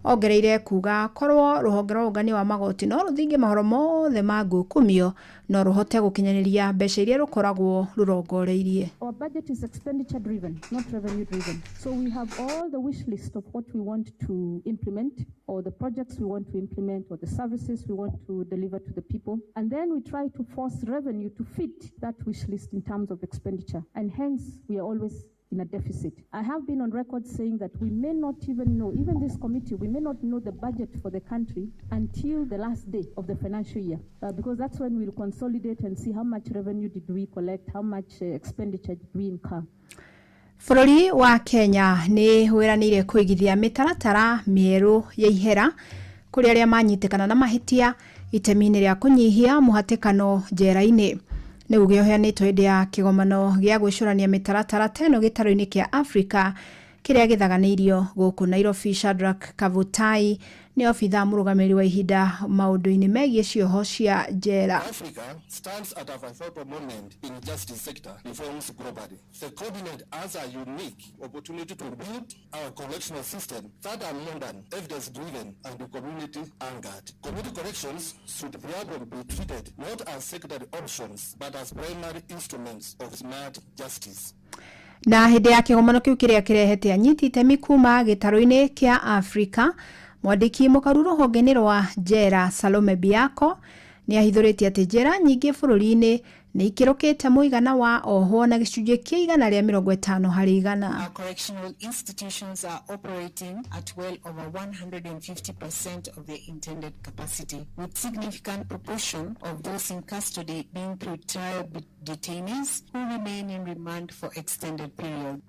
Ongereire kuga korwo rũhonge rwa ũngania wa magoti no rũthinge mahoro mothe ma ngukumio, no rũhote gũkinyanĩria mbeca iria rũkoragwo rũrongoreirie. Our budget is expenditure driven, not revenue driven. So we have all the wish list of what we want to implement, or the projects we want to implement, or the services we want to deliver to the people. And then we try to force revenue to fit that wish list in terms of expenditure. And hence, we are always in a deficit. I have been on record saying that we may not even know, even this committee, we may not know the budget for the country until the last day of the financial year, because that's when we'll consolidate and see how much revenue did we collect, how much expenditure did we incur. Bũrũri wa Kenya nĩ wĩranĩire kũigithia mĩtaratara mĩerũ ya ihera kũrĩ arĩa manyitĩkana na mahĩtia itemi-inĩ rĩa kũnyihia mũhatĩkano njera-inĩ. Nĩ uge ũheanĩtwo hĩndĩ ya kĩgomano gĩa gwĩcũrania mĩtaratara ta ĩno gĩtarũ-inĩ kĩa Afrika kĩrĩa gĩthaganĩirio gũkũ Nairobi. Shadrack Kavutai nĩ obithaa mũrũgamĩrĩri wa ihinda maũndũ-inĩ megiĩ cioho cia njera. Africa stands at a pivotal moment in justice sector reforms globally. The continent has a unique opportunity to build our correctional system that are modern, evidence-driven, and community-anchored. Community corrections should therefore be treated not as secondary options, but as primary instruments of smart justice. Na hĩndĩ ya kĩgomano kĩu kĩrĩa kĩrehete anyiti itemi kuma gĩtarũ-inĩ kĩa Afrika, mwandĩki mũkaru rũhonge-inĩ rwa njera Salome Biako nĩ ahithũrĩtie atĩ njera nyingĩ bũrũri-inĩ nĩ ikĩrũkĩte mũigana wa ohwo na gĩcunjĩ kĩa 150 harĩ igana. Our correctional institutions are operating at well over 150% of their intended capacity, with significant proportion of those in custody being pretrial detainees who remain in remand for extended periods.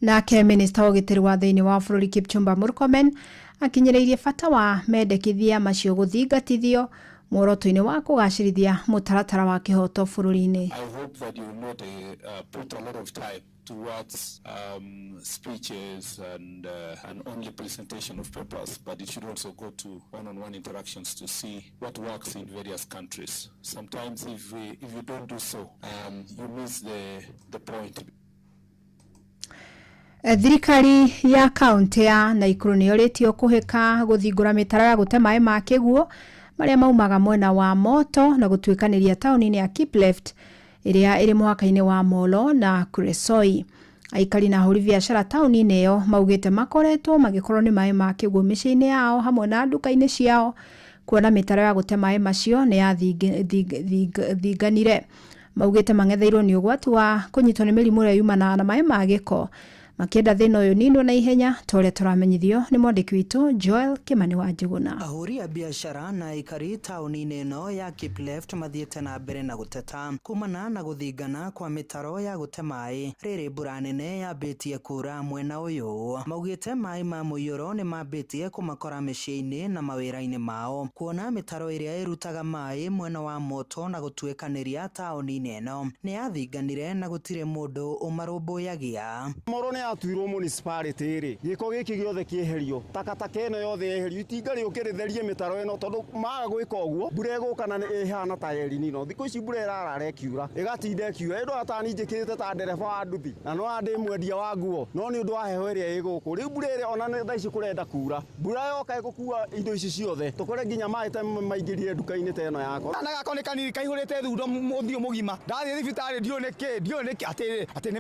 Nake minista wa ũgitĩri wa thĩinĩ wa bũrũri Kipchumba Murkomen akinyĩrĩirie bata wa mendekithia macio gũthingatithio muoroto-inĩ wa kũgacĩrithia mũtaratara wa kĩhoto bũrũri-inĩ. I hope that you will not put a lot of time towards speeches and only presentation of papers, but it should also go to one-on-one interactions to see what works in various countries. Sometimes if you don't do so, you miss the point. Thirikari ya kaunti ya Naikuru nĩ yorĩtio kũhĩka gũthingũra mĩtaro ya gũte maĩ ma kĩguũ marĩa maumaga mwena wa Moto na gũtuĩkanĩria taũni-inĩ ya Kipleft ĩrĩa ĩrĩ mũhaka-inĩ wa Molo na Kuresoi. Aikari na ahũri biacara taũni-inĩ ĩyo maugĩte makoretwo magĩkorwo nĩ maĩ ma kĩguũ mĩciĩ-inĩ yao hamwe na nduka-inĩ ciao, kuona mĩtaro ya gũte maĩ macio nĩ yathinganire. Maugĩte mang'etheirwo nĩ ũgwati wa kũnyitwo nĩ mĩrimũ ĩrĩa yumanaga na maĩ ma gĩko, makĩenda thĩna ũyũ ninwo na ihenya ta ũrĩa tũramenyithio nĩ mwandĩki witũ Joel Kimani wa Njuguna. Ahũri a biacara na aikari taũni-inĩ ĩno ya Kipleft mathiĩte na mbere na gũteta kumana na gũthingana kwa mĩtaro ya gũte maĩ rĩrĩ mbura nene yambĩtie kura mwena ũyũ. Maugĩte maĩ ma mũiyũro nĩ mambĩtie kũmakora mĩciĩ-inĩ na mawĩra-inĩ mao, kuona mĩtaro ĩrĩa ĩrutaga maĩ mwena wa Moto na gũtuĩkanĩria taũni-inĩ ĩno nĩ yathinganire na gũtirĩ mũndũ ũmarũmbũyagia. Moro nĩ yatuirwo municipality rĩ, gĩko gĩkĩ gĩothe kĩeherio, takataka ĩno yothe yeherio, itinga rĩũke rĩtherie mĩtaro ĩno, tondũ maga gwĩka ũguo mbura ĩgũka na ĩhana ta El Nino. Thikũ ici mbura ĩrarara ĩkiura, ĩgatinda ĩkiura. Ĩndũ atani njĩkĩrĩte ta ndereba wa nduthi na no ndĩ mwendia wa nguo, no nĩ ũndũ wa heho ĩrĩa ĩ gũkũ rĩu mbura ĩrĩa ona thaa ici kũrenda kura, mbura yoka ĩgũkua indo ici ciothe, tũkore nginya maĩ ta maingĩrire nduka-inĩ ta ĩno yakwa. Kana gako nĩ kanini kaihũrĩte thundo ũthiũ mũgima, ndathiĩ thibitarĩ ndiũĩ nĩkĩ, ndiũĩ nĩkĩ atĩ nĩ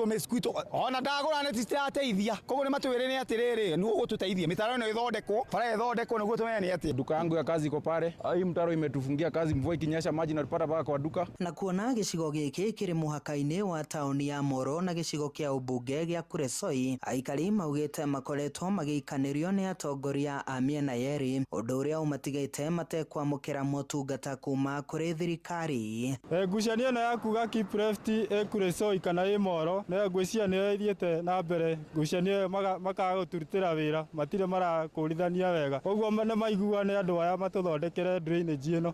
mĩsquito, ona ndagũra neti citirateithia. Koguo nĩ matwĩre nĩ atĩrĩrĩ, nĩ ũgũtũteithia mĩtaro ĩno ĩthondekwo, bara ĩthondekwo nĩguo tũmenye nĩ atĩa. Duka yangu ya kazi iko pale, hii mtaro imetufungia kazi, mvua ikinyesha maji natupata mpaka kwa duka. Na kuona gĩcigo gĩkĩ kĩrĩ mũhaka-inĩ wa taũni ya Moro na gĩcigo kĩa ũmbunge gĩa Kuresoi, aikari maugĩte makoretwo magĩikanĩrio nĩ atongoria a mĩena yerĩ, ũndũ ũrĩa ũmatigĩte matekwamũkĩra motungata kuma kũrĩ thirikari. Ngucanio ĩno ya kuga Keep Left ĩ Kuresoi kana ĩ Moro nĩyo ngwĩciria nĩyo ĩthiĩte na mbere. Ngucanio ĩyo makaga gũtũrutĩra wĩra, matirĩ marakũrithania wega, koguo nĩ maiguane andũ aya matũthondekere drainage ĩno.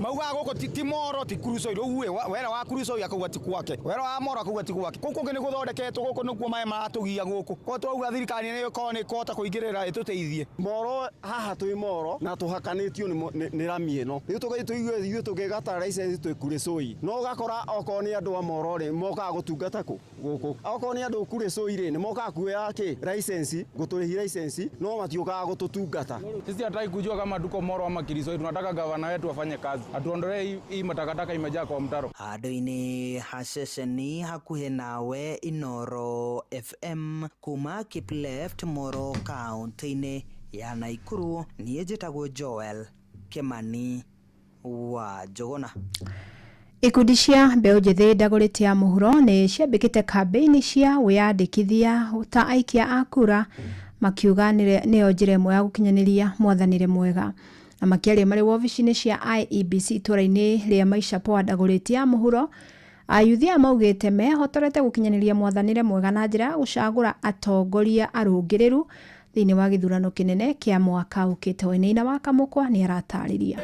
Maugaga gũkũ ti Moro ti Kuresoi, rĩu wera wa Kuresoi akauga ti gwake, wera wa Moro akauga ti gwake, kũu kũngĩ nĩ gũthondeketwo, gũkũ nĩkuo maĩ maratũgia gũkũ. Koguo twauga thirikari nĩ ĩkorwo nĩ ĩkũhota kũingĩrĩra ĩtũteithie. Moro haha twĩ Moro na tũhakanĩtio nĩ rami ĩno, rĩu tũigue ithuĩ tũkĩgata license twĩ Kuresoi, no ũgakora okorwo nĩ andũ a Moro rĩ mokaga gũtungata kũ gũkũ, okorwo nĩ andũ Kuresoi rĩ nĩ mokaga kuoya kĩ license, gũtũrĩhi license, no matiũkaga gũtũtungata. Sisi hataki kujua kama tuko Moro ama Kuresoi, tunataka gavana wetu afanye kazi, atuondolee hii matakataka imejaa kwa mtaro. Handũ-inĩ ha ceceni hakuhĩ nawe Inooro FM kuma Keep Left Moro kaunti-inĩ ya Naikuru, niĩ njĩtagwo Joel Kimani wa Njũgũna. Ikundi cia mbeũ njĩthĩ Dagoretti ya mũhuro nĩ ciambĩkĩte kambĩini cia wĩyandĩkithia ta aikia a kura, makiuga nĩyo njĩra ĩmwe ya gũkinyanĩria mwathanĩre mwega. Na makĩaria marĩ wobici-inĩ cia IEBC itũũra-inĩ rĩa Maisha Poa Dagoretti ya mũhuro, ayuthi aya maugĩte mehotorete gũkinyanĩria mwathanĩre mwega na njĩra ya gũcagũra atongoria arũngĩrĩru thĩinĩ wa gĩthurano kĩnene kĩa mwaka ũkĩte. Wainaina wa Kamũkwa nĩ aratarĩria.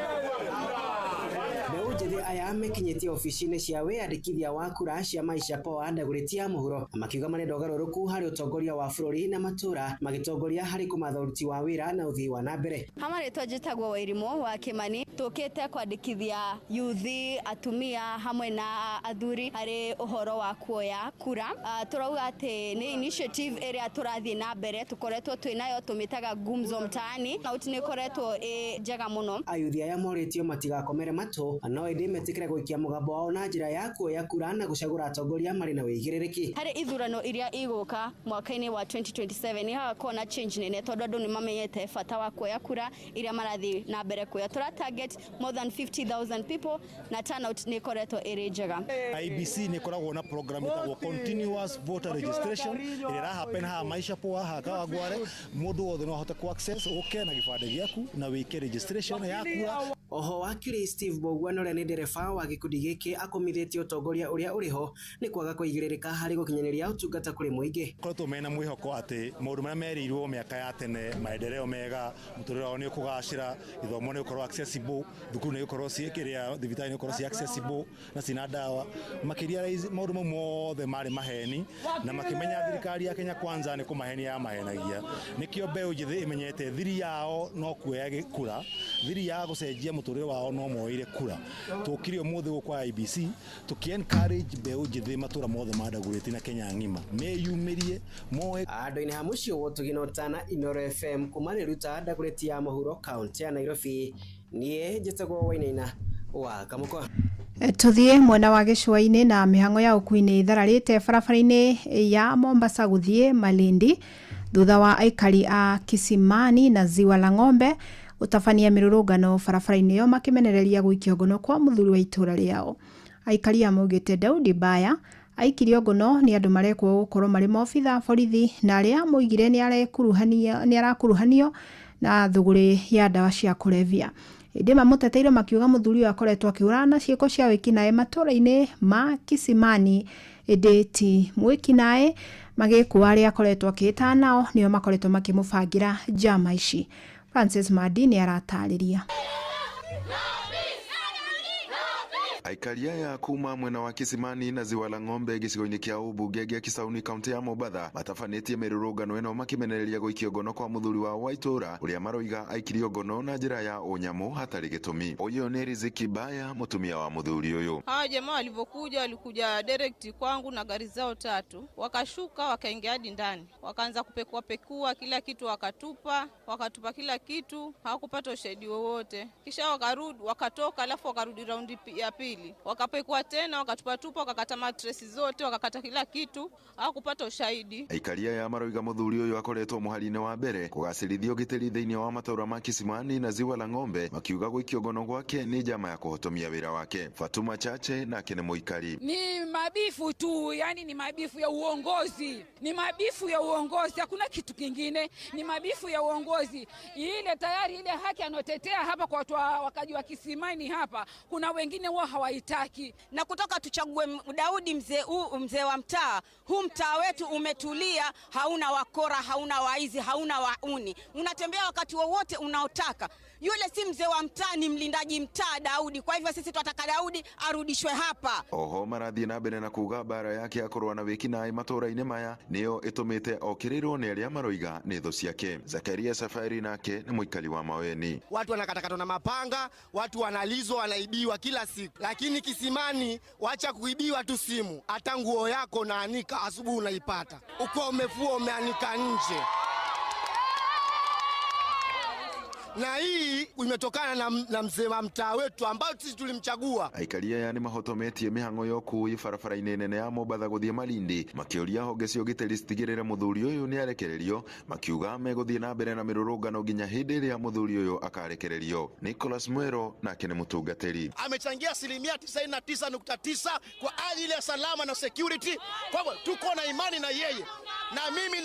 Aya mekinyĩtie obici-inĩ cia wĩyandĩkithia wa kura cia Maisha Poa Dagoretti ya mũhuro, makiuga marenda ũgarũrũku harĩ ũtongoria wa bũrũri na matũũra, magĩtongoria harĩ kũmatha ũruti wa wĩra na ũthii wa na mbere. Hama rĩtwa njĩtagwo Wairimũ wa Kimani, tũkĩte kwandĩkithia yuthi, atumia hamwe na athuri harĩ ũhoro wa kuoya kura. Tũrauga atĩ nĩ initiative ĩrĩa tũrathiĩ na mbere, tũkoretwo twĩ nayo tũmĩtaga Gumzo Mtaani, na nĩ ĩkoretwo ĩ njega mũno. Ayuthi aya morĩtio matigakomere matũ, no ĩndĩ metĩkĩre gũikia mũgambo wao na njĩra ya kuoya kura na gũcagũra atongoria marĩ na wĩigĩrĩrĩki. Harĩ ithurano iria igũka mwaka-inĩ wa 2027 nĩ hagakorwo na change nene, tondũ andũ nĩ mamenyete bata wa kuoya kura iria marathiĩ na mbere kuoya. Tũra target more than 50,000 people na turnout nĩ ĩkoretwo ĩrĩ njega. IEBC nĩ ĩkoragwo na program ĩtagwo continuous voter registration ĩrĩa ĩra happen haha Maisha Poa haha Kawangware. Mũndũ wothe no ahote ku access, ũke na gĩbandĩ gĩaku na wĩke registration ya kura. Oho wakiri Steve Bogwan ũrĩa nĩ ndereba wa gĩkundi gĩkĩ akomithĩtie ũtongoria ũrĩa ũrĩho nĩ kwaga kũigĩrĩrĩka harĩ gũkinyanĩria ũtungata kũrĩ mũingĩ. Koretwo mena mwĩhoko atĩ maũndũ marĩa merĩirwo mĩaka ya tene, maendeleo mega, mũtũrĩre wao nĩ ũkũgacĩra, gĩthomo nĩ gũkorwo accessible, thukuru nĩ gũkorwo ciĩ kĩrĩa, thibitarĩ nĩ gũkorwo ciĩ accessible na cina ndawa. Makĩria maũndũ mau mothe marĩ maheni, na makĩmenya thirikari ya Kenya Kwanza nĩ kũmahenia yamahenagia. Nĩkĩo mbeũ njĩthĩ ĩmenyete thiri yao no kuoya kura, thiri ya gũcenjia mũtũrĩre wao no moire kura. Tũkire ũmũthĩ gũkũ IEBC tũkĩ encourage mbeũ njĩthĩ matũra mothe ma Dagoretti na Kenya ng'ima meyumĩrie moe. Andũ-inĩ ha mũciĩ wa Ũtugi na Ũtana, Inooro FM kuma Riruta Dagoretti ya mũhuro kaunti ya Nairobi, niĩ njĩtagwo Wainaina wa Kamũkwa. Tuthiĩ mwena wa gĩcũa-inĩ na mĩhang'o ya ũkuui nĩ ĩthararĩte barabara-inĩ ya Mombasa gũthiĩ Malindi thutha wa aikari a Kisimani na Ziwa la Ng'ombe gũtabania mĩrũrũngano barabara-inĩ ĩyo makĩmenereria gũikio ngono kwa mũthuri wa itũũra rĩao. Aikari a maugĩte Daudi Baya aikirio ngono nĩ andũ marekwo gũkorwo marĩ maobitha borithi na arĩa moigire nĩ arakuruhanio na thũgũrĩ ya ndawa cia kũrebia. Ĩndĩ mamũteteire makiuga mũthuri ũyũ akoretwo akĩhũrana na ciĩko cia wĩkinaĩ matũũra-inĩ ma Kisimani, ĩndĩ ti mwĩkinaĩ magĩkua arĩa akoretwo akĩĩtana nao nĩo makoretwo makĩmũbangĩra njama ici. Francis Madi nĩ aratarĩria. Aikari aya kuma mwena wa Kisimani na Ziwa la Ng'ombe gĩcigo-inĩ kĩa ũmbunge gĩa Kisauni kaunti ya Mombatha matabanĩtie mĩrũrũngano ĩno makĩmenereria gũikio ngono kwa mũthuri wao wa itũra ũrĩa maroiga aikirio ngono na njĩra ya ũnyamũ hatarĩ gĩtũmi. Ũyũ nĩ Riziki Baya, mũtumia wa mũthuri ũyũ. Hawa jamaa walivyokuja walikuja direct kwangu na gari zao tatu, wakashuka wakaingia hadi ndani, wakaanza kupekua pekua kila kitu, wakatupa kila kitu, hawakupata ushahidi wowote. Kisha wakarudi wakatoka, alafu wakarudi raundi ya pili, wakapekua tena, wakatupatupa, wakakata matresi zote, wakakata kila kitu, hawakupata ushahidi. Aikari aya maroiga mũthuri ũyũ akoretwo mũhari-inĩ wa mbere kũgacĩrithia ũgitĩri thĩinĩ wa matũra ma Kisimani na Ziwa la Ng'ombe, makiuga gũikio ngono gwake nĩ njama ya kũhotomia wĩra wake. Fatuma Chache nake nĩ mũikari. Ni mabifu tu, yani ni mabifu ya uongozi, ni mabifu ya uongozi, hakuna kitu kingine, ni mabifu ya uongozi. Ile tayari ile haki anotetea hapa kwa watu wakaji wa Kisimani hapa, kuna wengine wao hawaitaki. Na kutoka tuchague Daudi mzee wa mtaa, huu mtaa wetu umetulia, hauna wakora, hauna waizi, hauna wauni. Unatembea wakati wowote unaotaka. Yule si mzee wa mtaa, ni mlindaji mtaa Daudi. Kwa hivyo sisi tunataka Daudi arudishwe hapa. Oho marathiĩ na mbere na kuga mbara yake ya kũrũa na wĩkinaĩ matũra-inĩ maya nĩyo ĩtũmĩte okĩrĩrwo nĩ arĩa maroiga nĩ thũ ciake. Zakaria Safari nake nĩ mũikari wa Maweni. Watu wanakatakatwa na mapanga, watu wanalizwa, wanaibiwa kila siku. Lakini Kisimani wacha kuibiwa tu simu, hata nguo yako naanika asubuhi unaipata. Uko umefua umeanika nje. Na hii imetokana na mzee wa mtaa wetu ambao sisi tulimchagua. Aikari aya nĩ mahotometie mĩhang'o ya ũkuui barabara-inĩ nene ya Mombatha gũthiĩ Malindi, makĩũria honge cia ũgitĩri citigĩrĩre mũthuri ũyũ nĩ arekererio, makiuga megũthiĩ na mbere na mĩrũrũngano nginya hĩndĩ ĩrĩa mũthuri ũyũ akarekererio. Nicholas Mwero nake nĩ mũtungatĩri. Amechangia 99.9% kwa ajili ya salama na security. Kwa hivyo tuko na imani na yeye. Na mimi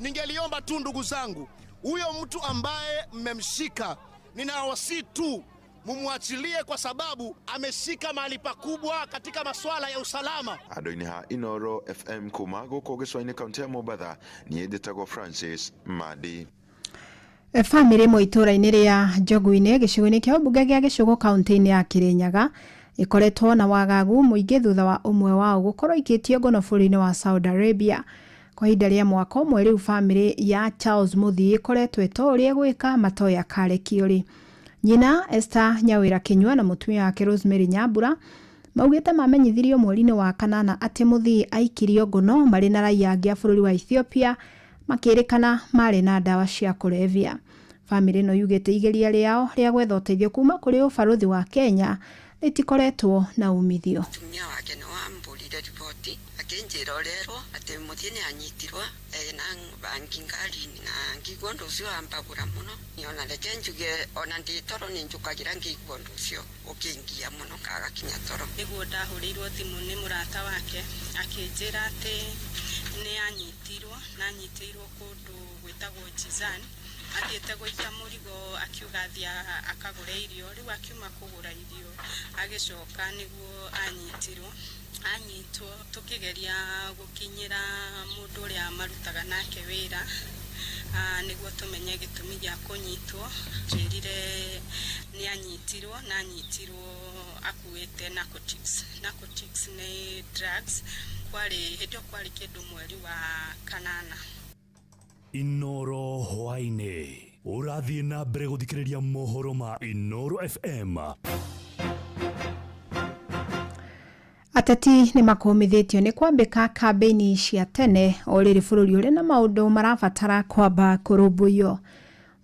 ningeliomba tu ndugu zangu, huyo mtu ambaye mmemshika, ninawasihi tu mumwachilie kwa sababu ameshika mahali pakubwa katika masuala ya usalama. Andũ-inĩ ha Inoro FM kuma gũkũ gĩcũa-inĩ kaunti ya Mombatha, niĩ njĩtagwo Francis Madi. Bamĩrĩ ĩmwe itũra-inĩ rĩa Njogu-inĩ gĩcigo-inĩ kĩa ũmbunge gĩa Gĩcũgũ kaunti-inĩ ya Kĩrĩnyaga ĩkoretwo na wagagu mũingĩ thutha wa ũmwe wao gũkorwo aikĩtio ngono bũrũri-inĩ wa Saudi Arabia. Kwa ihinda rĩa mwaka ũmwe rĩu bamĩrĩ ya Charles Mũthii ĩkoretwo ĩtoĩ ũrĩa ĩgwĩka matoĩ akarekio rĩ. Nyina Esther Nyawĩra Kĩnyua na mũtumia wake Rosemary Nyambura maugĩte mamenyithirio mweri-inĩ wa kanana atĩ Mũthii aikirio ngono marĩ na raia angĩ a bũrũri wa Ethiopia makĩrĩkana marĩ na ndawa cia kũrebia. Bamĩrĩ ĩno yugĩte igeria rĩao rĩa gwetha ũteithio kuma kũrĩ ũbarũthi wa Kenya rĩtikoretwo na umithio. Mũtumia wake nĩ wambũrire riboti akĩnjĩra ũrerwo atĩ Mũthii nĩ anyitirwo ena bangi ngari-inĩ na ngĩigua ũndũ ũcio wambagũra mũno. Ona reke njuge ona ndĩ toro nĩ njũkagĩra ngĩigua ũndũ ũcio ũkĩngia mũno kaga kinya toro. Nĩguo ndahũrĩirwo thimũ nĩ mũrata wake akĩnjĩra atĩ nĩ anyitirwo na anyitĩirwo kũndũ gwĩtagwo Jizan, athiĩte gũita mũrigo akiuga athiĩ akagũre irio, rĩu akiuma kũgũra irio agĩcoka nĩguo anyitirwo. Anyitwo tũkĩgeria gũkinyĩra mũndũ ũrĩa marutaga nake wĩra nĩguo tũmenye gĩtũmi gĩa kũnyitwo. Njĩrire nĩ anyitirwo na anyitirwo akuĩte narcotics. Narcotics nĩ drugs. Kwarĩ hĩndĩ ĩyo kwarĩ kĩndũ mweri wa kanana. Inoro hwaĩ-inĩ ũrathiĩ na mbere gũthikĩrĩria mohoro ma Inoro FM. Ateti nĩ makũmithĩtio nĩ kwambĩka kambĩini cia tene o rĩrĩ bũrũri ũrĩ na maũndũ marabatara kwamba kũrũmbũiyo.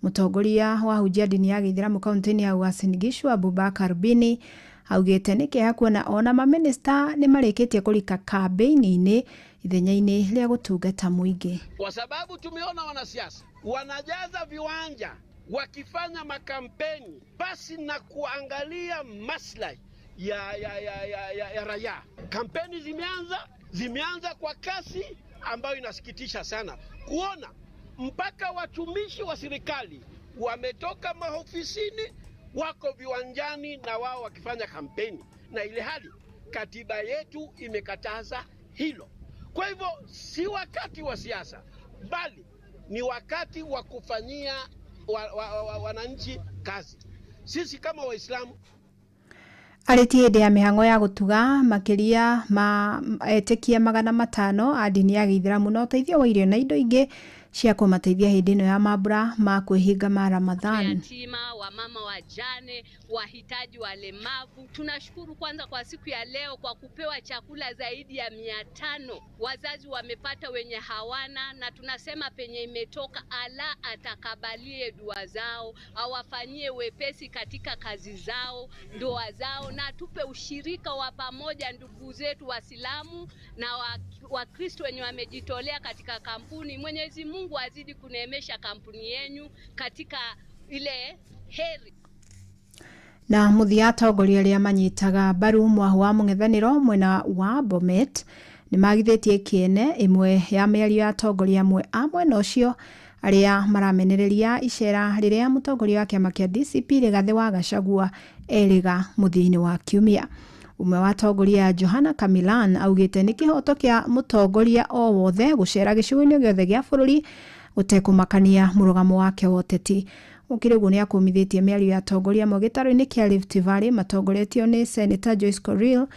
Mũtongoria wa hunjia ndini ya gĩithĩramu kaunti-inĩ ya Uasin Gishu Abubakar Bini augĩte nĩ kĩeha kuona ona mamĩnĩsta nĩ marĩkĩtie kũrika kambĩini-inĩ ithenya-inĩ rĩa gũtungata mũingĩ. Kwa sababu tumeona wanasiasa wanajaza viwanja wakifanya makampeni basi na kuangalia maslahi ya raia. Kampeni zimeanza kwa kasi ambayo inasikitisha sana kuona mpaka watumishi wa serikali wametoka maofisini wako viwanjani na wao wakifanya kampeni, na ile hali katiba yetu imekataza hilo. Kwa hivyo si wakati wa siasa, bali ni wakati wa kufanyia wananchi kazi. Sisi kama Waislamu. Arĩtie hĩndĩ ya mĩhang'o ya gũtuga makĩria ma etĩkia 500 a ndini ya gĩithĩramu na ũteithio wa irio na indo ingĩ cia kũmateithia hĩndĩ ĩno ya mambura ma kwĩhinga ma Ramadhan. Yatima, wamama wajane, wahitaji, walemavu. Tunashukuru kwanza kwa siku ya leo kwa kupewa chakula zaidi ya 500. Wazazi wamepata, wenye hawana, na tunasema penye imetoka, Allah atakabalie dua zao, awafanyie wepesi katika kazi zao, ndoa zao, na atupe ushirika wa pamoja, ndugu zetu Waislamu na Wakristo wenye wamejitolea katika kampuni. Mwenyezi Mungu azidi kuneemesha kampuni yenyu katika ile heri. Na mũthia atongoria arĩa manyitaga mbaru mwahu wa mũng'ethanĩro mwena wa Bomet nĩ magithĩtie kĩene ĩmwe ya mĩario ya atongoria amwe a mwena ũcio arĩa maramenereria icera rĩrĩa mũtongoria wa kĩama kĩa DCP Rigathĩ wa Gachagua erĩga mũthia-inĩ wa kiumia. Ũmwe wa atongoria Johana Kamilan augĩte nĩ kĩhoto kĩa mũtongoria o wothe gũcera gĩcigo-inĩ gĩothe gĩa bũrũri gũtekũmakania mũrũgamo wake wa ũteti. Gũkĩrĩ ũguo nĩ akũmithĩtie mĩario ya atongoria amwe gĩtarũ-inĩ kĩa Rift Valley matongoretio nĩ Senator Joyce Korir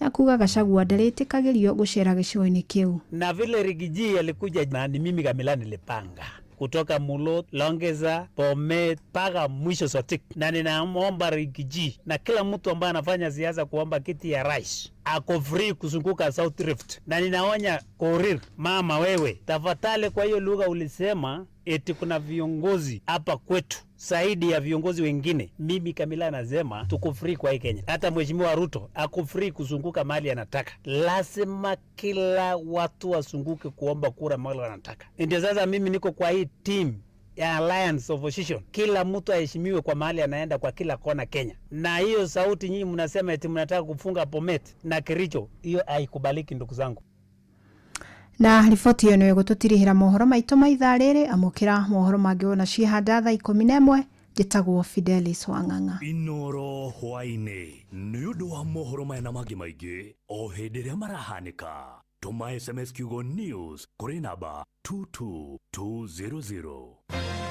ya kuga Gachagua ndarĩtĩkagĩrio gũcera gĩcigo-inĩ kĩu. Na vile Rigiji alikuja na ni mimi Kamila nilipanga kutoka Mulot, Longeza, Bomet mpaka mwisho Sotik, na ninaomba Rigiji na kila mtu ambaye anafanya siasa kuomba kiti ya rais ako free kuzunguka South Rift, na ninaonya Korir, mama wewe, tafadhali, kwa hiyo lugha ulisema eti kuna viongozi hapa kwetu zaidi ya viongozi wengine. Mimi Kamila nasema tuko free kwa hii Kenya. Hata Mheshimiwa Ruto ako free kuzunguka mahali anataka. Lazima kila watu wazunguke kuomba kura mahali wanataka. Ndio sasa mimi niko kwa hii team ya Alliance of Opposition. Kila mtu aheshimiwe kwa mahali anaenda kwa kila kona Kenya. Na hiyo sauti nyinyi mnasema eti mnataka kufunga Bomet na Kericho, hiyo haikubaliki ndugu zangu. Na riboti ĩyo nĩyo ĩgũtũtirihĩra mohoro maitũ ma ithaa rĩrĩ. Amũkĩra mohoro mangĩ wona ciĩhanda thaa 11. Njĩtagwo Fidelis Wang'ang'a. Inoro hwaĩ-inĩ nĩ ũndũ wa mohoro maya na mangĩ maingĩ o hĩndĩ ĩrĩa marahanĩka, tũma SMS kiugo news kũrĩ namba 22200.